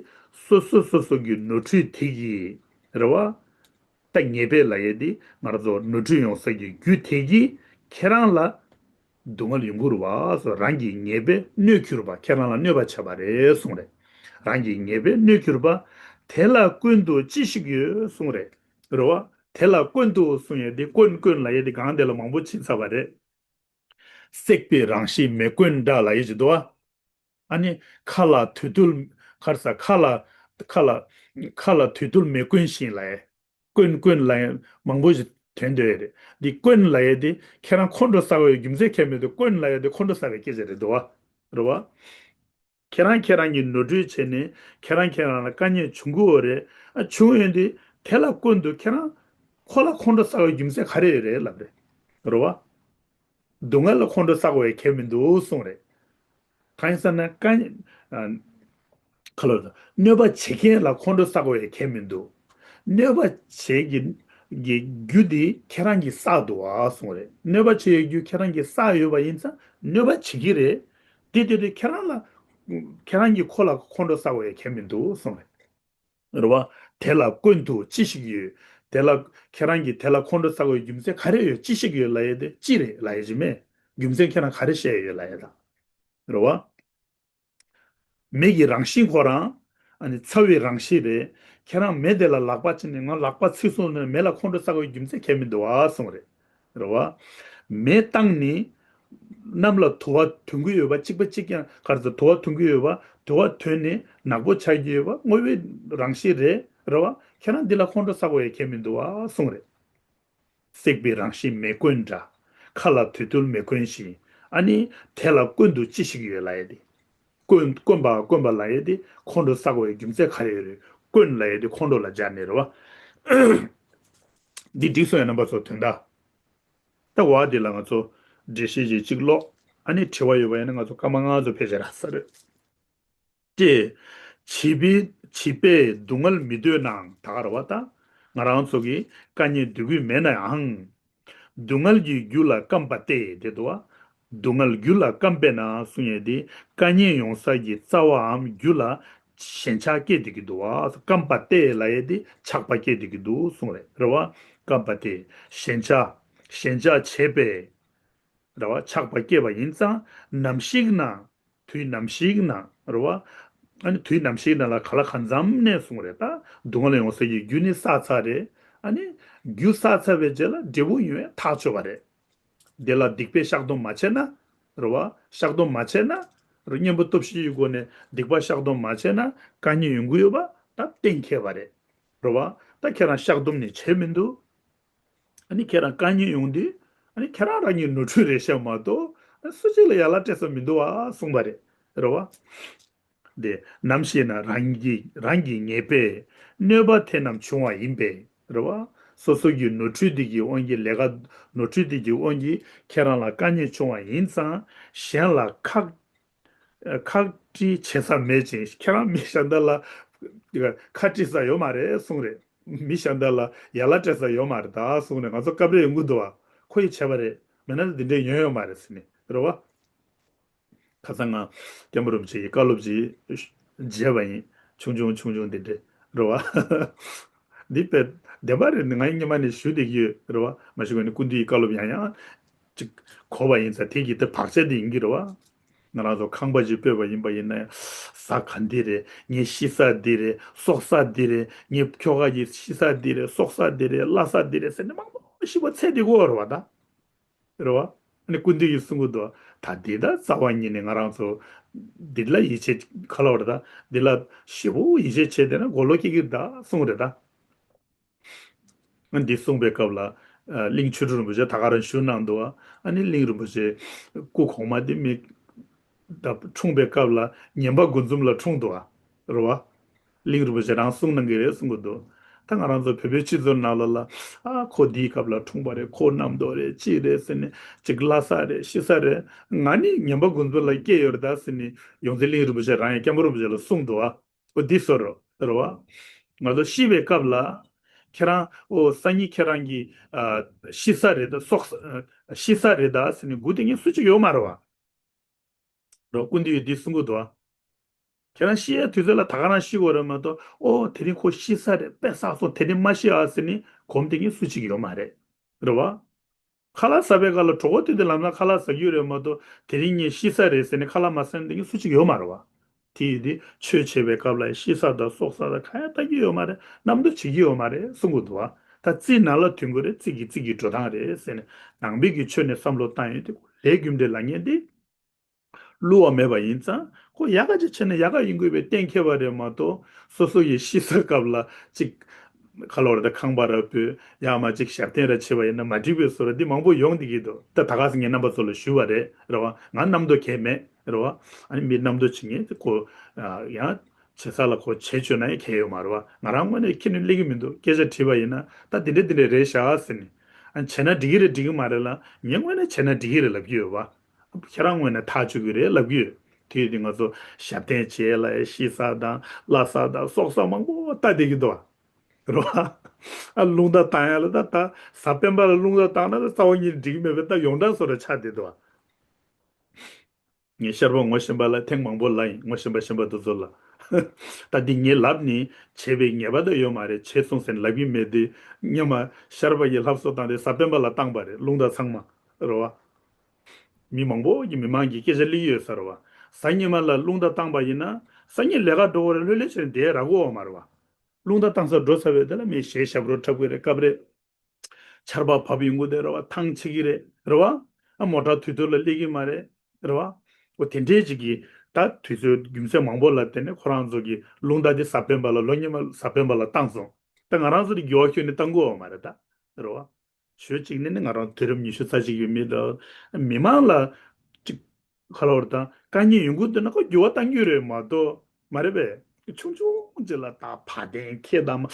སོ་སོ་སོ་སོ་གི་ནོར་འཁྲུལ་དེ་གིས། རེད་བ། ད་ཉེས་པས་ལབ་ཡས་དེ་ང་རང་ཚོ་ནོར་འཁྲུལ་ཡོང་ས་ཀྱི་རྒྱུ་དེ་གིས་ཁྱེད་རང་ལ་སྡུག་བསྔལ་ཡོང་གི་རེད་བ། སོ་རང་གི་ཉེས་པས་གནོད་གྱུར་པ། ཁྱེད་རང་ལ་གནོད་པ་བྱས་པ་རེད་གསུངས་རེད། རང་གི་ཉེས་པས་གནོད་གྱུར་པ། དེ་ལ་ཀུན་ཏུ་ཅི་ཞིག་ཡོད་གསུངས་རེད། རེད་བ། དེ་ལ་ཀུན་ཏུ་གསུངས་ཡས་དེ་ཀུན་ཀུན་ལབ་ཡས་དེ་སྒང་དེ་ལ་མང་པོ་ཕྱིན་ཚར་བ་རེད། བསྲེགས་པའི་རང་བཞིན་མེ་བཀོན་འདྲ་ལབ་ཡས་ཅིག་འདུག་བ། ཨ་ནི་ཁ་ལ་དུག་སྦྲུལ། ཁར་ས་ཁ་ལ་ཁ་ལ་ཁ་ལ་དུག་སྦྲུལ་མེ་བཀོན་བཞིན་ལབ་ཡས། ཀུན་ཀུན་ལ་ཡང་མང་པོ་ཞིག་ དོན་དེ་རེད། འདི་ཀུན་ལབ་ཡས་དེ་ཁྱེད་རང་ཁོང་ཁྲོ་ཟ་དགོས་ཡས་རྒྱུ་མཚན་གང་ཡང་མི་འདུག་ཀུན་ལབ་ཡས་དེ་ཁོང་ཁྲོ་ཟ་བའི་སྐད་ཆ་རེད་འདུག་བ། རེད་བ། ཁྱེད་རང་ཁྱེད་རང་གིས་ནོར་འཁྲུལ་བྱས་ནས་ཁྱེད་རང་ཁྱེད་རང་ལ་དཀའ་ངལ་བྱུང་གི་ཡོད་རེད། ཨ་བྱུང་ཡོད་དུས་དེ་ལ་ཀུན་ཏུ་ཁྱེད་རང་ཁོ་ལ་ཁོང་ཁྲོ་ཟ་བའི་རྒྱུ་མཚན་ག་རེ་ཡོད་རེད་ལབ་རེད། རེད་བ། སྡུག་བསྔལ་ལ་ཁོང་ཁྲོ་ཟ་དགོས་ཡས་གང་ཡང་མི་འདུག་གསུངས་རེད། གང་ཡིན་ཟེར་ན་དཀའ་ཨ་ཁ་ལོ་གནོད་པ་བྱེད་མཁན་ལ་ཁོང་ཁྲོ་ཟ་དགོས་ཡས་གང་ཡང་མི་འདུག་གནོད་པ་བྱེད་ཀྱི་ཀྱི་རྒྱུ་དེ་ཁྱེད་རང་གིས་བསགས་འདུག་ཨ་གསུངས་རེད། གནོད་པ་བྱེད་ཡས་རྒྱུ་ཁྱེད་རང་གིས་བསགས་ཡོད་པ་ཡིན་ཙང་གནོད་པ་བྱེད་ཀྱི་རེད། དེ་དེ་དེ་ཁྱེད་རང་ལ་ཁྱེད་རང་གིས་ཁོ་ལ་ཁོང་ཁྲོ་ཟ་དགོས་ཡས་གང་ཡང་མི་འདུག་གསུངས་རེད། རེད་བ། དེ་ལ་ཀུན་ཏུ་ཅི་ཞིག་ཡོད། དེ་ལ་ཁྱེད་རང་གིས་དེ་ལ་ཁོང་ཁྲོ་ཟ་དགོས་རྒྱུ་མཚན་ག་རེ་ཡོད། ཅི་ཞིག་ཡོད་ལབ་ཡས་དེ་ཅི་རེད་ལབ་ཡས་ཅི་མེད། རྒྱུ་མཚན་ཁྱེད་རང་ག་རེ་བཤད་ཡོད་ལབ་ཡས་དང་། རེད་བ། མེ་གི་རང་བཞིན་ཁོ་རང་ཨ་ནི་ཚ་བའི་རང་བཞིན་རེད། ཁྱེད་རང་མེ་དེ་ལ་ལག་པ་བྱིན་ནས་ང་ལག་པ་ཚིག་སོང་ནས་མེ་ལ་ཁོང་ཁྲོ་ཟ་དགོས་རྒྱུ་མཚན་གང་ཡང་མི་འདུག་ཨ་གསུངས་རེད། རེད་བ། མེ་བཏང་ནས་གནམ་ལ་དུ་བ་འཐོན་གྱི་ཡོད་པ་གཅིག་པ་གཅིག་རྐྱང་ག་རེ་ཟེར་དུ་བ་འཐོན་གྱི་ཡོད་པ་དུ་བ་ཐོན་ནས་ནག་པོ་ཆགས་ཀྱི་ཡོད་པ་དངོས་པོའི་རང་བཞིན་རེད། རེད་བ། ཁྱེད་རང་འདི་ལ་ཁོང་ཁྲོ་ཟ་དགོས་ཡས་གང་ཡང་མི་འདུག་ཨ་གསུངས་རེད། བསྲེགས་པའི་རང་བཞིན་མེ་བསྐོན་འདྲ། མཁའ་ལ་དུད་འཐུལ་མེ་བསྐོན་བཞིན། ཨ་ནི་དེ་ལ་ཀུན་ཏུ་ཅི་ཞིག་ཡོད་ལབ་ཡས་དེ། ཀུན་ཀུན་པ་ཀུན་པ་ལབ་ཡས་དེ་ཁོང་ཁྲོ་ཟ་དགོས་ཡས་རྒྱུ་མཚན་ག་རེ་ཡོད་རེད། ཀུན་ལབ་ཡས་དེ་ཁོང་ཁྲོ་ལ་སྦྱར་ནས་རེད་བ། འདི་འགྲིག་སོང་ཡ་རྣམ་པ་ཚོ། དོན་དག་ད་འོ་འདི་ལ་ང་ཚོ་འགྲེལ་བཤད་ཅིག་ཅིག་ཀློག་ཨ་ནི་དྲི་བ་ཡོད་པ་ཡིན་ན་ང་ཚོ་སྐར་མ་ལྔ་ཙམ་ཕལ་ཆེར་རག་ས་རེད། ཀྱེ། བྱིས་པའི་བྱིས་པས་སྡུག་བསྔལ་མི་འདོད་ནའང་། ད་ག་རེད་བ། ད་ང་རང་ཚོ་གིས་དཀའ་ངལ་འདོད་ཀྱི་མེད་ནའང་། སྡུག་བསྔལ་གྱི་རྒྱུ་ལ་བརྐམ་པ་སྟེ། དེ་འདུག་བ། སྡུག་བསྔལ་རྒྱུ་ལ་བརྐམ་པས་ན་གསུང་ཡས་དེ་དཀའ་ངལ་ཡོང་ས་ཀྱི་རྩ་བའམ་རྒྱུ་ལ་ཞེན་ཆགས་སྐྱེས་བསྡད་ཀྱི་འདུག་བ། བརྐམ་པ་སྟེ་ལབ་ཡས་དེ་ཆགས་པ་སྐྱེས་བསྡད་ཀྱི་འདུག་གསུང་རེད། རེད་བ། བརྐམ་པ་སྟེ་ཞེན་ཆགས་ཞེན་ཆགས་བྱས་པས། རེད་བ། ཆགས་པ་སྐྱེས་པ་ཡིན་ཙང་ནམ་ཞིག་ན། དུས་ནམ་ཞིག་ན་རེད་བ། ཨ་ནི་དུས་ནམ་ཞིག་ན་ལ་ག་ལ་གང་འཚམ་ནས་གསུངས་རེད། ད་སྡུག་བསྔལ་ཡོང་ས་ཀྱི་རྒྱུ་ནི་བསགས་ཚར་རེད། ཨ་ནི་རྒྱུ་བསགས་ཚར་བའི་རྗེས་ལ་འབྲས་བུ་ཡོང་ཡ་ཐག་ཆོད་པ་རེད། དེ་ལ་སྡིག་པས་བཤགས་སྡོམ་མ་བྱས་ན། རེད་བ། བཤགས་སྡོམ་མ་བྱས་ན། རེད། གཉེན་པོ་སྟོབས་བཞི་ཡི་སྒོ་ནས་སྡིག་པ་བཤགས་སྡོམ་མ་བྱས་ན་དཀའ་ངལ་ཡོང་གི་ཡོད་པ་ད་གཏན་འཁེལ་བ་རེད། རེད་བ། ད་ཁྱེད་རང་བཤགས་སྡོམ་ནི་བྱས་མི་འདུག་ཨ་ནི་ཁྱེད་རང་དཀའ་ངལ་ཡོང་དུས། ཨ་ནི་ཁྱེད་རང་རང་གི་ནོར་འཁྲུལ་རེད་ཤག་མ་གཏོགས། སུ་གཅིག་ལ་ཡ་ལ་སྤྲད་ས་མི་འདུག་ཨ་གསུངས་པ་རེད། རེད་བ། དེ་ནམ་ཞིག་ན་རང་གི་རང་གི་ཉེས་པས་གནོད་པ་དེ་རྣམས་བྱུང་བ་ཡིན་པས། རེད་བ། སོ་སོ་གི་ནོར་འཁྲུལ་དེ་གི་དབང་གིས། ལས་ཀ་ནོར་འཁྲུལ་དེ་གི་དབང་གིས་ཁྱེད་རང་ལ་དཀའ་ངལ་བྱུང་བ་ཡིན་ཙང་གཞན་ལ་ཁག་ཁག་དཀྲི་བྱེད་ས་མེད་ཅིང་། ཁྱེད་རང་མི་གཞན་དག་ལ་ཁག་དཀྲི་ས་ཡོད་མ་རེད་གསུངས་རེད། མི་གཞན་དག་ལ་ཡ་ལ་སྤྲད་ས་ཡོད་མ་རེད་ད་གསུངས་ནས་ང་ཚོ་སྐབས་རེ་ཡོང་གི་འདུག་བ། ཁོ་ཡིས་བྱས་པ་རེད། མེད་ན་འདི་འདྲས་ཡོང་ཡོད་མ་རེད་ཟེར་ནས། རེད་བ། ཁ་སང་ང་སྐྱབས་མགོན་རིན་པོ་ཆེ་ཡི་བཀའ་སློབ་ཅིག་མཇལ་བ་ཡིན། ཆུང་ཆུང་ཆུང་ཆུང་འདི་འདྲས། རེད་བ། འདི་དཔེ་བདེན་པ་རེད། ང་སྔོན་མ་ནས་ཞུས་བསྡད་ཀྱི་ཡོད། རེད་བ། མ་གཞི་ཁོ་ནི་སྐུ་མདུན་ཡི་བཀའ་སློབ་ཡང་ཡང་ཅིག་གོ་བ་ཡིན་ཙང་། དེ་གི་དེ་བག་ཆགས་དེ་ཡིན་གྱི་རེད་བ། ང་རང་ཚོ་ཁང་པ་ཅིག་སྤོས་པ་ཡིན་པ་ཡིན་ན་ཡང་། ཟ་ག་འདི་རེད། ངའི་ཤི་ས་འདི་རེད། གསོག་ས་འདི་རེད། ངའི་ཁྱོ་ག་གི་ཤི་ས་འདི་རེད། གསོག་ས་འདི་རེད། བླ་ས་འདི་རེད་ཟེར་ནས་མང་པོ་ཞིག་པ་ཚད་དེ་གོ་རེད་བ་ད། རེད་བ། ཨ་ནི་སྐུ་མདུན་གྱིས་གསུང་གི་འདུག་ད་འདི་ད་རྩ་བ་ཉིད་ནས་ང་རང་ཚོ་འདི་ལ་ཡིད་ཆེས་ག་ལ་བར་ད་འདི་ལ་ཞེ་པོ་ཡིད་ཆེས་བྱས་བསྡད་ན་གོ་ལོག་སྐྱེ་གི་རེད་ད་གསུངས་རེད་ད། ཨ་འདི་གསུངས་པའི་སྐབས་ལ་ཨ་གླིང་ཆོས་གྲུབ་རིན་པོ་ཆེ་ད་ག་རང་བཞུགས་གནང་འདུག་ཨ་ནི་གླིང་རིན་པོ་ཆེ་སྐུ་གོང་མ་འདི་མི་ད་འཁྲུངས་པའི་སྐབས་ལ་ངན་པ་དགུ་འཛོམས་ལ་འཁྲུངས་འདུག་ཨ། རེད་བ། གླིང་རིན་པོ་ཆེ་རང་གསུང་གནང་གི་རེད་གསུང་གི་འདུག་ད་ང་རང་ཚོ་བོད་པའི་སྤྱི་ཚོགས་ནང་ལོགས་ལ། ཨ་ཁོ་འདིའི་སྐབས་ལ་འཁྲུངས་པ་རེད། ཁོ་རྣམ་རྟོག་རེད། ཅི་རེད་ཟེར་ནས་ཅིག་བླ་ས་རེད། ཤི་ས་རེད། ང་ནི་ངན་པ་དགུ་འཛོམས་ལ་སྐྱེས་ཡོད་རེད་ད་ཟེར་ནས་ཡོངས་འཛིན་གླིང་རིན་པོ་ཆེ་རང་ཡང་སྐྱབས་མགོན་རིན་པོ་ཆེ་ལ་གསུངས་འདུག་ཨ། འོ་འདི་བཟོ་རོགས་རེད་བ། ང་ཚོ་ཤི་བའི་སྐབས་ལ་ཁྱེད་རང་ཨོ་སང་ཉིན་ཁྱེད་རང་གི་ཨ་ཤི་ས་རེད་ད་སོགས་ཤི་ས་རེད་ད་ཟེར་ནས་སྒུག་བསྡད་མཁན་སུ་གཅིག་ཡོད་མ་རེད་བ། རོ་སྐུ་མདུན་གྱིས་འདི་གསུང་གི་འདུག་ཨ། ཁྱེད་རང་ཤི་ཡའི་དུས་ཚོད་ལ་ད་ག་རང་ཤི་དགོས་རེད་མ་གཏོགས། ཨོ་དེ་རིང་ཁོ་ཤི་ས་རེད། དཔེ་བསགས་སོང་། དེ་རིང་མ་ཤི་ཨ་ཟེར་ནས་གོམས་བསྡད་མཁན་སུ་གཅིག་ཡོད་མ་རེད། རེད་བ། ཁ་ལག་ཟ་བའི་སྐབས་ལ་གྲོད་ཁོག་ལྟོགས་དུས་ལམ་སང་ཁ་ལག་ཟ་རྒྱུ་རེད་མ་གཏོགས། དེ་རིང་ངས་ཤི་ས་རེད་ཟེར་ནས་ཁ་ལག་མ་ཟ་ནས་བསྡད་མཁན་སུ་གཅིག་ཡོད་མ་རེད་བ། དེ་ཡིན་དུས་ཆོས་བྱེད་པའི་སྐབས་ལ་ཤི་ས་དང་སྲོག་ས་དང་གང་ཡང་ལྟ་རྒྱུ་ཡོད་མ་རེད། རྣམ་རྟོག་བྱེད་ཀྱི་ཡོད་མ་རེད་གསུང་གི་འདུག་བ། ད་རྩིས་ནང་ལ་ཐོན་གྱི་རེད། རྩིས་ཀྱི་རྩིས་ཀྱི་འགྲོ་སྟངས་རེད་ཟེར་ནས་ནང་པའི་གི་ཆོས་ནས་བསམ་བློ་བཏང་ཡོད་དུས་ལས་རྒྱུ་འབྲས་ལབ་མཁན་དེ། བསླུ་བ་མེད་པ་ཡིན་ཙང་ཁོ་ཡག་ག་ཅིག་བྱས་ན་ཡག་ག་ཡིན་དགོས་པའི་གཏན་འཁེལ་བ་རེད་མ་གཏོགས། སོ་སོ་ཡི་ཤི་ས་སྐབས་ལ་ཅིག་ ཁ་ལོ་ར་དང་ཁང་པ་ར་ཕུལ། ཡང་མ་གཅིག་ཞབས་བརྟན་ར་བྱེད་པ་ཡིན་ན་མ་འགྲིག་པའི་བཟོ་འདྲ་འདི་མང་པོ་ཡོང་བསྡད་ཀྱི་འདུག་ད་ད་ག་སེ་ངས་རྣམ་པ་ཚོ་ལ་ཞུས་པ་རེད། རེད་བ། ང་རྣམ་རྟོག་གང་ཡང་མེད། རེད་བ། ཨ་ནི་མི་རྣམ་རྟོག་བྱེད་མཁན་དེ་ཁོ་ཡང་བྱེད་ས་ལ་ཁོ་བྱེད་བཅུག་ན་ཡང་གང་ཡང་ཡོད་མ་རེད་བ། ང་རང་ངོས་ནས་ཁྱོན་ནས་སླེབས་ཀྱི་མི་འདུག་སྐད་ཆ་དྲིས་པ་ཡིན་ན་ད་འདི་འདྲ་འདི་འདྲ་རེད་ཤག་ཟེར་ནས། ཨ། བྱས་ན་འགྲིག་གི་རེད་འགྲིག་གི་མ་རེད་ལབ་ངའི་ངོས་ནས་བྱས་ན་འགྲིག་གི་རེད་ལབ་ཀྱི་ཡོད་བ། ཁྱེད་རང་ངོས་ནས་ཐག་གཅོད་ཀྱི་རེད་ལབ་ཀྱི་ཡོད། དེ་ཡོད་དུས་ང་ཚོ་ཞབས་བརྟན་བྱས་ལ་ཤི་ས་དང་བླ་ས་དང་སྲོག་ས་མང་པོ་ལྟ་བསྡད་ཀྱི་འདུག་བ། རེད་བ། ཨ། རླུང་རྟ་བཏང་ཡ་ལ་ད་ད་གཟའ་སྤེན་པ་ལ་རླུང་རྟ་བཏང་ན་ད་རྩ་བ་ཉིད་འགྲིག་གི་མེད་པའི་ད་ཡོངས་གྲགས་བཟོ་འདྲ་ཆགས་བསྡད་འདུག་བ། ངས་ཤར་པ་ངོ་ཤེས་པ་ལ་ཐེངས་མང་པོ་ལབ་ཡིན། ངོ་ཤེས་པ་ཤེས་པ་དེ་ཚོ་ལ། ད་འདི་ངས་ལབ་ནི་བྱེད་པའི་ངེས་པ་ད་ཡོད་མ་རེད། བྱེད་སོང་ཟེར་ནས་ལབ་ཀྱི་མེད་དེ། སྔོན་མ་ཤར་པ་ཡིས་ལྷ་གསོལ་བཏང་སྟེ་གཟའ་སྤེན་པ་ལ་བཏང་པ་རེད། རླུང་རྟ་ཚང་མ། རེད་བ། མི་མང་པོ་གིས་མི་མང་གིས་སྐད་ཆ་གླེང་གི་ཡོད་ས་རེད་བ། གཟའ་ཉི་མ་ལ་རླུང་རྟ་བཏང་པ་ཡིན་ན་གཟའ་ཉིན་ལས་ཀ་འགྲོ་དགོས་རེད། ལྷོད་ལྷོད་བྱས་ནས་བསྡད་རག་གི་ཡོད་མ་རེད་བ། རླུང་རྟ་བཏང་སར་འགྲོ་ཚར་བའི་དེ་ལ་མི་གཞས་ཞབས་བྲོ་འཁྲབ་གི་རེད། སྐབས་རེ་ཆར་པ་བབས་ཡོང་གི་དེ་རེད་བ། ཐང་ཆད་ཀྱི་རེད། རེད་བ། ཨ། མོ་ཊ་དུས་ཐོག་ལ་སླེབས་ཀྱི་མ་རེད། རེད་བ། འོ་དེ་འདྲས་ཅིག་གིས་ད་དུས་ཚོད་རྒྱུ་མཚན་མང་པོ་ལ་བརྟེན་ནས་ཁོ་རང་ཚོ་གིས་རླུང་རྟ་དེ་གཟའ་སྤེན་པ་ལ་ལོ་སྔོན་མ་གཟའ་སྤེན་པ་ལ་བཏང་སོང་། ད་ང་རང་ཚོ་དེ་འགྱུར་བ་ཁྱོན་ནས་གཏང་གི་ཡོད་མ་རེད་ད། རེད་བ། ཞོལ་གཅིག་ནས་ནི་ང་རང་དུས་རབས་ཉི་ཤུ་རྩ་གཅིག་པའི་མི་འདྲ་མི་མང་ལ་ཅིག་ཁ་ལོ་བར་དང་དཀའ་ངལ་ཡོང་གི་འདུག་ན་ཁོ་འགྱུར་བ་གཏང་རྒྱུ་རེད་མ་གཏོགས། མ་རེད་པས། ཆུང་ཆུང་ཅིག་ལ་ད་བ་དན་ཁྱེར་དང་།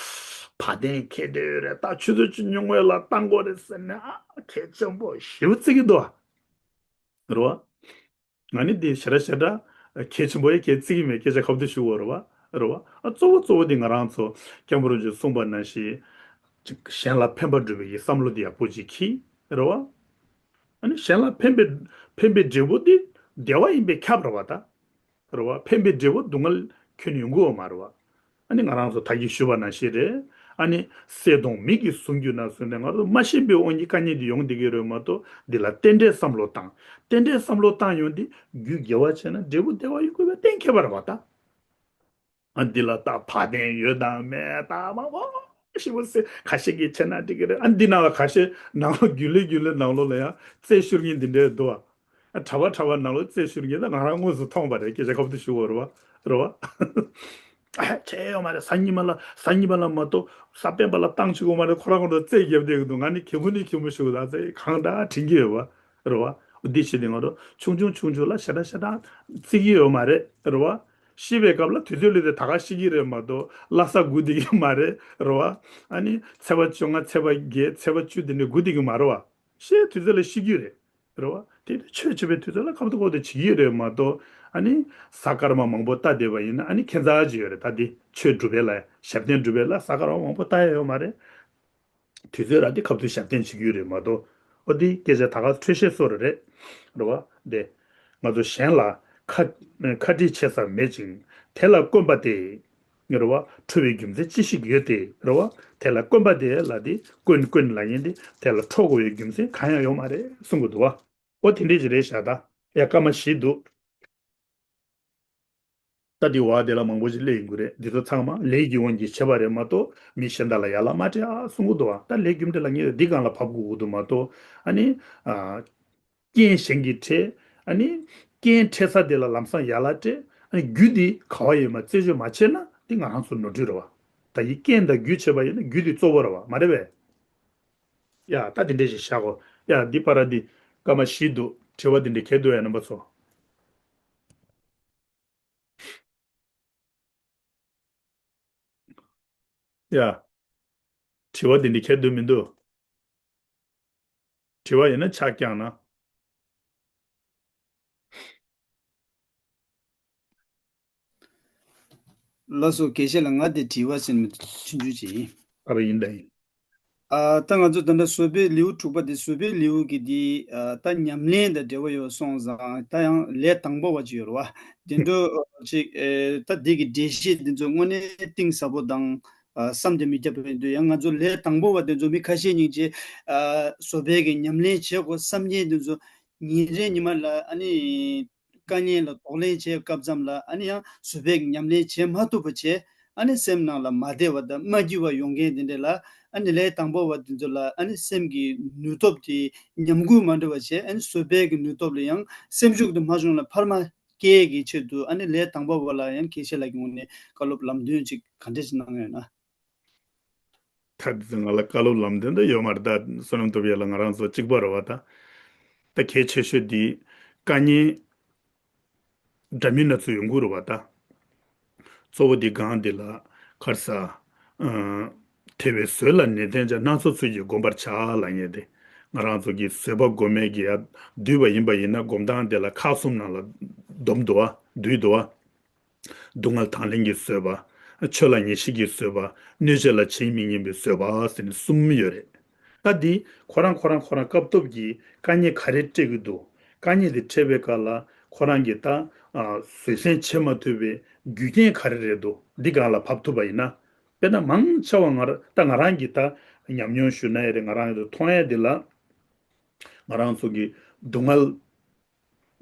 བ་དན་ཁྱེར་བསྡད་ཡོད་རེད། ད་ཆུ་ཚོད་བཅུ་ཉུང་བས་ལ་བཏང་དགོས་རེད་ཟེར་ནས། ཨ། གལ་ཆེན་པོ་ཞེ་པོ་བརྩི་གི་འདུག་བ། རེད་བ། ང་ནི་འདི་ཞེ་དྲག་ཞེ་དྲག་གལ་ཆེན་པོ་ཡང་གལ་བརྩི་གི་མེད། སྐད་ཆ་ཁ་ཐུག་ཞུ་དགོས་རེད་བ། རེད་བ། ཨ། གཙོ་བོ་གཙོ་བོ་འདི་ང་རང་ཚོ་སྐྱབས་མགོན་རིན་པོ་ཆེས་གསུངས་པ་ནང་བཞིན་ཅིག་གཞན་ལ་ཕན་པ་སྒྲུབ་པའི་བསམ་བློ་འདི་ཡག་པོ་ཅིག་འཁྱེར། རེད་བ། ཨ་ནི་གཞན་ལ་ཕན་པའི་ཕན་པའི་འབྲས་བུ་འདི་བདེ་བ་ཡིན་པས་ཁྱབ་རེད་བ་ད། རེད་བ། ཕན་པའི་འབྲས་བུ་སྡུག་བསྔལ་ཁྱོན་ནས་ཡོང་གི་ཡོད་མ་རེད་བ། ཨ་ནི་ང་རང་ཚོ་ད་གིན་ཞུས་པ་ནང་བཞིན་རེད། ཨ་ནི་གསེར་གདུང་མིག་གིས་བཟུང་གྱུར་ན་ཟེར་ནས་ང་ཚོ་མ་ཤེས་པའི་དབང་གིས་དཀའ་ངལ་འདི་ཡོང་བསྡད་ཀྱི་རེད་མ་གཏོགས། འདི་ལ་རྟེན་འབྲེལ་བསམ་བློ་བཏང་། རྟེན་འབྲེལ་བསམ་བློ་བཏང་ཡོང་དུས་རྒྱུ་དགེ་བ་བྱས་ན་འབྲས་བུ་བདེ་བ་ཡོང་དགོས་པ་གཏན་འཁེལ་བ་རེད་བ་ད། ཨ། འདི་ལ་ད་བ་དན་ཡོད་དང་མེད་དང་མང་པོ་ཞེ་པོ་ཟེར། ཁ་ཤས་ཀྱིས་བྱས་ན་འགྲིག་གི་རེད། ཨ། འདི་ནང་ལ་ཁ་ཤས་ནང་ལོགས་རྒྱུན་ལས་རྒྱུན་ལས་ནང་ལོགས་ལ་ཡང་རྩད་ཤོར་མཁན་འདི་འདྲས་འདུག་བ། ཨ། གྲྭ་པ་གྲྭ་པ་ནང་ལོགས་རྩད་ཤོར་མཁན་ད་ང་རང་དངོས་སུ་མཐོང་བ་རེད། སྐད་ཆ་ཁ་ཐུག་ཞུ་དགོས་རེད་བ། རེད་བ། ཨ། བྱས་ཡོད་མ་རེད། གཟའ་ཉི་མ་ལ་གཟའ་ཉི་མ་ལ་མ་གཏོགས་གཟའ་སྤེན་པ་ལ་བཏང་ཆོག་གི་མ་རེད། ཁོ་རང་ཁོ་རང་རྩད་བརྒྱབ་བསྡད་ཀྱི་འདུག་ང་ནི་གད་མོ་ནས་གད་མོ་ཞུ་གི་ད་ཚེ་གང་འདྲ་དྲན་གྱི་ཡོད་བ། རེད་བ། འདི་བྱས་ཏེ་ང་རང་ཆུང་ཆུང་ཆུང་ཆུང་ལ་ཞེ་དྲག་ཞེ་དྲག་བརྩི་གི་ཡོད་མ་རེད། རེད་བ། ཤི་བའི་སྐབས་ལ་དུས་ཚོད་སླེབས་ཏེ་ད་ག་ཤི་གི་རེད་མ་གཏོགས་བླ་གཟའ་སྒུག་བསྡད་ཀྱི་མ་རེད། རེད་བ། ཨ་ནི་ཚེས་པ་བཅོ་ལྔ་ཚེས་པ་བརྒྱད་ཚེས་པ་བཅུ་དེ་འདྲ་སྒུག་བསྡད་ཀྱི་མ་རེད་བ། ཤི་དུས་ཚོད་ལ་ཤི་རྒྱུ་རེད། རེད་བ། དེ་ཆོས་བྱེད་པའི་དུས་ཚོད་ལ་ཁ་ཐུག་ཁ་ཐུག་བྱེད་ཀྱི་ཡོད་རེད་མ་གཏོགས། ཨ་ནི་གཟའ་སྐར་མ་མང་པོ་ལྟ་བསྡད་པ་ཡིན་ན་ཨ་ནི་ཁྱད་མཚར་ཅིག་ཡོད་རེད། ད་འདི་ཆོས་སྒྲུབ་པའི་ལ་ཞབས་བརྟན་སྒྲུབ་པའི་ལ་གཟའ་སྐར་མ་མང་པོ་ལྟ་ཡ་ཡོད་མ་རེད། དུས་ཚོད་རག་དུས་ཁ་ཐུག་ཞབས་བརྟན་བྱེད་ཀྱི་ཡོད་རེད་མ་གཏོགས། ཨོ་འདི་སྐད་ཆ་ད་ག་འཕྲོས་བཤད་བཟོ་འདྲ་རེད། རེད་བ། འདི་ང་ཚོ་གཞན་ལ་ཁ་ཁ་དཀྲིས་ཆེ་ས་མེད་ཅིང་དེ་ལ་བཀོན་པ་སྟེ། རེད་བ། ཁྲོ་བའི་རྒྱུ་མཚན་ཅི་ཞིག་ཡོད་དེ། རེད་བ། དེ་ལ་བཀོན་པ་སྟེ་ལ་དེ་བཀོན་བཀོན་ལ་ཡིན་ཏེ་དེ་ལ་ཁྲོ་དགོས་པའི་རྒྱུ་མཚན་གང་ཡང་ཡོད་མ་རེད་གསུང་གི་འདུག་བ། ཨོ་དེ་འདྲས་ཅིག་རེད་ཤག་ད་ཡ་སྐར་མ་བཞི་འདུག་ད་འདི་བ་དེ་ལ་མང་པོ་ཞིག་སླེབས་ཡོང་གི་རེད། འདི་ཚོ་ཚང་མ་ལས་ཀྱི་དབང་གིས་བྱས་པ་རེད་མ་གཏོགས་མི་གཞན་དག་ལ་ཡ་ལ་མ་སྤྲད་ཨ་གསུང་གི་འདུག་བ། ད་ལས་རྒྱུ་འབྲས་ལ་ངེས་འདི་སྒང་ལ་བབས་དགོས་ཀྱི་འདུག་མ་གཏོགས། ཨ་ནི། ཨ། རྐྱེན་གཞན་གྱིས་འཕྲད། ཨ་ནི། རྐྱེན་འཕྲད་ས་དེ་ལ་ལམ་སང་ཡ་ལ་སྤྲད། ཨ་ནི་རྒྱུ་དེ་ག་བ་ཡོད་མ་རྩད་གཅོད་མ་བྱས་ན་དེ་ང་རང་ཚོ་ནོར་འཁྲུལ་རེད་བ། ད་ཡིན་རྐྱེན་དང་རྒྱུ་བྱས་པ་ཡིན་ན་རྒྱུ་དེ་གཙོ་བོ་རེད་བ། མ་རེད་པས། ཡ་ད་དེ་འདྲས་ཞིག་བཞག་གོ། ཡ་འདི་པར་འདི་སྐར་མ་བཞི་འདུག་དྲི་བ་འདི་འདྲས་གལ་འདུག་ཡ་རྣམ་པ་ཚོ། ཡ། དྲི་བ་འདི་འདྲས་གལ་འདུག་མི་འདུག་དྲི་བ་ཡོད་ན་ཕྱག་བརྐྱངས་ན། ལགས་སོ། དགེ་བཤེས་ལགས། ང་དེ་དྲི་བ་ཟེར་ནས་མི་འདུག་ཆུང་ཆུང་ཅིག་ཡིན། ཨ་ཕ་ཡིན་ད་ཡིན། ཨ། ད་ང་ཚོ་ད་ལྟ་བཟོད་པའི་ལེའུ་དྲུག་པ་དེ། བཟོད་པའི་ལེའུ་གི་དེ། ཨ། ད་ཉམས་ལེན་དང་འབྲེལ་བ་ཡོད་སོང་ཙང་ད་ཡང་ལས་དང་པོ་བ་ཅིག་ཡོད་རེད་བ། དེ་འདྲ་ཅིག་ཨེ། ད་དེ་གི་འགྲེལ་བཤད་དེ་ཚོ་དངོས་གནས་གཏིང་ཟབ་པོ་དང་། ཨ། བསམ་གྱིས་མི་ཁྱབ་པ་ཡིན་དུས་ཡང་ང་ཚོ་ལས་དང་པོ་བ་དེ་ཚོ་མི་ཁ་ཤས་སྙིང་རྗེ། ཨ། བཟོད་པའི་གི་ཉམས་ལེན་བྱེད་དགོས་བསམ་མཁན་དེ་ཚོ་ཉིན་རེ་ཉི་མ་ལ་ཨ་ནི། དཀའ་ངལ་ལ་གདོང་ལེན་བྱེད་སྐབས་ཙམ་ལ་ཨ་ནི་ཡང་བཟོད་པའི་ཉམས་ལེན་བྱེད་མ་ཐུབ་པ་བྱས། ཨ་ནི་སེམས་ནང་ལ་མ་བདེ་བ་དང་མ་སྐྱིད་པ་ཡོང་མཁན་དེ་འདྲ་ལ་ཨ་ནི་ལས་དང་པོ་བ་དེ་ཚོ་ལ་ཨ་ནི་སེམས་ཀྱི་ནུས་སྟོབས་དེ་ཉམས་རྒུད་མ་འགྲོ་བ་བྱས། ཨ་ནི་བཟོད་པའི་གི་ནུས་སྟོབས་ལ་ཡང་སེམས་ཤུགས་དེ་མ་ཆུང་ལ་འཕར་མ་སྐྱེད་ཀྱི་ཆེད་དུ་ཨ་ནི་ལས་དང་པོ་བ་ལ་ཡང་དགེ་བཤེས་ལགས་ཀྱི་ངོས་ནས་བཀའ་སློབ་ལམ་སྟོན་ཅིག་ག་འདྲ་ཞིག་གནང་ཡོད་ན། ད་དེ་ཚོ་ང་ལ་བཀའ་སློབ་ལམ་སྟོན་ད་ཡོད་མ་རེད། ད་བསོད་ནམས་སྟོབས་རྒྱལ་ལགས་ང་རང་ཚོ་གཅིག་པ་རེད་བ། ད་ད་གལ་ཆེ་ཤོས་འདི་དཀའ་ངལ་འདྲ་མིན་སྣ་ཚོགས་ཡོང་གི་རེད་བ། ད་གཙོ་བོ་འདི་སྒང་འདི་ལ་ཁར་ས་ཨ་ཐེ་བའི་ཟོལ་ལ་ནན་ཏན་བྱ། སྣ་ཚོགས་ཚུལ་གྱིས་བསྒོམ་པར་བྱ་ལབ་མཁན་དེ། ང་རང་ཚོ་གི་བཟོད་པ་སྒོམ་མེད་ཀྱི་ཡ་བསྡུས་པ་ཡིན་པ་ཡིན་ན། སྒོམ་སྟངས་དེ་ལ་ཁག་གསུམ་ནང་ལ་བསྡོམས་འདུག་བ། བསྡུས་འདུག་བ། སྡུག་བསྔལ་དང་ལེན་གྱི་བཟོད་པ། ཆོས་ལ་ངེས་ཤེས་ཀྱི་བཟོད་པ། གནོད་བྱེད་ལ་ཇི་མི་སྙམ་པའི་བཟོད་པ་ཟེར་ནས་གསུམ་ཡོད་རེད། ད་འདི་ཁོ་རང་ཁོ་རང་ཁོ་རང་སྐབས་ཐོབ་ཀྱི་དཀའ་ངལ་ག་རེ་འཕྲད་ཀྱི་འདུག་དཀའ་ངལ་དེ་འཕྲད་པའི་སྐབས་ལ་ཁོ་རང་གིས་ད་ཨ་བཟོད་བསྲན་བྱེད་མ་ཐུབ་པའི་རྒྱུ་རྐྱེན་ག་རེ་རེད་འདུག་འདི་སྒང་ལ་བབས་ཐུབ་པ་ཡིན་ན། དཔེར་ན་མང་ཆེ་བ་ང་ར་ད་ང་རང་གིས་ད་ཉམས་མྱོང་ཞུ་ན་ཡང་རེད། ང་རང་གིས་མཐོང་ཡ་འདི་ལ་ང་རང་ཚོ་གི་སྡུག་བསྔལ།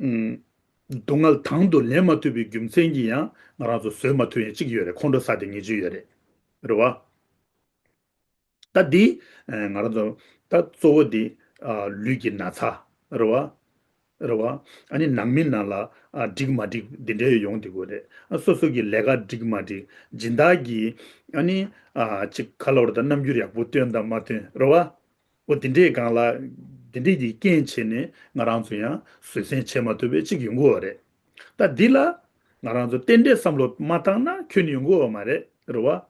ཨུམ། སྡུག་བསྔལ་དང་དུ་ལེན་མ་ཐུབ་པའི་རྒྱུ་མཚན་གྱིས་ཡང་ང་རང་ཚོ་བཟོད་མ་ཐུབ་ཡ་གཅིག་ཡོད་རེད། ཁོང་ཁྲོ་ཟ་དེ་ངེས་ཅིག་ཡོད་རེད། རེད་བ། ད་འདི་ང་རང་ཚོ་ད་གཙོ་བོ་འདི་ལུས་ཀྱི་ན་ཚ་རེད་བ། རེད་བ། ཨ་ནི་ནང་མི་ནང་ལ་འགྲིག་མ་འགྲིག་འདི་འདྲའི་ཡོང་བསྡད་ཀྱི་རེད། སོ་སོ་གི་ལས་ཀ་འགྲིག་མ་འགྲིག་སྦྱིན་བདག་གིས་ཨ་ནི་ཅིག་ཁ་ལོར་དང་རྣམ་འགྱུར་ཡག་པོ་སྟོན་དང་མ་སྟོན་རེད་བ། འོ་དེ་འདྲའི་སྒང་ལ། དེ་འདྲའི་གི་རྐྱེན་བྱས་ནས་ང་རང་ཚོ་ཡང་བཟོད་བསྲན་བྱེད་མ་ཐུབ་པའི་གཅིག་ཡོང་གི་ཡོད་རེད། ད་འདི་ལ་ང་རང་ཚོ་རྟེན་འབྲེལ་བསམ་བློ་མ་བཏང་ན་ཁྱོན་ནས་ཡོང་གི་ཡོད་མ་རེད། རེད་བ།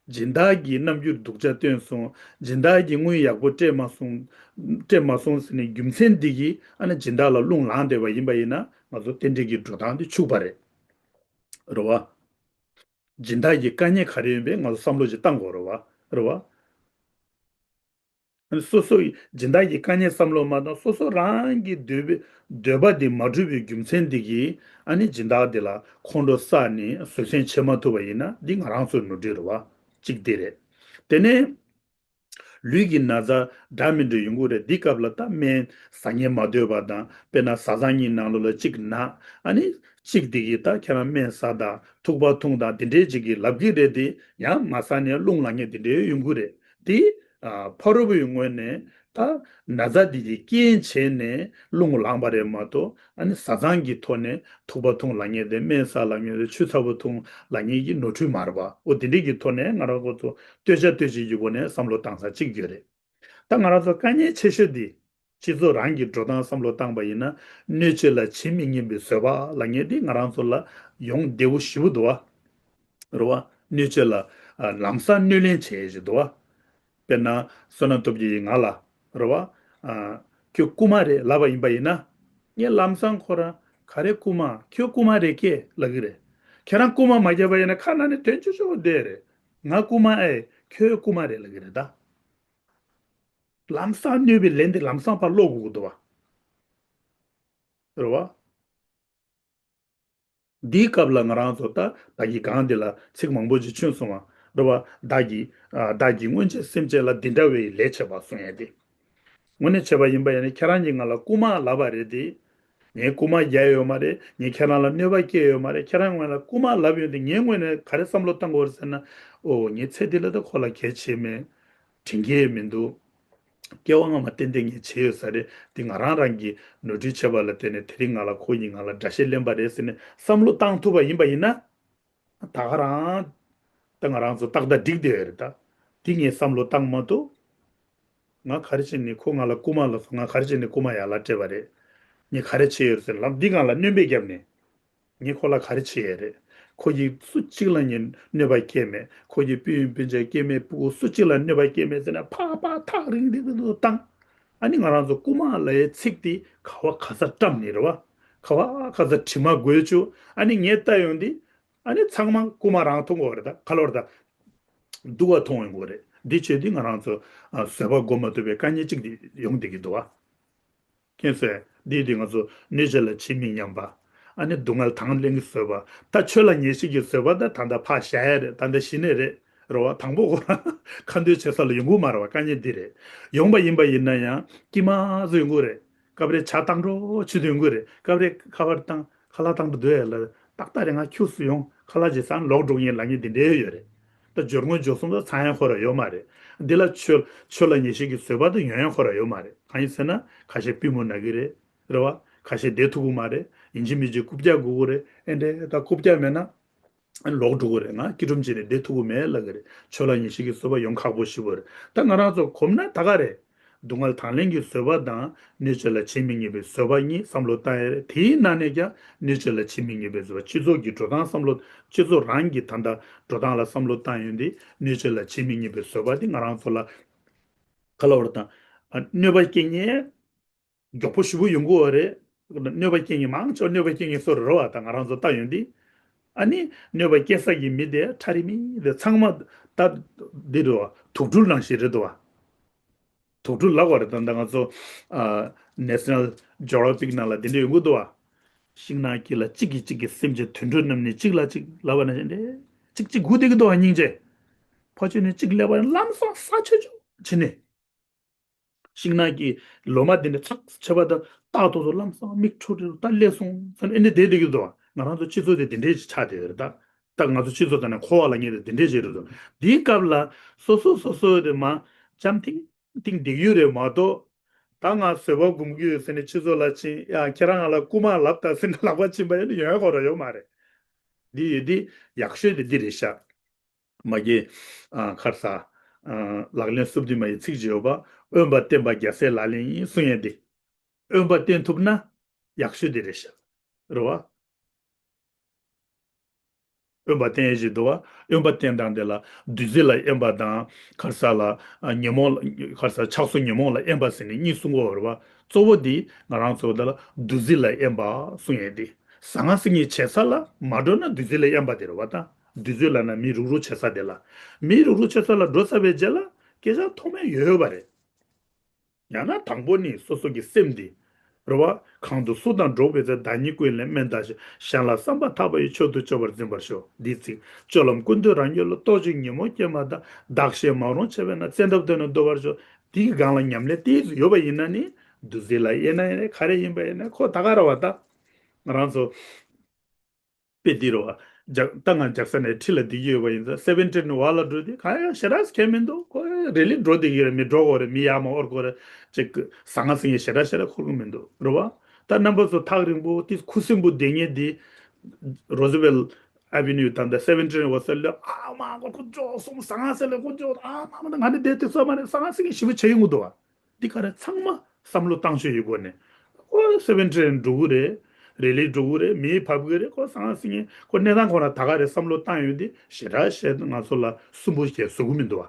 སྦྱིན་བདག་གིས་རྣམ་འགྱུར་སྡུག་ཅག་སྟོན་སོང་། སྦྱིན་བདག་གིས་དངུལ་ཡག་པོ་སྤྲད་མ་སོང་། སྤྲད་མ་སོང་ཟེར་ནས་རྒྱུ་མཚན་འདི་གིས་ཨ་ནི་སྦྱིན་བདག་ལ་རླུང་ལངས་བསྡད་པ་ཡིན་པ་ཡིན་ན། ང་ཚོ་རྟེན་འབྲེལ་གྱི་འགྲོ་སྟངས་འདི་འཆུག་པ་རེད། རེད་བ། སྦྱིན་བདག་གི་དཀའ་ངལ་ག་རེ་ཡིན་པའི་ང་ཚོ་བསམ་བློ་ཅིག་བཏང་དགོས་རེད་བ། རེད་བ། སོ་སོ་ཡི་སྦྱིན་བདག་གི་དཀའ་ངལ་བསམ་བློ་མ་བཏང་། སོ་སོ་རང་གི་འདོད་པའི་འདོད་པ་དེ་མ་འགྲུབ་པའི་རྒྱུ་མཚན་དེ་གིས་ཨ་ནི་སྦྱིན་བདག་དེ་ལ་ཁོང་ཁྲོ་ཟ་ནས་བཟོད་བསྲན་བྱེད་མ་ཐུབ་པ་ཡིན་ན། འདི་ང་རང་ཚོའི་ནོར་འཁྲུལ་རེད་བ། གཅིག་དེ་རེད། དེ་ནས་ལུས་ཀྱི་ན་ཚ་འདྲ་མི་འདྲ་ཡོང་གི་རེད། འདི་སྐབས་ལ་ད་སྨན་ཟ་སྙིང་མ་འདོད་པ་དང་། དཔེར་ན་བཟའ་ཚང་གཉིས་ནང་ལོགས་ལ་གཅིག་ན། ཨ་ནི་གཅིག་དེ་གིས་ད་ཁྱེད་རང་སྨན་ཟ་དང་ཐུག་པ་འཐུང་དང་དེ་འདྲའི་ཅིག་གིས་ལབ་ཀྱི་རེད་དེ། ཡང་མ་ཟ་ནས་རླུང་ལངས་མཁན་དེ་འདྲའི་ཡོང་གི་རེད་དེ། ཨ་ཕ་རོལ་པོའི་ངོས་ནས་ད་ན་ཚ་འདི་གི་རྐྱེན་བྱས་ནས་རླུང་ལངས་པ་རེད་མ་གཏོགས། ཨ་ནི་བཟའ་ཚང་གི་ཐོག་ནས་ཐུག་པ་འཐུང་ལབ་མཁན་དེ། སྨན་ཟ་ལབ་མཁན་དེ། ཆུ་ཚ་པོ་འཐུང་ལབ་མཁན་གྱི་ནོར་འཁྲུལ་མ་རེད་པ། འོ་དེ་འདྲའི་གི་ཐོག་ནས་ང་རང་ཁོ་ཚོ་བསྟོད་བྱ་བསྟོད་བྱེད་ཀྱི་སྒོ་ནས་བསམ་བློ་བཏང་ས་གཅིག་ཡོད་རེད། ད་ང་རང་ཚོ་དཀའ་ངལ་ཆེ་ཤོས་འདི་སྤྱི་ཚོགས་རང་གི་འགྲོ་སྟངས་བསམ་བློ་བཏང་པ་ཡིན་ན། གནོད་བྱེད་ལ་ཇི་མི་སྙམ་པའི་བཟོད་པ་ལབ་མཁན་འདི་ང་རང་ཚོ་ལ་ཡོང་བདེ་བོ་ཞེ་པོ་འདུག་བ། རེད་བ། གནོད་བྱེད་ལ་ཨ་ལམ་སང་གནོད་ལན་བྱེད་ཡས་ཞིག་འདུག་བ། དཔེར་ན་བསོད་ནམས་སྟོབས་རྒྱལ་ཡིས་ང་ལ། རེད་བ། ཨ་ཁྱོད་རྐུ་མ་རེད་ལབ་པ་ཡིན་པ་ཡིན་ན། ངས་ལམ་སང་ཁོ་རང་ག་རེ་རྐུ་མ། ཁྱོད་རྐུ་མ་རེད་ཀྱེ་ལབ་ཀྱི་རེད། ཁྱེད་རང་རྐུ་མ་མ་བརྒྱབ་པ་ཡིན་ན་ཁ་ནང་ནས་དོན་ཆུ་ཆུ་བསྡད་རེད། ང་རྐུ་མ་ཨེ། ཁྱོད་རྐུ་མ་རེད་ལབ་ཀྱི་རེད་ད། ལམ་སང་གནོད་པའི་ལན་དེ་ལམ་སང་ཕར་སློག་དགོས་ཀྱི་འདུག་བ། རེད་བ། འདིའི་སྐབས་ལ་ང་རང་ཚོ་ད་བདག་གི་སྒང་འདི་ལ་ཚིག་མང་པོ་ཅིག་མཚོན་སོང་བ། རེད་བ། བདག་གིས་ཨ་བདག་གིས་སྔོན་ཆད་སེམས་ཅན་ལ་འདི་འདྲ་བའི་ལས་བྱས་པ་གསུང་ཡས་དེ། དངོས་གནས་བྱས་པ་ཡིན་པ་ཡིན་ན། ཁྱེད་རང་གིས་ང་ལ་རྐུ་མ་ལབ་པ་རེད་དེ། ངས་རྐུ་མ་རྒྱག་ཡོད་མ་རེད། ངས་ཁྱེད་རང་ལ་གནོད་པ་བསྐྱལ་ཡོད་མ་རེད། ཁྱེད་རང་ངོས་ལ་རྐུ་མ་ལབ་ཡོད་དེ། ངའི་ངོས་ནས་ག་རེ་བསམ་བློ་བཏང་དགོས་རེད་ཟེར་ན། ཨོ་ངས་ཚེ་འདི་ལ་ད་ཁོ་ལ་གལ་ཆེ་མེད། དྲན་གྱི་མི་འདུག་སྐྱེ་བ་སྔ་མ་ཏན་ཏན་ངས་བྱས་ཡོད་ས་རེད། འདི་ང་རང་རང་གིས་ནོར་འཁྲུལ་བྱས་པ་ལ་བརྟེན་ནས་དེ་རིང་ང་ལ་ཁོ་ཡིས་ང་ལ་དགྲ་ཤ་ལེན་པ་རེད་ཟེར་ནས་བསམ་བློ་བཏང་ཐུབ་པ་ཡིན་པ་ཡིན་ན། ད་ག་རང་ད་ང་རང་ཚོ་ཏག་ཏག་འགྲིག་བསྡད་ཡོད་རེད་ད། འདི་ངས་བསམ་བློ་བཏང་མ་ཐུབ། ང་ག་རེ་བྱས་ནས་ཁོ་ང་ལ་རྐུ་མ་ལབ་སོང་། ང་ག་རེ་བྱས་ནས་རྐུ་མ་ཡར་ལ་སྤྲད་པ་རེད། ངས་ག་རེ་བྱས་ཡོད་ཟེར་ལབ། འདི་ང་ལ་སྣོན་པ་བརྒྱབ་ནས། ངས་ཁོ་ལ་ག་རེ་བྱས་ཡོད་རེད། ཁོ་གིས་སུ་གཅིག་ལ་ངས་གནོད་པ་བསྐྱལ་མེད། ཁོ་གི་སྤུན་སྤུན་མཆེད་སྐྱེ་དམན་སྤུ་གུ་སུ་གཅིག་ལ་གནོད་པ་བསྐྱལ་མེད་ཟེར་ནས་ཕར་ཕར་ཐག་རིང་རིང་རིང་དུ་བཏང་། ཨ་ནི་ང་རང་ཚོ་རྐུ་མ་ལབ་ཡའི་ཚིག་དེ་ག་བ་ག་ས་བཀྲམ་ནས་རེད་བ། ག་བ་ག་ས་དྲི་མ་འགོས་བཅུག་ཨ་ནི་ངས་ལྟ་ཡོང་དུས། ཨ་ནི་ཚང་མ་རྐུ་མ་རང་མཐོང་གི་ཡོད་རེད། ད་ཁ་ལོར་ད་སྡུག་པ་མཐོང་ཡོང་གི་ཡོད་རེད། འདི་བྱས་དུས་ང་རང་ཚོ་ཨ་བཟོད་པ་སྒོམ་མ་ཐུབ་པའི་དཀའ་ངལ་གཅིག་དེ་ཡོང་བསྡད་ཀྱི་འདུག་བ། མཁྱེན་སོང་། འདི་དེ་ང་ཚོ་གནོད་བྱེད་ལ་ཇི་མི་སྙམ་པ། ཨ་ནི་སྡུག་བསྔལ་དང་ལེན་གྱི་བཟོད་པ། ད་ཆོས་ལ་ངེས་ཤེས་ཀྱི་བཟོད་པ། ད་ད་ལྟ་ཕར་བཞག་ཡ་རེད། ད་ལྟ་གཞི་ནས་རེད། རེད་བ། དང་པོ་ཁོ་རང་ཁ་འདོན་བྱེད་ས་ལ་ཡོང་གི་མ་རེད་བ། དཀའ་ངལ་འདི་རེད། ཡོང་པ་ཡིན་པ་ཡིན་ན་ཡང་དཀྱིལ་མ་ཚོ་ཡོང་གི་རེད། སྐབས་རེ་ཇ་བཏང་འགྲོ་བྱེད་དུ་ཡོང་གི་རེད། སྐབས་རེ་ཁ་པར་བཏང་ཁ་ལག་བཏང་འགྲོ་འདོད་ཡ་ལ་ཏག་ཏག་རེད། ང་ཁྱུག་སུ་ཡོང་། ཁ་ལག་ཅིག་ཟ་ལོག་འགྲོ་གི་ཡིན་ལབ་མཁན་འདི་འདྲའི་ཡོད་རེད། ད་སྦྱོར་དངོས་སྦྱོར་གསུམ་ད་ཚང་ཡ་ཁོ་ར་ཡོད་མ་རེད། འདི་ལ་ཆོས་ཆོས་ལ་ངེས་ཤེས་ཀྱི་བཟོད་པ་ད་ཡོང་ཡ་ཁོ་ར་ཡོད་མ་རེད། གང་ཡིན་ཟེར་ན་ཁ་ཤས་པུས་མོ་ན་གི་རེད། རེད་བ། ཁ་ཤས་བསྡད་ཐུབ་ཀྱི་མ་རེད། ཡིན་གཅིག་མིན་གཅིག་རྐུབ་བཀྱག་དགོས་ཀྱི་རེད། ཨེ་འདྲས་ད་རྐུབ་བཀྱག་མེད་ན། ལོག་འགྲོ་གི་རེད། ང་སྐྱིད་སྒྲོམ་བྱས་ནས་བསྡད་ཐུབ་ཀྱི་མེད་ལབ་ཀྱི་རེད། ཆོས་ལ་ཉེར་ཞི་གི་བཟོད་པ་ཡོང་ཁག་པོ་ཞེ་པོ་རེད། ད་ང་རང་ཚོ་གོམས་ན་ད་ག་རེད། སྡུག་བསྔལ་དང་ལེན་གྱི་བཟོད་པ་དང་གནོད་བྱེད་ལ་ཇི་མི་སྙམ་པའི་བཟོད་པ་གཉིས་བསམ་བློ་བཏང་ཡ་རེད། དེའི་ནང་ནས་ཀྱང་གནོད་བྱེད་ལ་ཇི་མི་སྙམ་པའི་བཟོད་པ། སྤྱི་ཚོགས་ཀྱི་འགྲོ་སྟངས་བསམ་བློ། སྤྱི་ཚོགས་རང་གི་ད་ལྟ་འགྲོ་སྟངས་ལ་བསམ་བློ་བཏང་ཡོང་དུས་གནོད་བྱེད་ལ་ཇི་མི་སྙམ་པའི་བཟོད་པ་དེ་ང་རང་ཚོ་ལ་ག་ལབ་དགོས་རེད། ད་གནོད་པ་སྐྱེལ་མཁན་མགྱོགས་པོ་ཞེ་པོ་ཡོང་གི་ཡོད་རེད། གནོད་པ་སྐྱེལ་མཁན་མང་ཆེ་བ་གནོད་པ་སྐྱེལ་མཁན་སུ་རེད་བ། ད་ང་རང་ཚོ་ལྟ་ཡོང་དུས། ཨ་ནི་གནོད་པ་སྐྱེལ་ས་ཀྱི་མི་དེ་ཁྲ་རི་མི་དེ་ཚང་མ་ད་འདི་རེད་བ། དུག་སྦྲུལ་ནང་བཞིན་རེད་འདུག་བ། དུག་སྦྲུལ་ལབ་དགོས་རེད། ད་ལྟ་ང་ཚོ་ཨ་National Geographic ནང་ལ་འདི་འདྲ་ཡོང་གི་འདུག་བ། ཤིང་ནགས་དཀྱིལ་ལ་གཅིག་གིས་གཅིག་གི་སེམས་ཅན་དུད་འགྲོ་རྣམས་ནི་གཅིག་ལ་གཅིག་ལབ་པ་ནང་བཞིན་རེད། གཅིག་གཅིག་སྒུག་བསྡད་ཀྱི་འདུག་བ། སྙིང་རྗེ། ཕར་ཕྱོགས་ནས་གཅིག་སླེབས་པ་ལམ་སང་ས་ཆོད་ཆོད་བྱས་ནས། ཤིང་ནགས་ཀྱི་ལོ་མ་དེ་འདྲ་ཚགས་ཚུད་པ་དང་ཏག་ཏག་ཏག་ལམ་སང་མིག་འཕྲུལ་རེ་ད་སླེབས་སོང་ཟེར་ནས་ཨེ་འདྲ་བསྡད་བསྡད་ཀྱི་འདུག་ང་རང་ཚོ་སྤྱི་ཚོགས་དེ་དེ་འདྲས་ཅིག་ཆགས་བསྡད་ཡོད་རེད། ད་ད་ང་ཚོ་སྤྱི་ཚོགས་དང་ནས་འཁོར་བ་ལ་ངེས་དེ་དེ་འདྲས་ཅིག་རེད་འདུག་འདིའི་སྐབས་ལ་སོ་སོ་སོ་སོ་དེ་མ་འཆམ་ཐིང་ཐིང་བསྡད་ཡོད་རེད་མ་གཏོགས། ད་ང་བཟོད་པ་སྒོམ་གྱི་ཡོད་ཟེར་ནས་སྤྱི་ཚོགས་ལ་ཕྱིན་ཡ་ཁྱེད་རང་ང་ལ་རྐུ་མ་ལབ་ད་ཟེར་ནས་ལག་པ་ཕྱིན་པ་ཡིན་ན་ཡོང་ཡ་ཁོ་ར་ཡོད་མ་རེད། འདི་ཡོད་འདི་ཡག་ཤོས་དེ་འདི་རེད་ཤག་མ་གི་ཨ་ཁར་ས་ཨ་ལག་ལེན་བསུབ་དུས་མ་ཡི་ཚིག་ཅིག་ཡོད་པ། དབེན་པ་བསྟེན་པ་རྒྱལ་སྲས་ལག་ལེན་ཡིན་གསུང་ཡས་འདི། དབེན་པ་བསྟེན་ཐུབ་ན་ཡག་ཤོས་འདི་རེད་ཤག་རེད་བ། དབེན་པ་བསྟེན་ཡས་ཅིག་འདུག་བ། དབེན་པ་བསྟེན་སྟངས་དེ་ལ་བདུད་རྩི་ལ་དབེན་པ་དང་ཁར་ས་ལ་ཨ་ཉོན་མོངས་ལ་ཁར་ས་ཆགས་སོགས་ཉོན་མོངས་ལ་དབེན་པ་ཟེར་ནས་གཉིས་གསུང་གི་ཡོད་རེད་བ། གཙོ་བོ་འདི་ང་རང་ཚོ་ད་ལ་བདུད་རྩི་ལ་དབེན་པ་གསུང་ཡས་འདི། ཟང་ངེ་ཟིང་ངེ་བྱེད་ས་ལ་མ་འགྲོ་ན་བདུད་རྩི་ལ་དབེན་པ་དེ་རེད་བ། ད་བདུད་རྩི་ལབ་ན་མི་རུག་རུག་བྱེད་ས་དེ་ལ། མི་རུག་རུག་བྱེད་ས་ལ་འགྲོ་ཚར་བའི་རྗེས་ལ་སྐད་ཆ་ཐོགས་མེད་ཡོད་ཡོད་པ་རེད། ཡང་ན་དང་པོ་ནི་སོ་སོ་གི་སེམས་འདི་རེད་བ། གང་དུ་སུ་དང་འགྲོགས་པའི་ཚེ། བདག་ཉིད་ཀུན་ལས་དམན་བལྟ་ཞིང་། གཞན་ལ་བསམ་པ་ཐག་པ་ཡིས། མཆོག་ཏུ་སྤྱོད་པར་འཛིན་པར་ཤོག་འདིའི་ཚིག་སྤྱོད་ལམ་ཀུན་ཏུ་རང་རྒྱུད་ལ། རྟོག་ཅིང་ཉོན་མོངས་སྐྱེས་མ་ཐག་བདག་གཞན་མ་རུངས་བྱས་པས་ན། བཙན་ཐབས་དོན་ནི་བཟློག་པར་ཤོག་འདིའི་སྒང་ལ་ཉམས་ལེན་ཏོག་ཙམ་ཡོད་པ་ཡིན་ན་ནི། བདུད་རྩི་ལ་དབེན་ན་ཡིན་ན་ག་རེ་ཡིན་པ་ཡིན་ན་ཁོ་ད་ག་རེད་བ། ད་ང་རང་ཚོ་དཔེ་འདི་རེད་བ། རྒྱ་ད་ང་རྒྱག་ས་ནས་ཁྲི་ལ་བསྡད་ཀྱི་ཡོད་པ་ཡིན་ཙང་སེ་བེན་ཊིན་བར་ལ་འགྲོ་དུས་གང་ཡང་ཞེ་དྲག་ཁྱད་མི་འདུག་ཁོ་རི་ལི་འགྲོ་བསྡད་ཀྱི་རེད། མི་འགྲོ་གི་རེད། མི་ཡར་མར་འོར་གི་རེད། ཅིག་ཟང་ངེ་ཟིང་ངེ་ཞེ་དྲག་ཞེ་དྲག་འཁོར་གི་མི་འདུག་རེད་བ། ད་རྣམ་པ་ཚོ་ཐག་རིང་པོ་དེ་ཁུ་སིམ་པོ་བསྡད་མཁན་དེ་རོ་ཛི་ཝེལ་ཨ་བེ་ནིའུ་དང་ད་སེ་བེན་ཊིན་བར་ལ་ཨ་མ་ཁོ་ཁོ་འགྲོ་སོང་། ཟང་ངེ་ཟིང་ངེ་ཁོ་འགྲོ། ཨ་མ་མ་ད་ང་ནི་བསྡད་དུས་ཙམ་མ་རེད། ཟང་ངེ་ཟིང་ངེ་ཞེ་པོ་བྱེད་ཡོང་གི་འདུག་བ། འདི་ག་རེ་ཚང་མ་བསམ་བློ་བཏང་ཆོག་ཡོད་སྒོ་ནས། ཁོ་སེ་བེན་ཊིན་འགྲོ་གི་རེད། རི་ལི་འགྲོ་གི་རེད། མི་བབས་གི་རེད། ཁོ་ཟང་ངེ་ཟིང་ངེ་ཁོ་གནས་སྟངས་ཁོ་རང་ད་ག་རེ་བསམ་བློ་བཏང་ཡོད་འདི་ཞེ་དྲག་བཤད་ང་ཚོ་ལ་སུན་པོ་བྱས་བཟོ་གི་མི་འདུག་བ།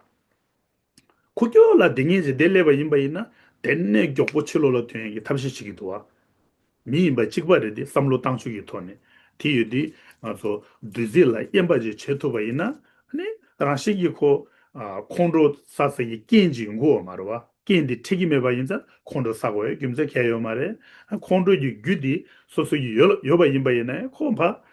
ཁོ་སྐྱོ་ལ་དེ་ངེས་ཅིག་བསྡད་སླེབས་པ་ཡིན་པ་ཡིན་ན་དེ་ནས་མགྱོགས་པོ་ཕྱི་ལོགས་ལ་ཐོན་ཡག་གི་ཐབས་ཤེས་བྱེད་ཀྱི་འདུག་བ། མི་ཡིན་པ་གཅིག་པ་རེད་དེ་བསམ་བློ་བཏང་ཆོག་གི་ཐོག་ནས། དེ་ཡོད་དུས་ང་ཚོ་བདུད་རྩི་ལ་དབེན་པ་ཅིག་བྱེད་ཐུབ་པ་ཡིན་ན་ནི་རང་བཞིན་གྱིས་ཁོ་ཨ་ཁོང་ཁྲོ་ཟ་ས་ཀྱི་རྐྱེན་ཅིག་ཡོང་གི་ཡོད་མ་རེད་བ། རྐྱེན་དེ་འཕྲད་ཀྱི་མེད་པ་ཡིན་ཙང་ཁོང་ཁྲོ་ཟ་དགོས་ཡ་རྒྱུ་མཚན་གང་ཡང་ཡོད་མ་རེད། ཨ་ཁོང་ཁྲོ་གི་རྒྱུ་དེ་སོ་སོ་ཀྱི་ཡོད་ཡོད་པ་ཡིན་པ་ཡིན་ན་ཁོ་ཕ་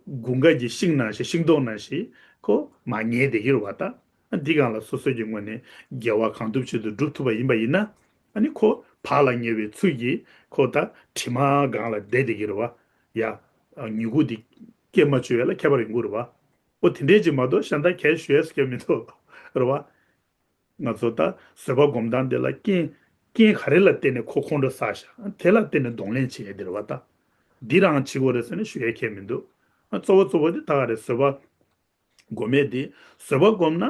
དགུན་ཁ་གི་ཤིང་ནང་བཞིན་ཤིང་སྡོང་ནང་བཞིན་ཁོ་མར་ཉལ་བསྡད་ཀྱི་རེད་བ། ད་འདི་སྒང་ལ་སོ་སོ་གི་ངོས་ནས་དགེ་བ་གང་ཐུབ་ཅིག་ཏུ་སྒྲུབ་ཐུབ་པ་ཡིན་པ་ཡིན་ན། ཨ་ནི་ཁོ་བག་ལ་ཉལ་བའི་ཚུལ་གྱིས་ཁོ་ད་དྲི་མ་སྒང་ལ་བསྡད་བསྡད་ཀྱི་རེད་བ། ཡ། ཨ་མྱུ་གུ་འདི་སྐྱེ་མ་བཅུག་ཡ་ལ་ཁྱད་པར་ཡོང་གི་རེད་བ། ཨོ་དེ་འདྲས་ཅིག་མ་གཏོགས་གཞན་དག་གལ་ཞུ་ཡས་སྐད་མི་འདུག་རེད་བ། ང་ཚོ་ད་བཟོད་པ་སྒོམ་སྟངས་དེ་ལ་རྐྱེན་རྐྱེན་ག་རེ་ལ་བརྟེན་ནས་ཁོ་ཁོང་ཁྲོ་ཟ་ཤག་དེ་ལ་བརྟེན་ནས་གདོང་ལེན་བྱེད་ཡས་དེ་རེད་བ། ད་འདི་རང་བྱེད་དགོས་རེད་ཟེར་ནས་ཞུ་ཡས་ཁྱད་མི་འདུག་ཨ་གཙོ་བོ་གཙོ་བོ་དེ་ད་ག་རེད། བཟོད་པ་སྒོམ་ཡས་དེ། བཟོད་པ་སྒོམ་ན་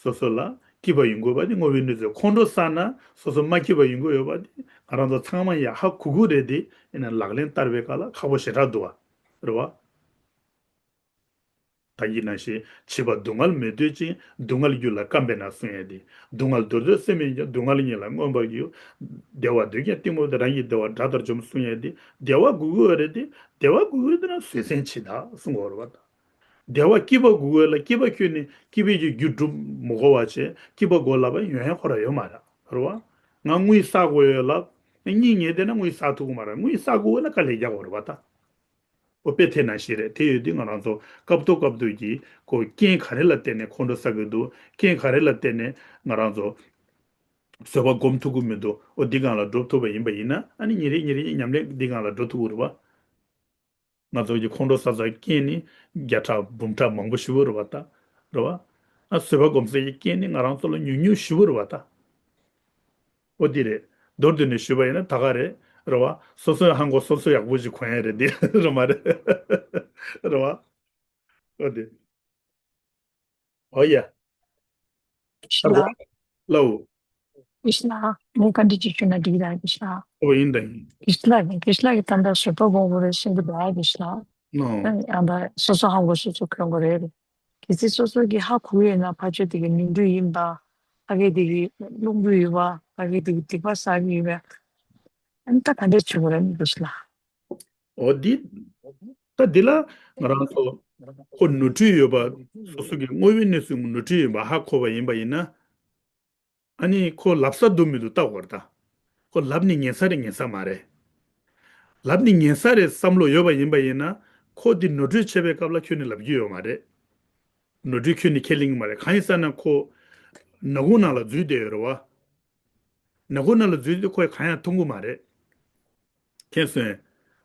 སོ་སོ་ལ་སྐྱིད་པ་ཡོང་དགོས་པ་དེ་དངོས་པོའི་གནས་ཚུལ། ཁོང་ཁྲོ་ཟ་ན་སོ་སོ་མ་སྐྱིད་པ་ཡོང་གི་ཡོད་པ་དེ་ང་རང་ཚོ་ཚང་མ་ཡ་ཧ་གོ་གི་རེད་དེ། ཡིན་ན་ལག་ལེན་བསྟར་བའི་སྐབས་ལ་ཁག་པོ་ཞེ་དྲག་འདུག་བ། རེད་བ། ད་གིན་ནང་བཞིན་བྱིས་པ་སྡུག་བསྔལ་མི་འདོད་ཅིང་། སྡུག་བསྔལ་རྒྱུ་ལ་བརྐམ་པས་ན་གསུང་ཡས་དེ། སྡུག་བསྔལ་འདོར་འདོད་སེམས་མེད་ཀྱང་། སྡུག་བསྔལ་ཉིད་ལ་མངོན་པར་རྒྱུག་བདེ་བ་འདོད་ཀྱང་གཏི་མུག་སྟེ། རང་གི་བདེ་བ་དགྲ་ལྟར་འཇོམས་གསུང་ཡས་དེ། བདེ་བ་དགོས་ཀྱི་ཡོད་རེད་དེ། བདེ་བ་དགོས་ཀྱི་ཡོད་དེ་ན་བཟོད་བསྲན་བྱེད་ད་གསུང་གི་ཡོད་རེད་བ། ད་བདེ་བ་སྐྱིད་པ་དགོས་ཀྱི་ཡོད་ལ་སྐྱིད་པ་ཁྱོན་ནས་སྐྱིད་པའི་གི་རྒྱུ་སྒྲུབ་མི་དགོས་པ་བྱས་སྐྱིད་པ་དགོས་ལབ་པ་ཡོང་ཡ་ཁོ་ར་ཡོད་མ་རེད། རེད་བ། ང་དངུལ་བསགས་དགོས་ཡོད་ལབ་གཉིད་ཉལ་བསྡད་ན་དངུལ་བསགས་ཐུབ་ཀྱི་མ་རེད། དངུལ་བསགས་དགོས་ཡོད་ན་དཀའ་ལས་རྒྱག་དགོས་རེད་བ། ད། ཨོ་དཔེ་དེ་ནང་བཞིན་རེད། དེ་ཡོད་དུས་ང་རང་ཚོ་སྐབས་ཐོག་སྐབས་ཐོག་གི་ཁོ་རྐྱེན་ག་རེ་ལ་བརྟེན་ནས་ཁོང་ཁྲོ་ཟ་གི་འདུག་རྐྱེན་ག་རེ་ལ་བརྟེན་ནས་ང་རང་ཚོ་བཟོད་པ་སྒོམ་ཐུབ་ཀྱི་མི་འདུག་ཨོ་འདི་སྒང་ལ་སྒྲུབ་ཐུབ་པ་ཡིན་པ་ཡིན་ན། ཨ་ནི་ཉིན་རེ་ཉིན་རེ་ཉམས་ལེན་འདི་སྒང་ལ་འགྲོ་ཐུབ་ཀྱི་རེད་བ། ང་ཚོ་གི་ཁོང་ཁྲོ་ཟ་ས་རྐྱེན་ནི་བརྒྱ་ཕྲག་འབུམ་ཕྲག་མང་པོ་ཞེ་པོ་རེད་བ། ད་རེད་བ། ཨ་བཟོད་པ་སྒོམ་སའི་རྐྱེན་ནི་ང་རང་ཚོ་ལ་ཉུང་ཉུང་ཞེ་པོ་རེད་བ། ད། ཨོ་དེ་རེད། མདོར་བསྡུས་ནས་ཞུས་པ་ཡིན་ན་ད་ག་རེད། རེད་བ། སོ་སོའི་ཧང་གོ་སོ་སོ་ཡག་པོ་ཞིག་གོན་ཡ་རེད་དེ། རེད་མ་རེད། རེད་བ། ཨོ་དེ། ཨོ་ཡ། ཤི་ལ། ལའོ། ཤི་ལ། ངས་བཀའ་འདྲི་ཅིག་ཞུས་ན་འགྲིག་གི་རེད་ཤི་ལ། ཨོ་ཡིན་ད་ཡིན། ཤི་ལ་ཡིན། ཤི་ལ་གི་ད་ལྟ་བཟོད་པ་སྒོམ་དགོས་རེད་ཤི་གི་འདུག་ཨ་ཤི་ལ། ནོ། ཡང་ད་སོ་སོ་ཧ་གོ་སོ་སོ་གྱོན་དགོས་རེད། གལ་སྲིད་སོ་སོ་གི་ཧ་གོ་ཡོད་ན་ཕར་ཕྱོགས་དེ་གི་ནོར་འཁྲུལ་ཡིན་པ། ཕ་གི་དེ་གི་རླུང་འཁྲུག་ཡོད་པ། ཕ་གི་དེ་གི་སྡིག་པ་བསགས་ཀྱི་ཡོད་པ། ཨ་ནི་ད་ག་འདྲས་བྱེད་དགོས་རེད་ཤི་ལ། ཨོ་འདི། ད་འདི་ལ་ང་རང་ཚོ་ཁོ་ནོར་འཁྲུལ་ཡོད་པ་སོ་སོ་གི་དངོས་ཡོད་གནས་ཚུལ་ནོར་འཁྲུལ་ཡིན་པ་ཧ་གོ་བ་ཡིན་པ་ཡིན་ན། ཨ་ནི་ཁོ་ལབ་ས་འདུག་མི་འདུག་བལྟ་དགོས་རེད་ད། ཁོ་ལབ་ནི་ཉན་ས་རེད་ཉན་ས་མ་རེད། ལབ་ནི་ཉན་ས་རེད་བསམ་བློ་ཡོད་པ་ཡིན་པ་ཡིན་ན། ཁོ་འདི་ནོར་འཁྲུལ་བྱས་པའི་སྐབས་ལ་ཁྱོན་ནས་ལབ་རྒྱུ་ཡོད་མ་རེད། ནོར་འཁྲུལ་ཁྱོན་ནས་ཁས་ལེན་གྱི་མ་རེད། གང་ཡིན་ཟེར་ན་ཁོ་ནག་ཁུང་ནང་ལ་འཛུལ་བསྡད་ཡོད་རེད་བ། ནག་ཁུང་ནང་ལ་འཛུལ་དུས་ཁོས་གང་ཡང་མཐོང་གི་མ་རེད། མཁྱེན་སོང་།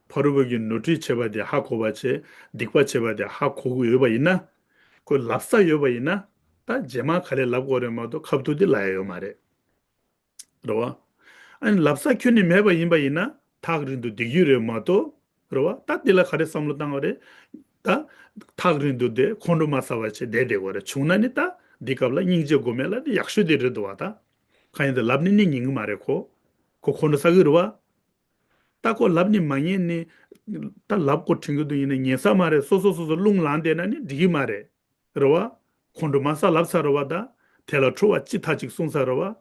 ཕ་རོལ་པོ་གིས་ནོར་འཁྲུལ་བྱས་པ་དེ་ཧ་གོ་བ་བྱས། སྡིག་པ་བྱས་པ་དེ་ཧ་གོ་གི་ཡོད་པ་ཡིན་ན། ཁོས་ལབ་ས་ཡོད་པ་ཡིན་ན། ད་རྗེས་མ་ག་ལེ་ལབ་དགོས་རེད་མ་གཏོགས་ཁ་ཐུག་དེ་ལབ་ཡ་ཡོད་མ་རེད། རེད་བ། ཨ་ནི་ལབ་ས་ཁྱོན་ནས་མེད་པ་ཡིན་པ་ཡིན་ན་ཐག་རིང་དུ་བསྡད་རྒྱུ་རེད་མ་གཏོགས། རེད་བ། ད་འདི་ལ་ག་རེ་བསམ་བློ་བཏང་བ་རེད། ད་ཐག་རིང་དུ་བསྡད་ཁོང་ཁྲོ་མ་ཟ་བ་བྱས་བསྡད་བསྡད་དགོས་རེད། བྱུང་ན་ནི་ད་འདི་སྐབས་ལ་སྙིང་རྗེ་སྒོམ་ཡ་ལ་དེ་ཡག་ཤོས་དེ་རེད་འདུག་བ་ད། གང་ཡིན་ད་ལབ་ནི་ནི་ཉན་གི་མ་རེད་ཁོ། ཁོ་ཁོང་ཁྲོ་ཟ་གི་རེད་བ། ད་ཁོ་ལབ་ནི་མ་ཉན་ནི། ད་ལབ་དགོས་དྲན་གི་འདུག་ཡིན་ན་ཉན་ས་མ་རེད། སོ་སོ་སོ་སོ་རླུང་ལངས་བསྡད་ན་ནི་འགྲིག་གི་མ་རེད། རེད་བ། ཁོང་ཁྲོ་མ་ཟ་ལབ་ཚར་རེད་བ་ད། དེ་ལ་ཁྲོ་བ་ཅི་ཐག་ཅིག་གསུངས་ཚར་རེད་བ།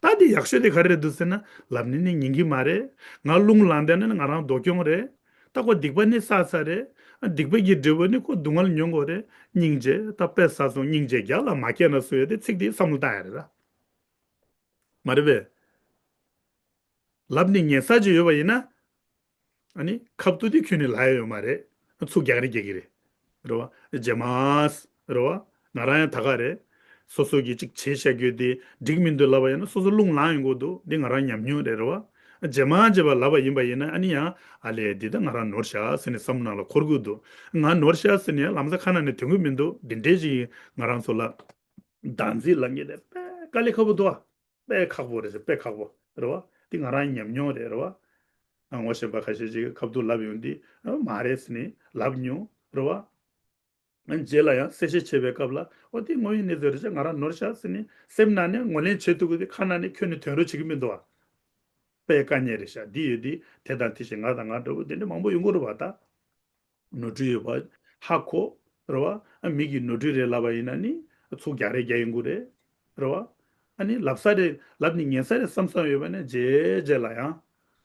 ད་འདི་ཡག་ཤོས་དེ་ག་རེ་རེད་འདུག་ཟེར་ན་ལབ་ནི་ནི་ཉན་གི་མ་རེད། ང་རླུང་ལངས་བསྡད་ན་ནི་ང་རང་སྡུག་གྱོང་རེད། ད་ཁོ་སྡིག་པ་ནི་བསགས་ཚར་རེད། སྡིག་པ་གི་འབྲས་བུ་ནི་ཁོ་སྡུག་བསྔལ་མྱོང་དགོས་རེད། སྙིང་རྗེ་ད་དཔེ་བསགས་སོང་སྙིང་རྗེ་རྒྱ་ལ་མ་སྐྱེས་ན་སུ་ཡོད་དེ་ཚིག་དེ་བསམ་བློ་བཏང་ཡ་རེད་ད། མ་རེད་པས། ལབ་ནི་ཉན་ས་ཅིག་ཡོད་པ་ཡིན་ན། ཨ་ནི་ཁ་ཐུག་དེ་ཁྱོན་ནས་ལབ་ཡ་ཡོད་མ་རེད། ཚུར་རྒྱག་རེས་རྒྱག་གི་རེད། རེད་བ། རྗེས་མ། རེད་བ། ང་རང་ཡང་ད་ག་རེད། སོ་སོ་གིས་ཅིག་བྱས་བཞག་རྒྱུ་དེ་འགྲིག་མི་འདུག་ལབ་པ་ཡིན་ན་སོ་སོ་རླུང་ལངས་ཡོང་གི་འདུག་འདི་ང་རང་ཉམས་མྱོང་རེད། རེད་བ། རྗེས་མ་རྗེས་པ་ལབ་པ་ཡིན་པ་ཡིན་ན་ཨ་ནི་ཡང་ཨ་ལས་འདི་ད་ང་རང་ནོར་ཤག་ཟེར་ནས་བསམ་བློ་ནང་ལ་འཁོར་གི་འདུག་ང་ནོར་ཤག་ཟེར་ནས་ཡང་ལམ་སང་ཁ་ནང་ནས་ཐོན་གི་མི་འདུག་འདི་འདྲས་ཅིག་ང་རང་ཚོ་ལ། བདག་འཛིན་ལབ་མཁན་དེ་དཔེ་དཀའ་ལས་ཁག་པོ་འདུག་ཨ། དཔེ་ཁག་པོ་རེད་ཟེར་དཔེ་ཁག་པོ་རེད་བ། འདི་ང་རང་ཉམས་མྱོང་རེད། རེད་བ། ཨ་ངོ་ཤེས་པ་ཁ་ཤས་ཅིག་གིས་ཁ་ཐུག་ལབ་ཡོང་དུས་ཨ་མ་རེད་ཟེར་ནས་ལབ་མྱོང་། རེད་བ། ཨ་རྗེས་ལ་ཡང་གསལ་བཤད་བྱེད་པའི་སྐབས་ལ་ཨོ་དེ་དངོས་ཡོད་གནས་ཚུལ་རེད་ཤག་ང་རང་ནོར་ཤག་ཟེར་ནས་སེམས་ནང་ནས་ངོས་ལེན་བྱེད་ཐུབ་ཀྱི་དེ་ཁ་ནང་ནས་ཁྱོན་ནས་ཐོན་རོགས་བྱེད་ཀྱི་མི་འདུག་ཨ། དཔེ་དཀའ་ངལ་རེད་ཤག་འདི་ཡོད་དུས་དེ་དང་དེ་བཞིན་ང་དང་ང་འདྲ་པོ་དེ་འདྲ་མང་པོ་ཡོང་གི་རེད་བ་ད། ནོར་འཁྲུལ་ཡོད་པ་ཧ་གོ། རེད་བ། ཨ་མི་གིས་ནོར་འཁྲུལ་རེད་ལབ་པ་ཡིན་ན་ནི་ཚུར་རྒྱག་རེས་རྒྱག་ཡོང་གི་རེད། རེད་བ། ཨ་ནི་ལབ་ས་རེད་ལབ་ནི་ཉན་ས་རེད་བསམ་བསམ་ཡོད་པ་ན་རྗེས་རྗེས་ལ་ཡང་།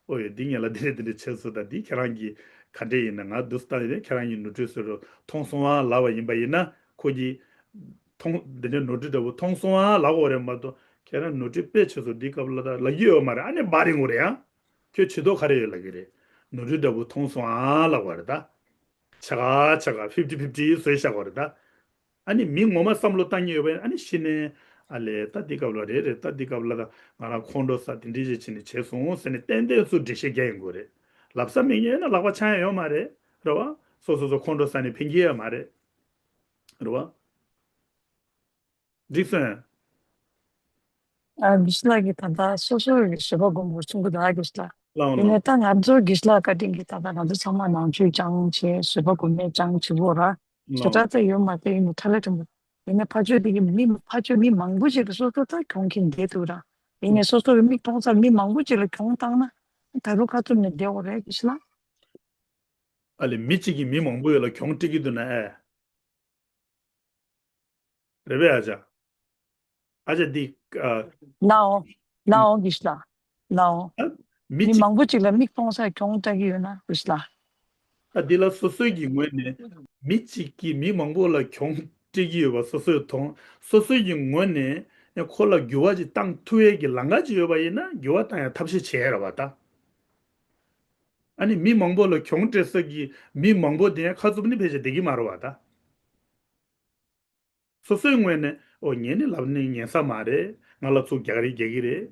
ཨོ་ཡོད་འདི་ངས་ལ་འདི་རེད་འདི་འདྲ་བྱས་སོང་ད་འདི་ཁྱེད་རང་གིས་ག་འདྲས་ཡིན་ན་ང་འདུག་སེ་བཏང་ཡོད་ཁྱེད་རང་གིས་ནོར་འཁྲུལ་བཟོས་རོགས་མཐོང་སོང་ཨ་ལབ་པ་ཡིན་པ་ཡིན་ན་ཁོ་གིས། མཐོང་འདི་འདྲའི་ནོར་འཁྲུལ་འདྲ་པོ་མཐོང་སོང་ཨ་ལབ་དགོས་རེད་མ་གཏོགས་ཁྱེད་རང་ནོར་འཁྲུལ་དཔེ་བྱས་སོང་འདི་སྐབས་ལ་ད་ལབ་ཀྱི་ཡོད་མ་རེད། ཨ་ནི་འབའ་རིང་པོ་རེད་ཨ། ཁྱོད་བྱེད་དོ་ག་རེ་ཡོད་ལབ་ཀྱི་རེད། ནོར་འཁྲུལ་འདྲ་པོ་མཐོང་སོང་ཨ་ལབ་དགོས་རེད་ད། ཆ་ག་ཆ་ག་ཕིབ་ཏི་ཕིབ་ཏི་བཟོས་བཞག་དགོས་རེད་ད། ཨ་ནི་མི་ངོ་མ་བསམ་བློ་བཏང་མཁན་ཡོད་པ་ཡིན་ཨ་ནི་ཤི་ནས་ཨ་ལས་ད་འདི་སྐབས་ལ་རེད་རེད་ད་འདི་སྐབས་ལ་ད་ང་རང་ཁོང་ཁྲོ་ཟ་དེ་འདྲའི་ཞིག་བྱས་ནས་བྱས་སོང་ཟེར་ནས་ཏན་ཏན་ཚུར་འགྲེལ་བཤད་རྒྱག་ཡོང་དགོས་རེད། ལབ་ས་མེད་མཁན་ཡོད་ན་ལག་པ་འཆང་ཡ་ཡོད་མ་རེད། རེད་བ། སོ་སོ་སོ་ཁོང་ཁྲོ་ཟ་ནས་ཕན་གྱི་ཡོད་མ་རེད། རེད་བ། འགྲིག་སོང་། ཨ་གི་ཤི་ལ་གི་ད་ལྟ་སོ་སོ་གི་བཟོད་པ་སྒོམ་དགོས་གསུང་གི་འདུག་ཨ་གི་ཤི་ལ། ལའོ་ཡིན་ནའི་ལའོ། ད་ང་ཚོ་གི་ཤི་ལ་བཀའ་དྲིན་གྱིས་ད་ལྟ་ང་ཚོ་ཚང་མ་ནང་ཆོས་སྦྱངས་བྱས་བཟོད་པ་སྒོམ་མེད་སྦྱངས་བྱེད་དགོས་ར། ཞེ་དྲག་ལའོ། ཙམ་ཡོད་མ་རེད་ཡིན་ནའི་ཐ་ལེ་ཐོན་པོ། ཡིན་ནའི་ཕར་ཕྱོགས་དེ་གི་མི་ཕར་ཕྱོགས་མི་མང་པོ་ཅིག་གིས་སོ་སོ་ད་གྱོང་གིན་བསྡད་འདུག་ར། ཡིན་ནའི་སོ་སོ་གི་མིག་མཐོང་སར་མི་མང་པོ་ཅིག་ལ་གྱོང་བཏང་ན་ད་རུང་ཁ་བཙུམ་ནས་བསྡད་དགོས་རེད་གི་ཤི་ལ། ཨ་ལས་མི་གཅིག་གིས་མི་མང་པོ་ཡོད་ལ་གྱོང་སྤྲད་ཀྱི་འདུག་ན་ཨེ། རེད་པས་ཨ་ཅག་ཨ་ཅག་འདི་ཨ། ལའོ། ལའོ་གི་ཤི་ལ། ལའོ། ཨ་མི་མི་གཅིག་མང་པོ་ཅིག་ལ་མིག་མཐོང་སར་གྱོང་སྤྲད་ཀྱི་ཡོད་ན་གི་ཤི་ལ། ཨ་འདི་ལ་སོ་སོའི་གི་ངོས་ནས་མི་གཅིག་གིས་མི་མང་པོ་ལ་གྱོང་སྤྲད་ཀྱི་ཡོད་པ་སོ་སོས་མཐོང་སོ་སོའི་གི་ངོས་ནས་ཁོ་ལ་འགྱུར་བ་ཅིག་བཏང་ཐུབ་ཡས་ཀྱི་ལམ་ཁ་ཅིག་ཡོད་པ་ཡིན་ན་འགྱུར་བ་བཏང་ཡ་ཐབས་ཤེས་བྱས་ར་བ་ད། ཨ་ནི་མི་མང་པོ་ལ་གྱོང་སྤྲད་ས་གི་མི་མང་པོ་དེ་ཡང་ཁ་བཙུམ་ནས་ཕལ་ཆེར་བསྡད་ཀྱི་མ་རེད་བ་ད། སོ་སོའི་ངོས་ནས་ཨོ་ངས་ནི་ལབ་ནི་ཉན་ས་མ་རེད། ང་ལ་ཚུར་རྒྱག་རེས་རྒྱག་གི་རེད།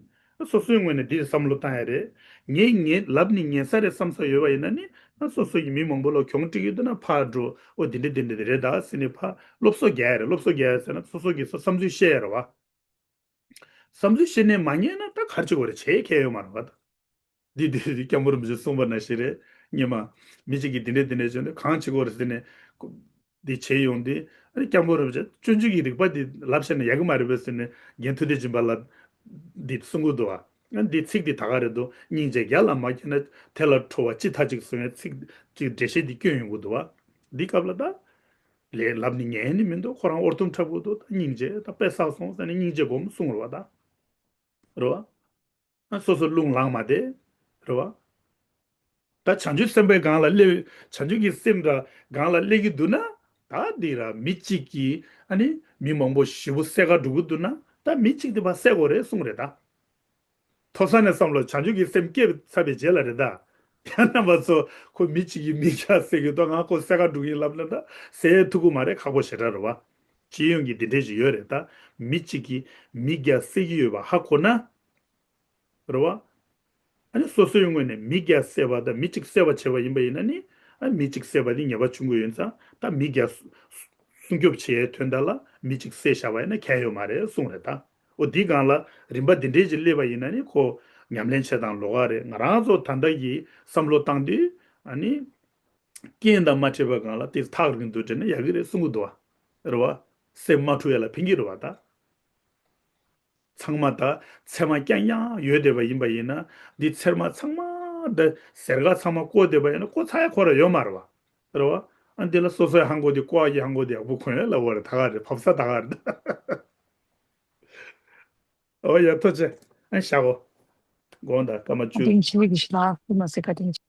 སོ་སོའི་ངོས་ནས་འདི་བསམ་བློ་བཏང་ཡ་རེད། ངས་ངས་ལབ་ནི་ཉན་ས་རེད་བསམ་ས་ཡོད་པ་ཡིན་ན་ནི་ང་སོ་སོ་ཡི་མི་མང་པོ་ལ་གྱོང་སྤྲད་ཀྱི་འདུག་ན་ཕར་འགྲོ་ཨོ་འདི་འདྲ་འདི་འདྲ་རེད་ད་ཟེར་ནས་ཕར་སློབ་གསོ་རྒྱག་ཡ་རེད། སློབ་གསོ་རྒྱག་ཡ་ཟེར་ན་སོ་སོ་གི་སོ་བསམ་ཚུལ་བཤད་ཡ་རེད་བ། བསམ་ཚུལ་བཤད་ནས་མ་ཉན་ན་ད་ག་རེ་བྱེད་དགོས་རེད་བྱེད་ཁེལ་ཡོད་མ་རེད་བ་ད། འདི་འདི་འདི་སྐྱབས་མགོན་རིན་པོ་ཆེས་གསུངས་པ་ནང་བཞིན་རེད། སྔོན་མ་མི་གཅིག་གིས་འདི་འདྲས་འདི་འདྲས་བྱས་ནས་གང་བྱེད་དགོས་རེད་ཟེར་ནས། འདི་བྱས་ཡོང་དུས། ཨ་ནི་སྐྱབས་མགོན་རིན་པོ་ཆེ་སྤྱོད་འཇུག་གི་རིགས་པ་འདི་ལབ་བྱས་ན་ཡག་གི་མ་རེད་པས་ཟེར་ནས་རྒན་ཐུབ་བསྟན་སྦྱིན་པ་ལགས་འདི་གསུང་གི་འདུག་བ། ཨ་འདི་ཚིག་འདི་ད་ག་རེད་འདུག་སྙིང་རྗེ་རྒྱ་ལ་མ་སྐྱེས་ན། དེ་ལ་ཁྲོ་བ་ཅི་མཐའ་གཅིག་གསུང་བའི་ཚིག་ཅིག་འགྲེལ་བཤད་འདི་སྐྱོན་ཡོང་གི་འདུག་བ། འདི་སྐབས་ལ་ད་ལས་ལབ་ནི་ཉན་ནི་མི་འདུག་ཁོ་རང་ཨོར་ཐུམ་འཁྲབ་དགོས་འདུག་ད་སྙིང་རྗེ་ད་དཔེ་བསགས་སོང་ཟེར་ནས་སྙིང་རྗེ་སྒོམ་གསུང་རེད་བ་ད། རེད་བ། སོ་སོ་རླུང་ལངས་མ་བསྡད། རེད་བ། ད་བྱང་ཆུབ་སེམས་དཔའི་སྒང་ལ་སླེབས། བྱང་ཆུབ་ཀྱི་སེམས་ར་སྒང་ལ་སླེབས་ཀྱི་འདུག་ན། ད་འདི་ར་མི་གཅིག་གིས་ཨ་ནི་མི་མང་པོ་ཞེ་པོ་བསད་ག་འགྲོ་གི་འདུག་ན། ད་མི་གཅིག་དེ་ཕར་བསད་དགོས་རེད་གསུངས་རེད་ད། མཐོ་ས་ནས་བསམ་བློ་བྱང་ཆུབ་ཀྱི་སེམས་སྐྱེས་ཚར་བའི་རྗེས་ལ་རེད་ད། དེ་རྣམ་པ་ཚོ་ཁོ་མི་གཅིག་གིས་མི་བརྒྱ་བསད་ཀྱི་འདུག་ང་ཁོ་བསད་ག་འགྲོ་གི་ཡིན་ལབ་ན་ད་བསད་ཐུབ་ཀྱི་མ་རེད། ཁག་པོ་ཞེ་དྲག་རེད་བ། སྤྱི་ཡོངས་ཀྱི་འདི་འདྲས་ཞིག་ཡོད་རེད་ད། མི་གཅིག་གིས་མི་བརྒྱ་བསད་ཀྱི་ཡོད་པ་ཧ་གོ་ན། རེད་བ། ཨ་ནི་སོ་སོའི་ངོས་ནས་མི་བརྒྱ་བསད་པ་དང་མི་གཅིག་བསད་པ་བྱས་པ་ཡིན་པ་ཡིན་ན་ནི། ཨ་མི་གཅིག་བསད་པ་དེ་ཉེས་པ་ཆུང་ཀུ་ཡིན་ཙང་ད་མི་བརྒྱ་སྲུང་སྐྱོབ་བྱེད་ཡའི་དོན་དག་ལ་མི་གཅིག་བསད་བཞག་པ་ཡིན་ན་ཁྱད་ཡོད་མ་རེད་གསུངས་རེད་ད། འོ་འདིའི་སྒང་ལ་རིམ་པ་འདི་འདྲས་ཅིག་སླེབས་པ་ཡིན་ན་ནི་ཁོ་ཉམས་ལེན་བྱེད་སྟངས་ལོགས་ཀ་རེད། ང་རང་ཚོ་ད་ལྟ་གི་བསམ་བློ་བཏང་དུས། ཨ་ནི་རྐྱེན་དང་མ་འཕྲད་པའི་སྒང་ལ་དེ་ཐག་རིང་དུ་བྲལ་ན་ཡག་གི་རེད་གསུང་གི་འདུག་བ། རེད་བ། སེམས་མ་འཁྲུག་ཡ་ལ་ཕན་གྱི་རེད་བ་ད། ཚང་མ་ད་ཚེར་མ་རྐྱང་རྐྱང་ཡོད་བསྡད་པ་ཡིན་པ་ཡིན་ན། འདི་ཚེར་མ་ཚང་མ་ད་ཟེར་ག་ཚང་མ་བཀོག་བསྡད་པ་ཡིན་ན་བཀོག་ཚར་ཡ་ཁོ་ར་ཡོད་མ་རེད་བ། རེད་བ། ཨ་འདི་ལ་སོ་སོའི་ཧང་གོ་དེ་བཀོག་ཡ་གི་ཧང་གོ་དེ་ཡག་པོ་གོན་ཡ་ལ་བ་རེད། ད་ག་རེད། བབས་ས་ད་ག་རེད། ཨོ་ཡ་ཐུགས་རྗེ་ཆེ། ཨ་བཞག་གོ་དགོངས་དག་སྐར་མ་བཅུ། བཀའ་དྲིན་ཆེ་གི་ཤི་ལ་ཁུ་མ་སི་བཀའ་དྲིན་ཆེ།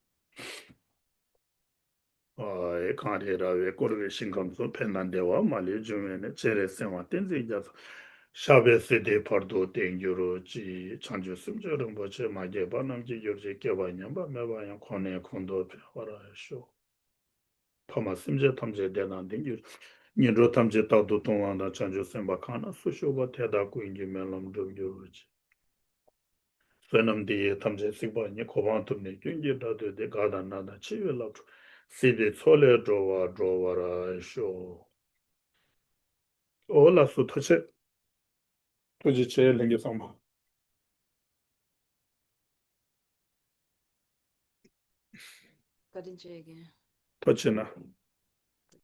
ཨེ། གངས་རི་ར་བས་བསྐོར་བའི་ཞིང་ཁམས་སུ། ཕན་དང་བདེ་བ་མ་ལུས་འབྱུང་བའི་གནས། སྤྱན་རས་གཟིགས་དབང་བསྟན་འཛིན་རྒྱ་མཚོ། ཞབས་པད་སྲིད་མཐའི་བར་དུ་བརྟན་གྱུར་ཅིག་བྱང་ཆུབ་སེམས་མཆོག་རིན་པོ་ཆེ། མ་སྐྱེས་པ་རྣམས་སྐྱེ་གྱུར་ཅིག་སྐྱེས་པ་ཉམས་པ་མེད་པ་ཡང་། གོང་ནས་གོང་དུ་འཕེལ་བར་ཤོག་ཕ་མ་སེམས་ཅན་ཐམས་ཅད་བདེ་དང་ལྡན་གྱུར་ཅིག་ངན་འགྲོ་ཐམས་ཅད་རྟག་ཏུ་སྟོང་བ་དང་། བྱང་ཆུབ་སེམས་དཔའ་གང་ན་སུ་བཞུགས་པ། དེ་དག་ཀུན་གྱི་སྨོན་ལམ་འགྲུབ་གྱུར་ཅིག་བསོད་ནམས་འདི་ཡིས་ཐམས་ཅད་གཟིགས་པ་ཉིད། གོ་འཕང་ཐོབ་ནས་ཀུན་གྱི་དགྲ་སྟོངས་ཏེ། དགའ་དང་སྣང་དང་འཆི་བའི་སླར་འཁྲུངས། སྲིད་པའི་མཚོ་ལས་འགྲོ་བ་སྒྲོལ་བར་ཤོག་ཨོ་ལགས་སོ། ཐུགས་རྗེ་ཆེ། ཐུགས་རྗེ་ཆེ་ལྷན་རྒྱས་ཚང་མ། བཀའ་དྲིན་ཆེ་རྒན། ཐུགས་རྗེ་གནང་།